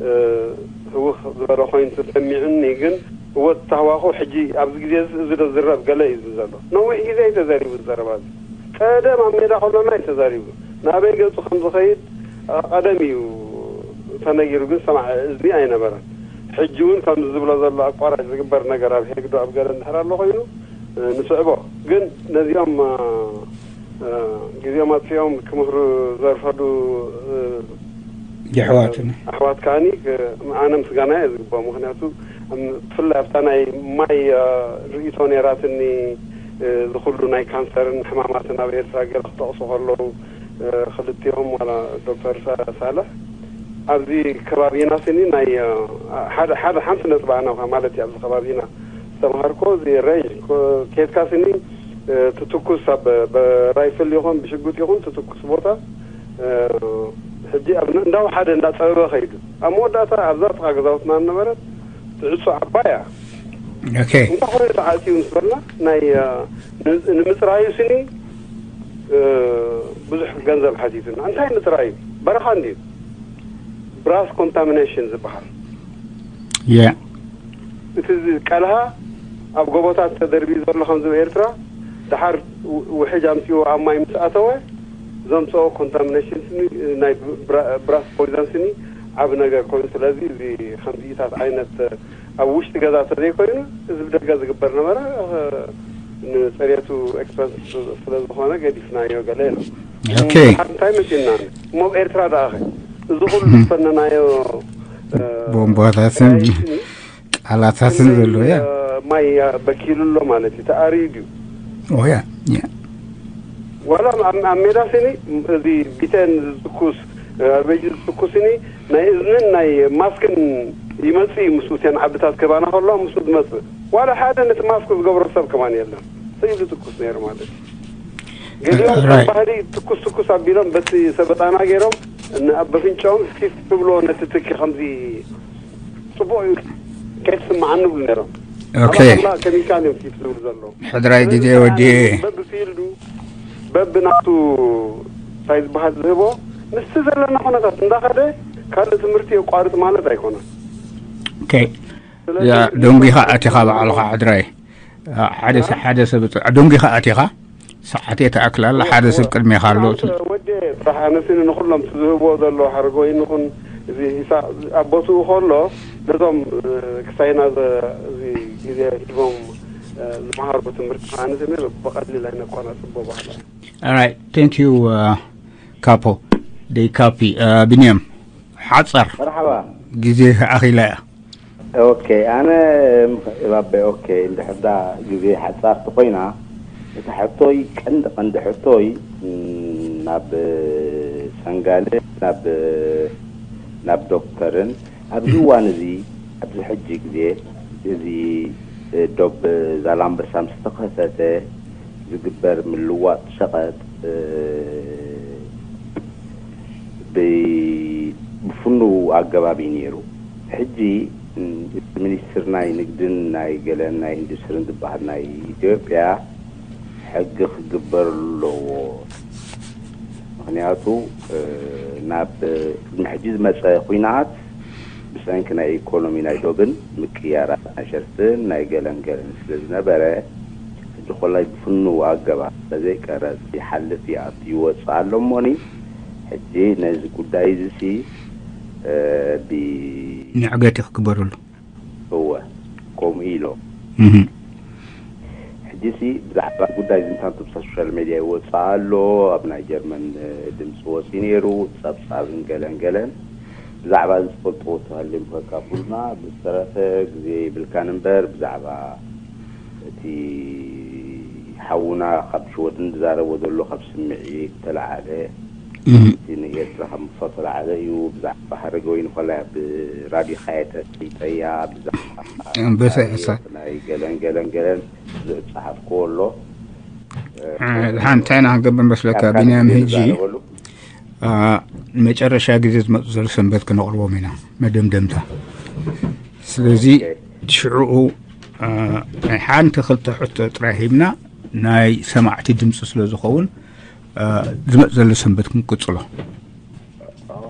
እ፣ ህውኽ ዝበለ ኮይኑ ተሰሚዑኒ፣ ግን እወ ተሃዋኹ ሕጂ ኣብዚ ግዜ እዚ፣ እዚ ዶ ዝረብ ገለ እዩ ዝብል ዘሎ። ነዊሕ ግዜ እዩ ተዘሪቡ እዚ ዘረባ እዚ። ቀደም ኣብ ሜዳ ከሎና እዩ ተዛሪቡ። ናበይ ገጹ ከም ዝኸይድ፣ እ፣ ቀደም እዩ ተነጊሩ፣ ግን ሰማዒ እዝኒ ኣይነበረን። ሕጂ እውን ከምዚ ዝብሎ ዘሎ ኣቋራጭ ዝግበር ነገር ኣብ ሄግ ዶ ኣብ ገለ እንድሕር ኣሎ ኮይኑ፣ እ፣ ንስዕቦ። ግን ነዚኦም፣ እ፣ እ፣ ግዜኦም ኣጥፊኦም ክምህሩ ዘርፈዱ፣ እ፣ የሕዋትን። ኣሕዋት ከኣኒ፣ እ፣ ኣነ ምስጋና እየ ዝግብኦም። ምኽንያቱ፣ እም፣ ብፍላይ ኣብታ ናይ ማይ፣ እ፣ ርእይቶ ነይራትኒ፣ እ፣ እዚ ኩሉ ናይ ካንሰርን ሕማማትን ኣብ ኤርትራ ገለ ክጠቕሱ ከለዉ፣ ክልቲኦም ዋላ ዶክተር ሳልሕ ኣብዚ ከባቢና ስኒ ናይ ሓደ ሓደ ሓንቲ ነጥቢ ኣናውካ ማለት እዩ። ኣብዚ ከባቢና ዝተምሃርኮ እዚ ሬንጅ ኬድካ ስኒ ትትኩስ ኣብ ብራይፍል ይኹን ብሽጉጥ ይኹን ትትኩስ ቦታ ሕጂ ኣብ እንዳው ሓደ እንዳፀበበ ከይዱ ኣብ መወዳእታ ኣብዛ ጥቃ ገዛውትና ነበረት ትዕፁ ዓባያ ኦኬ እንታይ ኮይኑ ተዓፅዩ ምስ በልና ናይ ንምፅራዩ ስኒ ብዙሕ ገንዘብ ሓቲቱና። እንታይ ምፅራዩ? በረኻ እንድዩ። ብራስ ኮንታሚኔሽን ዝበሃል የ እቲ ቀልሃ ኣብ ጎቦታት ተደርቢዩ ዘሎ ከምዚ ኤርትራ ድሓር ውሕጅ ኣምፅዎ ኣብ ማይ ምስ ኣተወ ዘምፅኦ ኮንታሚኔሽን ስኒ ናይ ብራስ ፖይዘን ስኒ ዓብ ነገር ኮይኑ ስለዚ እዚ ከምዚታት ዓይነት ኣብ ውሽጢ ገዛ ተዘይኮይኑ እዚ ብደገ ዝግበር ነበረ ንፅሬቱ ኤክስፐንስ ስለዝኾነ ገዲፍናዮ ገለ ኢሎም ኦኬ እንታይ መፂና እሞ ኣብ ኤርትራ ደኣኸ እዚ ኩሉ ዝፈነናዮ ቦምባታትን ቃላታትን ዘሎ ያ ማይ በኪሉ ኣሎ ማለት እዩ ተኣርዩ ድዩ ኦያ ያ ዋላ ኣብ ሜዳ ስኒ እዚ ቢተን ዝትኩስ ኣርበጂ ዝትኩስ ስኒ ናይ እዝንን ናይ ማስክን ይመጽእ እዩ ምስ እተን ዓድታት ከባና ከሎ ምስ ዝመጽእ ዋላ ሓደ ነቲ ማስክ ዝገብሮ ሰብ ከማን የለን ስኢሉ ትኩስ ነይሩ ማለት እዩ ገሊኦም ከም Right. ባህሊ ትኩስ ትኩስ ኣቢሎም በቲ ሰበጣና ገይሮም ን- በፍንጫኦም ፊፍ ትብሎ ነቲ ትኪ ከምዚ ጽቡቅ እዩ ከይትስምዓኒ ብሉ ነይሮም Okay. ኣላ ከሚካል እዮም ፊፍ ዝብሉ ዘለዉ ሕድራይ ግዜ ወዲ በብፊልዱ በብናቱ እንታይ ዝበሃል ዝህቦ ምስቲ ዘለና ኩነታት እንዳኸደ ካልእ ትምህርቲ የቋርጥ ማለት ኣይኮነን okay ያ ደንጊኻ ኣቲኻ ባዕልኻ ሕድራይ ሓደ ሰብ ሓደ ሰብ ደንጊኻ ኣቲኻ ሰዓት የተኣክል ኣላ ሓደ ሰብ ቅድሜኻ ኣሎ ወደ ጥራሕ ኣነስኒ ንኩሎም ዝህብዎ ዘሎ ሓረጎይን ይኹን እዚ ሂሳብ ኣብ ቦትኡ ከሎ ነዞም ክሳይና እዚ ግዜ ሂቦም ዝመሃሩ ትምህርቲ ኣነስኒ ብቐሊል ኣይነኮና ጽቦ ባህላ Alright, thank you ካፖ ደይ ካፒ ቢንያም ሓፀር መርሓባ ግዜ ኣኺላ እያ ኦኬ ኣነ ባበ ኦኬ እንድሕርዳ ግዜ ሓፃርቲ ኮይና እቲ ሕቶይ ቀንዲ ቀንዲ ሕቶይ ናብ ሰንጋለ ናብ ናብ ዶክተርን ኣብዚ እዋን እዚ ኣብዚ ሕጂ ግዜ እዚ ዶብ ዛላምበሳ ምስ ተኸፈተ ዝግበር ምልዋጥ ሸቐጥ ብፍኑው ኣገባብ እዩ ነይሩ። ሕጂ እቲ ሚኒስትር ናይ ንግድን ናይ ገለን ናይ ኢንዱስትርን ዝበሃል ናይ ኢትዮጵያ ሕጊ ክግበር ኣለዎ። ምክንያቱ ናብ ቅድሚ ሕጂ ዝመፀ ኩናት ብሰንኪ ናይ ኢኮኖሚ ናይ ዶብን ምቅያራት ናይ ሸርፍን ናይ ገለን ገለን ስለ ዝነበረ ሕጂ ኮላይ ብፍኑው ኣገባብ ስለዘይቀረፅ ይሓልፍ ይኣቱ ይወፅእ ኣሎ እሞኒ ሕጂ ነዚ ጉዳይ እዚ ሲ ብ ንዕገት እዩ ክግበረሉ እወ ከምኡ ኢሎ ሕጂ ሲ ብዛዕባ ጉዳይ ዝንታንቱ ብሳ ሶሻል ሜድያ ይወፅእ ኣሎ ኣብ ናይ ጀርመን ድምፂ ወፂ ነይሩ ፀብፃብን ገለን ገለን ብዛዕባ እዚ ዝፈልጥዎ ተሃልዮም ከካፍሉና ብዝተረፈ ግዜ ይብልካን እምበር ብዛዕባ እቲ ሓውና ካብ ሽወደን ዝዛረቦ ዘሎ ካብ ስምዒት ተለዓለ እቲ ንኤርትራ ካብ ምፍቶ ተለዓለ እዩ ብዛዕባ ሃረገወይኒ ኮላይ ኣብ ራዲዮ ካየተ ጠያ ብዛዕባ ኣንበሳ እሳ ናይ ገለን ገለን ገለን ዝፀሓፍክዎ ኣሎ ሓንቲ ና ክንገብር መስለካ ቢንያም ሕጂ መጨረሻ ግዜ ዝመፁ ዘሎ ሰንበት ክነቕርቦም ኢና መደምደምታ ስለዚ ሽዑኡ ናይ ሓንቲ ክልተ ሕቶ ጥራይ ሂብና ናይ ሰማዕቲ ድምፂ ስለ ዝኸውን ዝመፅ ዘሎ ሰንበት ክንቅፅሎ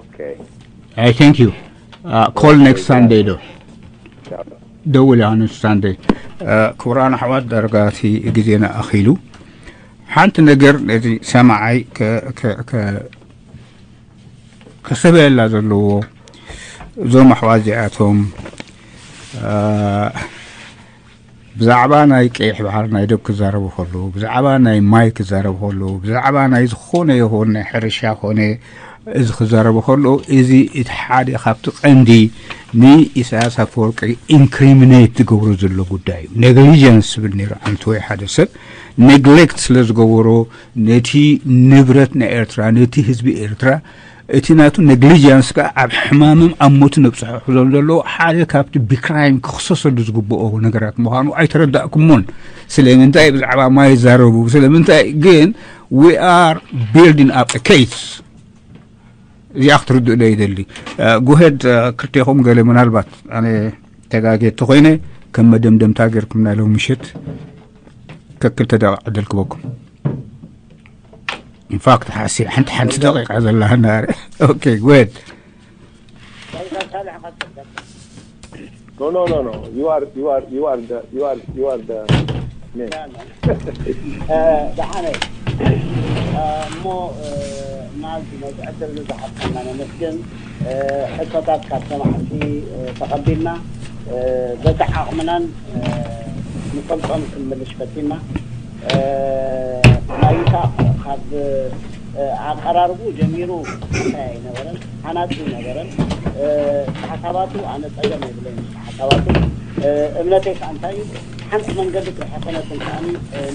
ኦኬ I thank you. Uh, call next Sunday ዶ ደውል ኣነ ሳንደይ ክቡራን ኣሕዋት ዳርጋ እቲ ግዜና ኣኺሉ ሓንቲ ነገር ነዚ ሰማዓይ ከሰበየላ ዘለዎ እዞም ኣሕዋት እዚኣቶም ብዛዕባ ናይ ቀይሕ ባሕር ናይ ደብ ክዛረቡ ከለዉ ብዛዕባ ናይ ማይ ክዛረቡ ከለዉ ብዛዕባ ናይ ዝኾነ ይኹን ናይ ሕርሻ ኮነ እዚ ክዛረቡ ከሎ፣ እዚ እቲ ሓደ ካብቲ ቀንዲ ንኢሳያስ ኣፈወርቂ ኢንክሪሚኔት ዝገብሮ ዘሎ ጉዳይ እዩ። ኔግሊጀንስ ዝብል ነይሩ። ዓንተወይ ሓደ ሰብ ኔግሌክት ስለ ዝገበሮ፣ ነቲ ንብረት ናይ ኤርትራ፣ ነቲ ህዝቢ ኤርትራ፣ እቲ ናቱ ኔግሊጀንስ ከኣ ኣብ ሕማምን ኣብ ሞትን ኣብጽሑ ዘሎ ሓደ ካብቲ ብክራይም ክኽሰሰሉ ዝግብኦ ነገራት ምዃኑ ኣይተረዳእኩሞን። ስለምንታይ ብዛዕባ ማይ ይዛረቡ? ስለምንታይ ግን we are building up a case? እዚኣ ክትርድኡ ዶ ይደሊ? ጎሄድ ክልቴኹም ገለ ምናልባት ኣነ ተጋጌ ተኾይነ ከም መደምደምታ ጌርኩም ናይ ሎሚ ምሽት ከክልተ ደቂቕ ዕድል ክበኩም። ኢንፋክት ሓሲ ሓንቲ ሓንቲ ደቂቓ ዘላ ናረ። ኦኬ ጎሄድ። No, no, no, no. You are, you are, you are the, you are, you are the man. ደሓነ እሞ ናዚ ነዚ ዕድል ዝሃብካና ነመስግን። ሕቶታት ካብ ሰማዕቲ ተቐቢልና በቲ ዓቕምናን ንፈልጦን ክንምልሽ ፈቲና። ናይ ይስሐቅ ካብ ኣቀራርቡ ጀሚሩ እንታይ ኣይነበረን፣ ሃናጺ ነበረን። ሓሳባቱ ኣነ ጸገም የብለይን። ሓሳባቱ እምነተይ ከዓ እንታይ እዩ፣ ሓንቲ መንገዲ ጥራሕ ኣይኮነትን ከዓኒ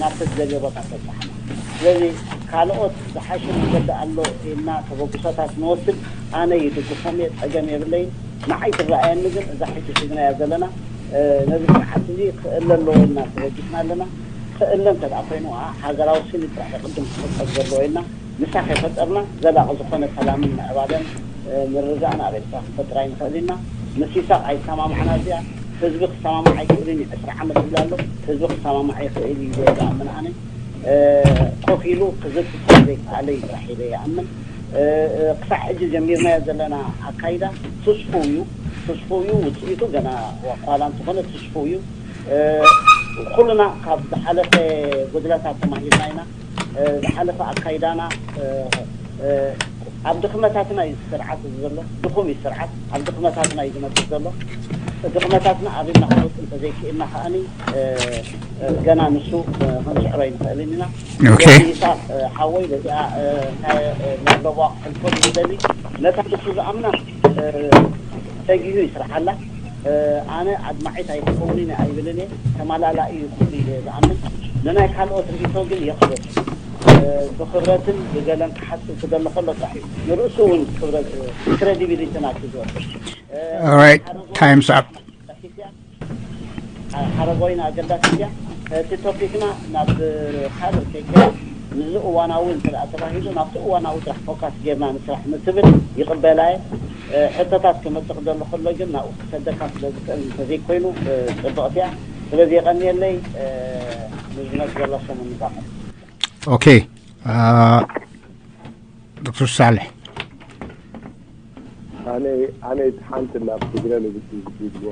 ናብቲ ዝደልዮ ቦታ ተብፅሓና። ስለዚ ካልኦት ዝሓሸ መንገዲ ኣሎ ኢልና ተበግሶታት ንወስድ ኣነ ይድግፎም እየ፣ ጸገም የብለይን። ንዓይ ትረኣየኒ ግን እዛ ሕጂ ሒዝናያ ዘለና ነዚ ስርዓት እዚ ክእለ ኣለዎ ኢልና ተበጊስና ኣለና። ክእለ እንተ ደኣ ኮይኑ ከዓ ሃገራዊ ስኒ ጥራሕ እዩ ቅድም ክፍጠር ዘለዎ ኢልና ንሳ ከይፈጠርና ዘላቒ ዝኾነ ሰላምን ምዕባለን ምርግጋእን ኣብ ኤርትራ ክንፈጥር ኣይንኽእል ኢና። ምስ ይስሐቅ ኣይሰማምዓና እዚኣ ህዝቢ ክሰማማዕ ኣይክእልን እዩ። ዕስራ ዓመት ይብል ኣሎ። ህዝቢ ክሰማማዕ ይኽእል እዩ ኢለ ዝኣምን ኣነ። ኮፍ ኢሉ ክዝቲ ስለ ዘይከኣለ እዩ ጥራሕ ኢለ ይኣምን። ክሳዕ ሕጂ ጀሚርናዮ ዘለና ኣካይዳ ትስፉው እዩ። ትስፉው እዩ። ውፅኢቱ ገና ዋኳላ እንተኾነ ትስፉው እዩ። ኩልና ካብ ዝሓለፈ ጉድለታት ተማሂርና ኢና። ዝሓለፈ ኣካይዳና ኣብ ድኽመታትና እዩ ስርዓት እዚ ዘሎ። ድኹም እዩ ስርዓት። ኣብ ድኽመታትና እዩ ዝነብር ዘሎ። ድኽመታትና ኣብና ክንወፅ እንተዘይክእልና ከዓኒ ገና ንሱ ክንስዕሮ ይንኽእልን ኢና። ኦኬ። ኢሳቅ ሓወይ በዚኣ እንታይ መርበቧ ክሕልፎ ዝደሊ ነታ ንሱ ዝኣምና ሰጊሁ ይስርሓላ። ኣነ ኣድማዒት ኣይትኸውን እየ ኣይብልን እየ። ተማላላኢ እዩ ኩሉ ኢለ ዝኣምን። ንናይ ካልኦት ርእቶ ግን የኽብር። ብኽብረትን ብገለን ክሓስብ ክደሎ ከሎ ጥራሕ እዩ ንርእሱ እውን ክብረት ክሬዲቢሊቲ ናቱ ዝወስድ። Alright, time's up. ሓረጎይና ኣገዳሲ እያ። እቲ ቶፒክና ናብ ካልእ ከይከ ንዚ እዋናዊ እንተ ተባሂሉ ናብቲ እዋናዊ ጥራሕ ፎካስ ጌርና ንስራሕ ንትብል ይቕበላ እየ። ሕቶታት ክመፅእ ክደሎ ከሎ ግን ናብኡ ክሰደካ ስለ ዝኽእል እንተዘይኮይኑ ፅብቕቲ እያ። ስለዚ የቐንየለይ። ንዝመፅ ዘሎ ሰሙን ንዛኸር። ኦኬ። ዶክተር ሳልሕ ኣነ ኣነ ሓንቲ ናብ ትግረ ንግዲ ዝብልዎ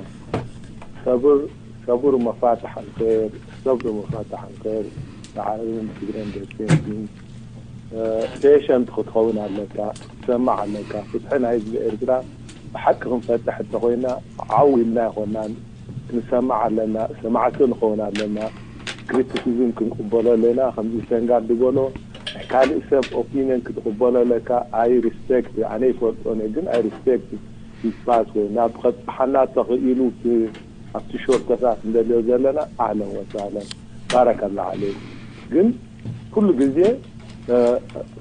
ሰቡር ሰቡር መፋትሕ እንክር ሰብሪ መፋትሕ እንክር ብዓረብን ትግረን ደሴንቲ ፔሸንት ክትኸውን ኣለካ። ትሰማዕ ኣለካ። ፍትሒ ናይ ህዝቢ ኤርትራ ብሓቂ ክንፈትሕ እንተኮይና ዓው ኢልና ኣይኮናን። ክንሰማዕ ኣለና። ሰማዕቲ ንኸውን ኣለና። ክሪቲሲዝም ክንቅበሎ ኣለና። ከምዚ ሰንጋር ዝበሎ ካልእ ሰብ ኦፒኒየን ክትቕበሎ ኣለካ። ኣይ ሪስፔክት ኣነ ይፈልጦ ነ ግን ኣይ ሪስፔክት ሂዝ ፓስወይ ናብ ከብጽሓና ተኽኢሉ ኣብቲ ሾርተታት እንደልዮ ዘለና ኣህለን ወሳለን ባረከላ ዓለይ። ግን ኩሉ ግዜ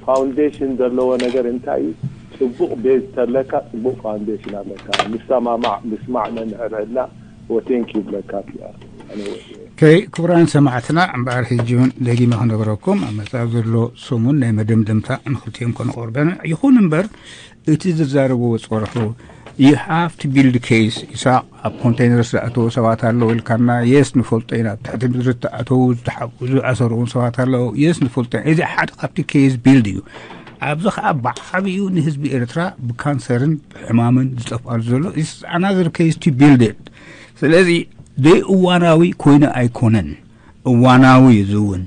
ፋውንዴሽን ዘለዎ ነገር እንታይ እዩ? ጽቡቕ ቤዝ ተለካ ጽቡቕ ፋውንዴሽን ኣለካ። ንሰማማዕ ምስማዕ ነንሕድሕድና ወቴንክ ይብለካ። ኦኬ ክቡራን ሰማዕትና እምበኣር ሕጂ እውን ደጊመ ክነግረኩም ኣብ መጻኢ ዘሎ ሰሙን ናይ መደምደምታ ንክልቲኦም ከነቆርበና ይኹን እምበር እቲ ዝዛረብዎ ጸርሑ you have to build case ኢሳቅ ኣብ ኮንቴነርስ ዝኣተዉ ሰባት ኣለዉ ኢልካና የስ ንፈልጦ ኢና ኣብ ትሕቲ ምድሪ ዝተኣተዉ ዝተሓቁ ዝኣሰሩ እውን ሰባት ኣለዉ የስ ንፈልጦ ኢና እዚ ሓደ ካብቲ ኬስ ቢልድ እዩ ኣብዚ ከዓ ብዓብዩ ንህዝቢ ኤርትራ ብካንሰርን ብሕማምን ዝጠፍኣሉ ዘሎ is another case to build it ስለዚ ደይ እዋናዊ ኮይነ ኣይኮነን እዋናዊ እዩ እዚ እውን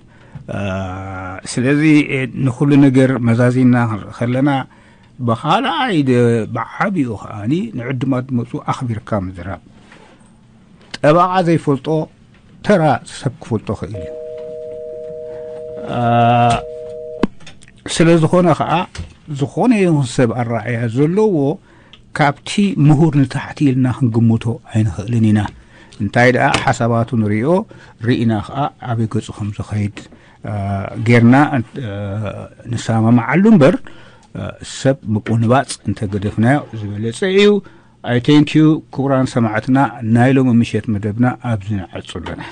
ስለዚ ንኩሉ ነገር መዛዚና ክንርኢ ከለና ብኻልኣይ ብዓብኡ ከዓኒ ንዕድማት ዝመፁ ኣኽቢርካ ምዝራብ ጠበቓ ዘይፈልጦ ተራ ሰብ ክፈልጦ ክእል እዩ ስለ ዝኾነ ከዓ ዝኾነ ይኹን ሰብ ኣረኣእያ ዘለዎ ካብቲ ምሁር ንታሕቲ ኢልና ክንግምቶ ኣይንኽእልን ኢና። እንታይ ደኣ ሓሳባቱ ንሪኦ፣ ርኢና ኸኣ ኣበይ ገጹ ከም ዝኸይድ ጌርና ንሰማማዓሉ እምበር፣ ሰብ ምቁንባጽ እንተገደፍናዮ ዝበለጸ እዩ። I thank you። ክቡራን ሰማዕትና፣ ናይ ሎሚ ምሸት መደብና ኣብዚ ንዓጹ ኣለና።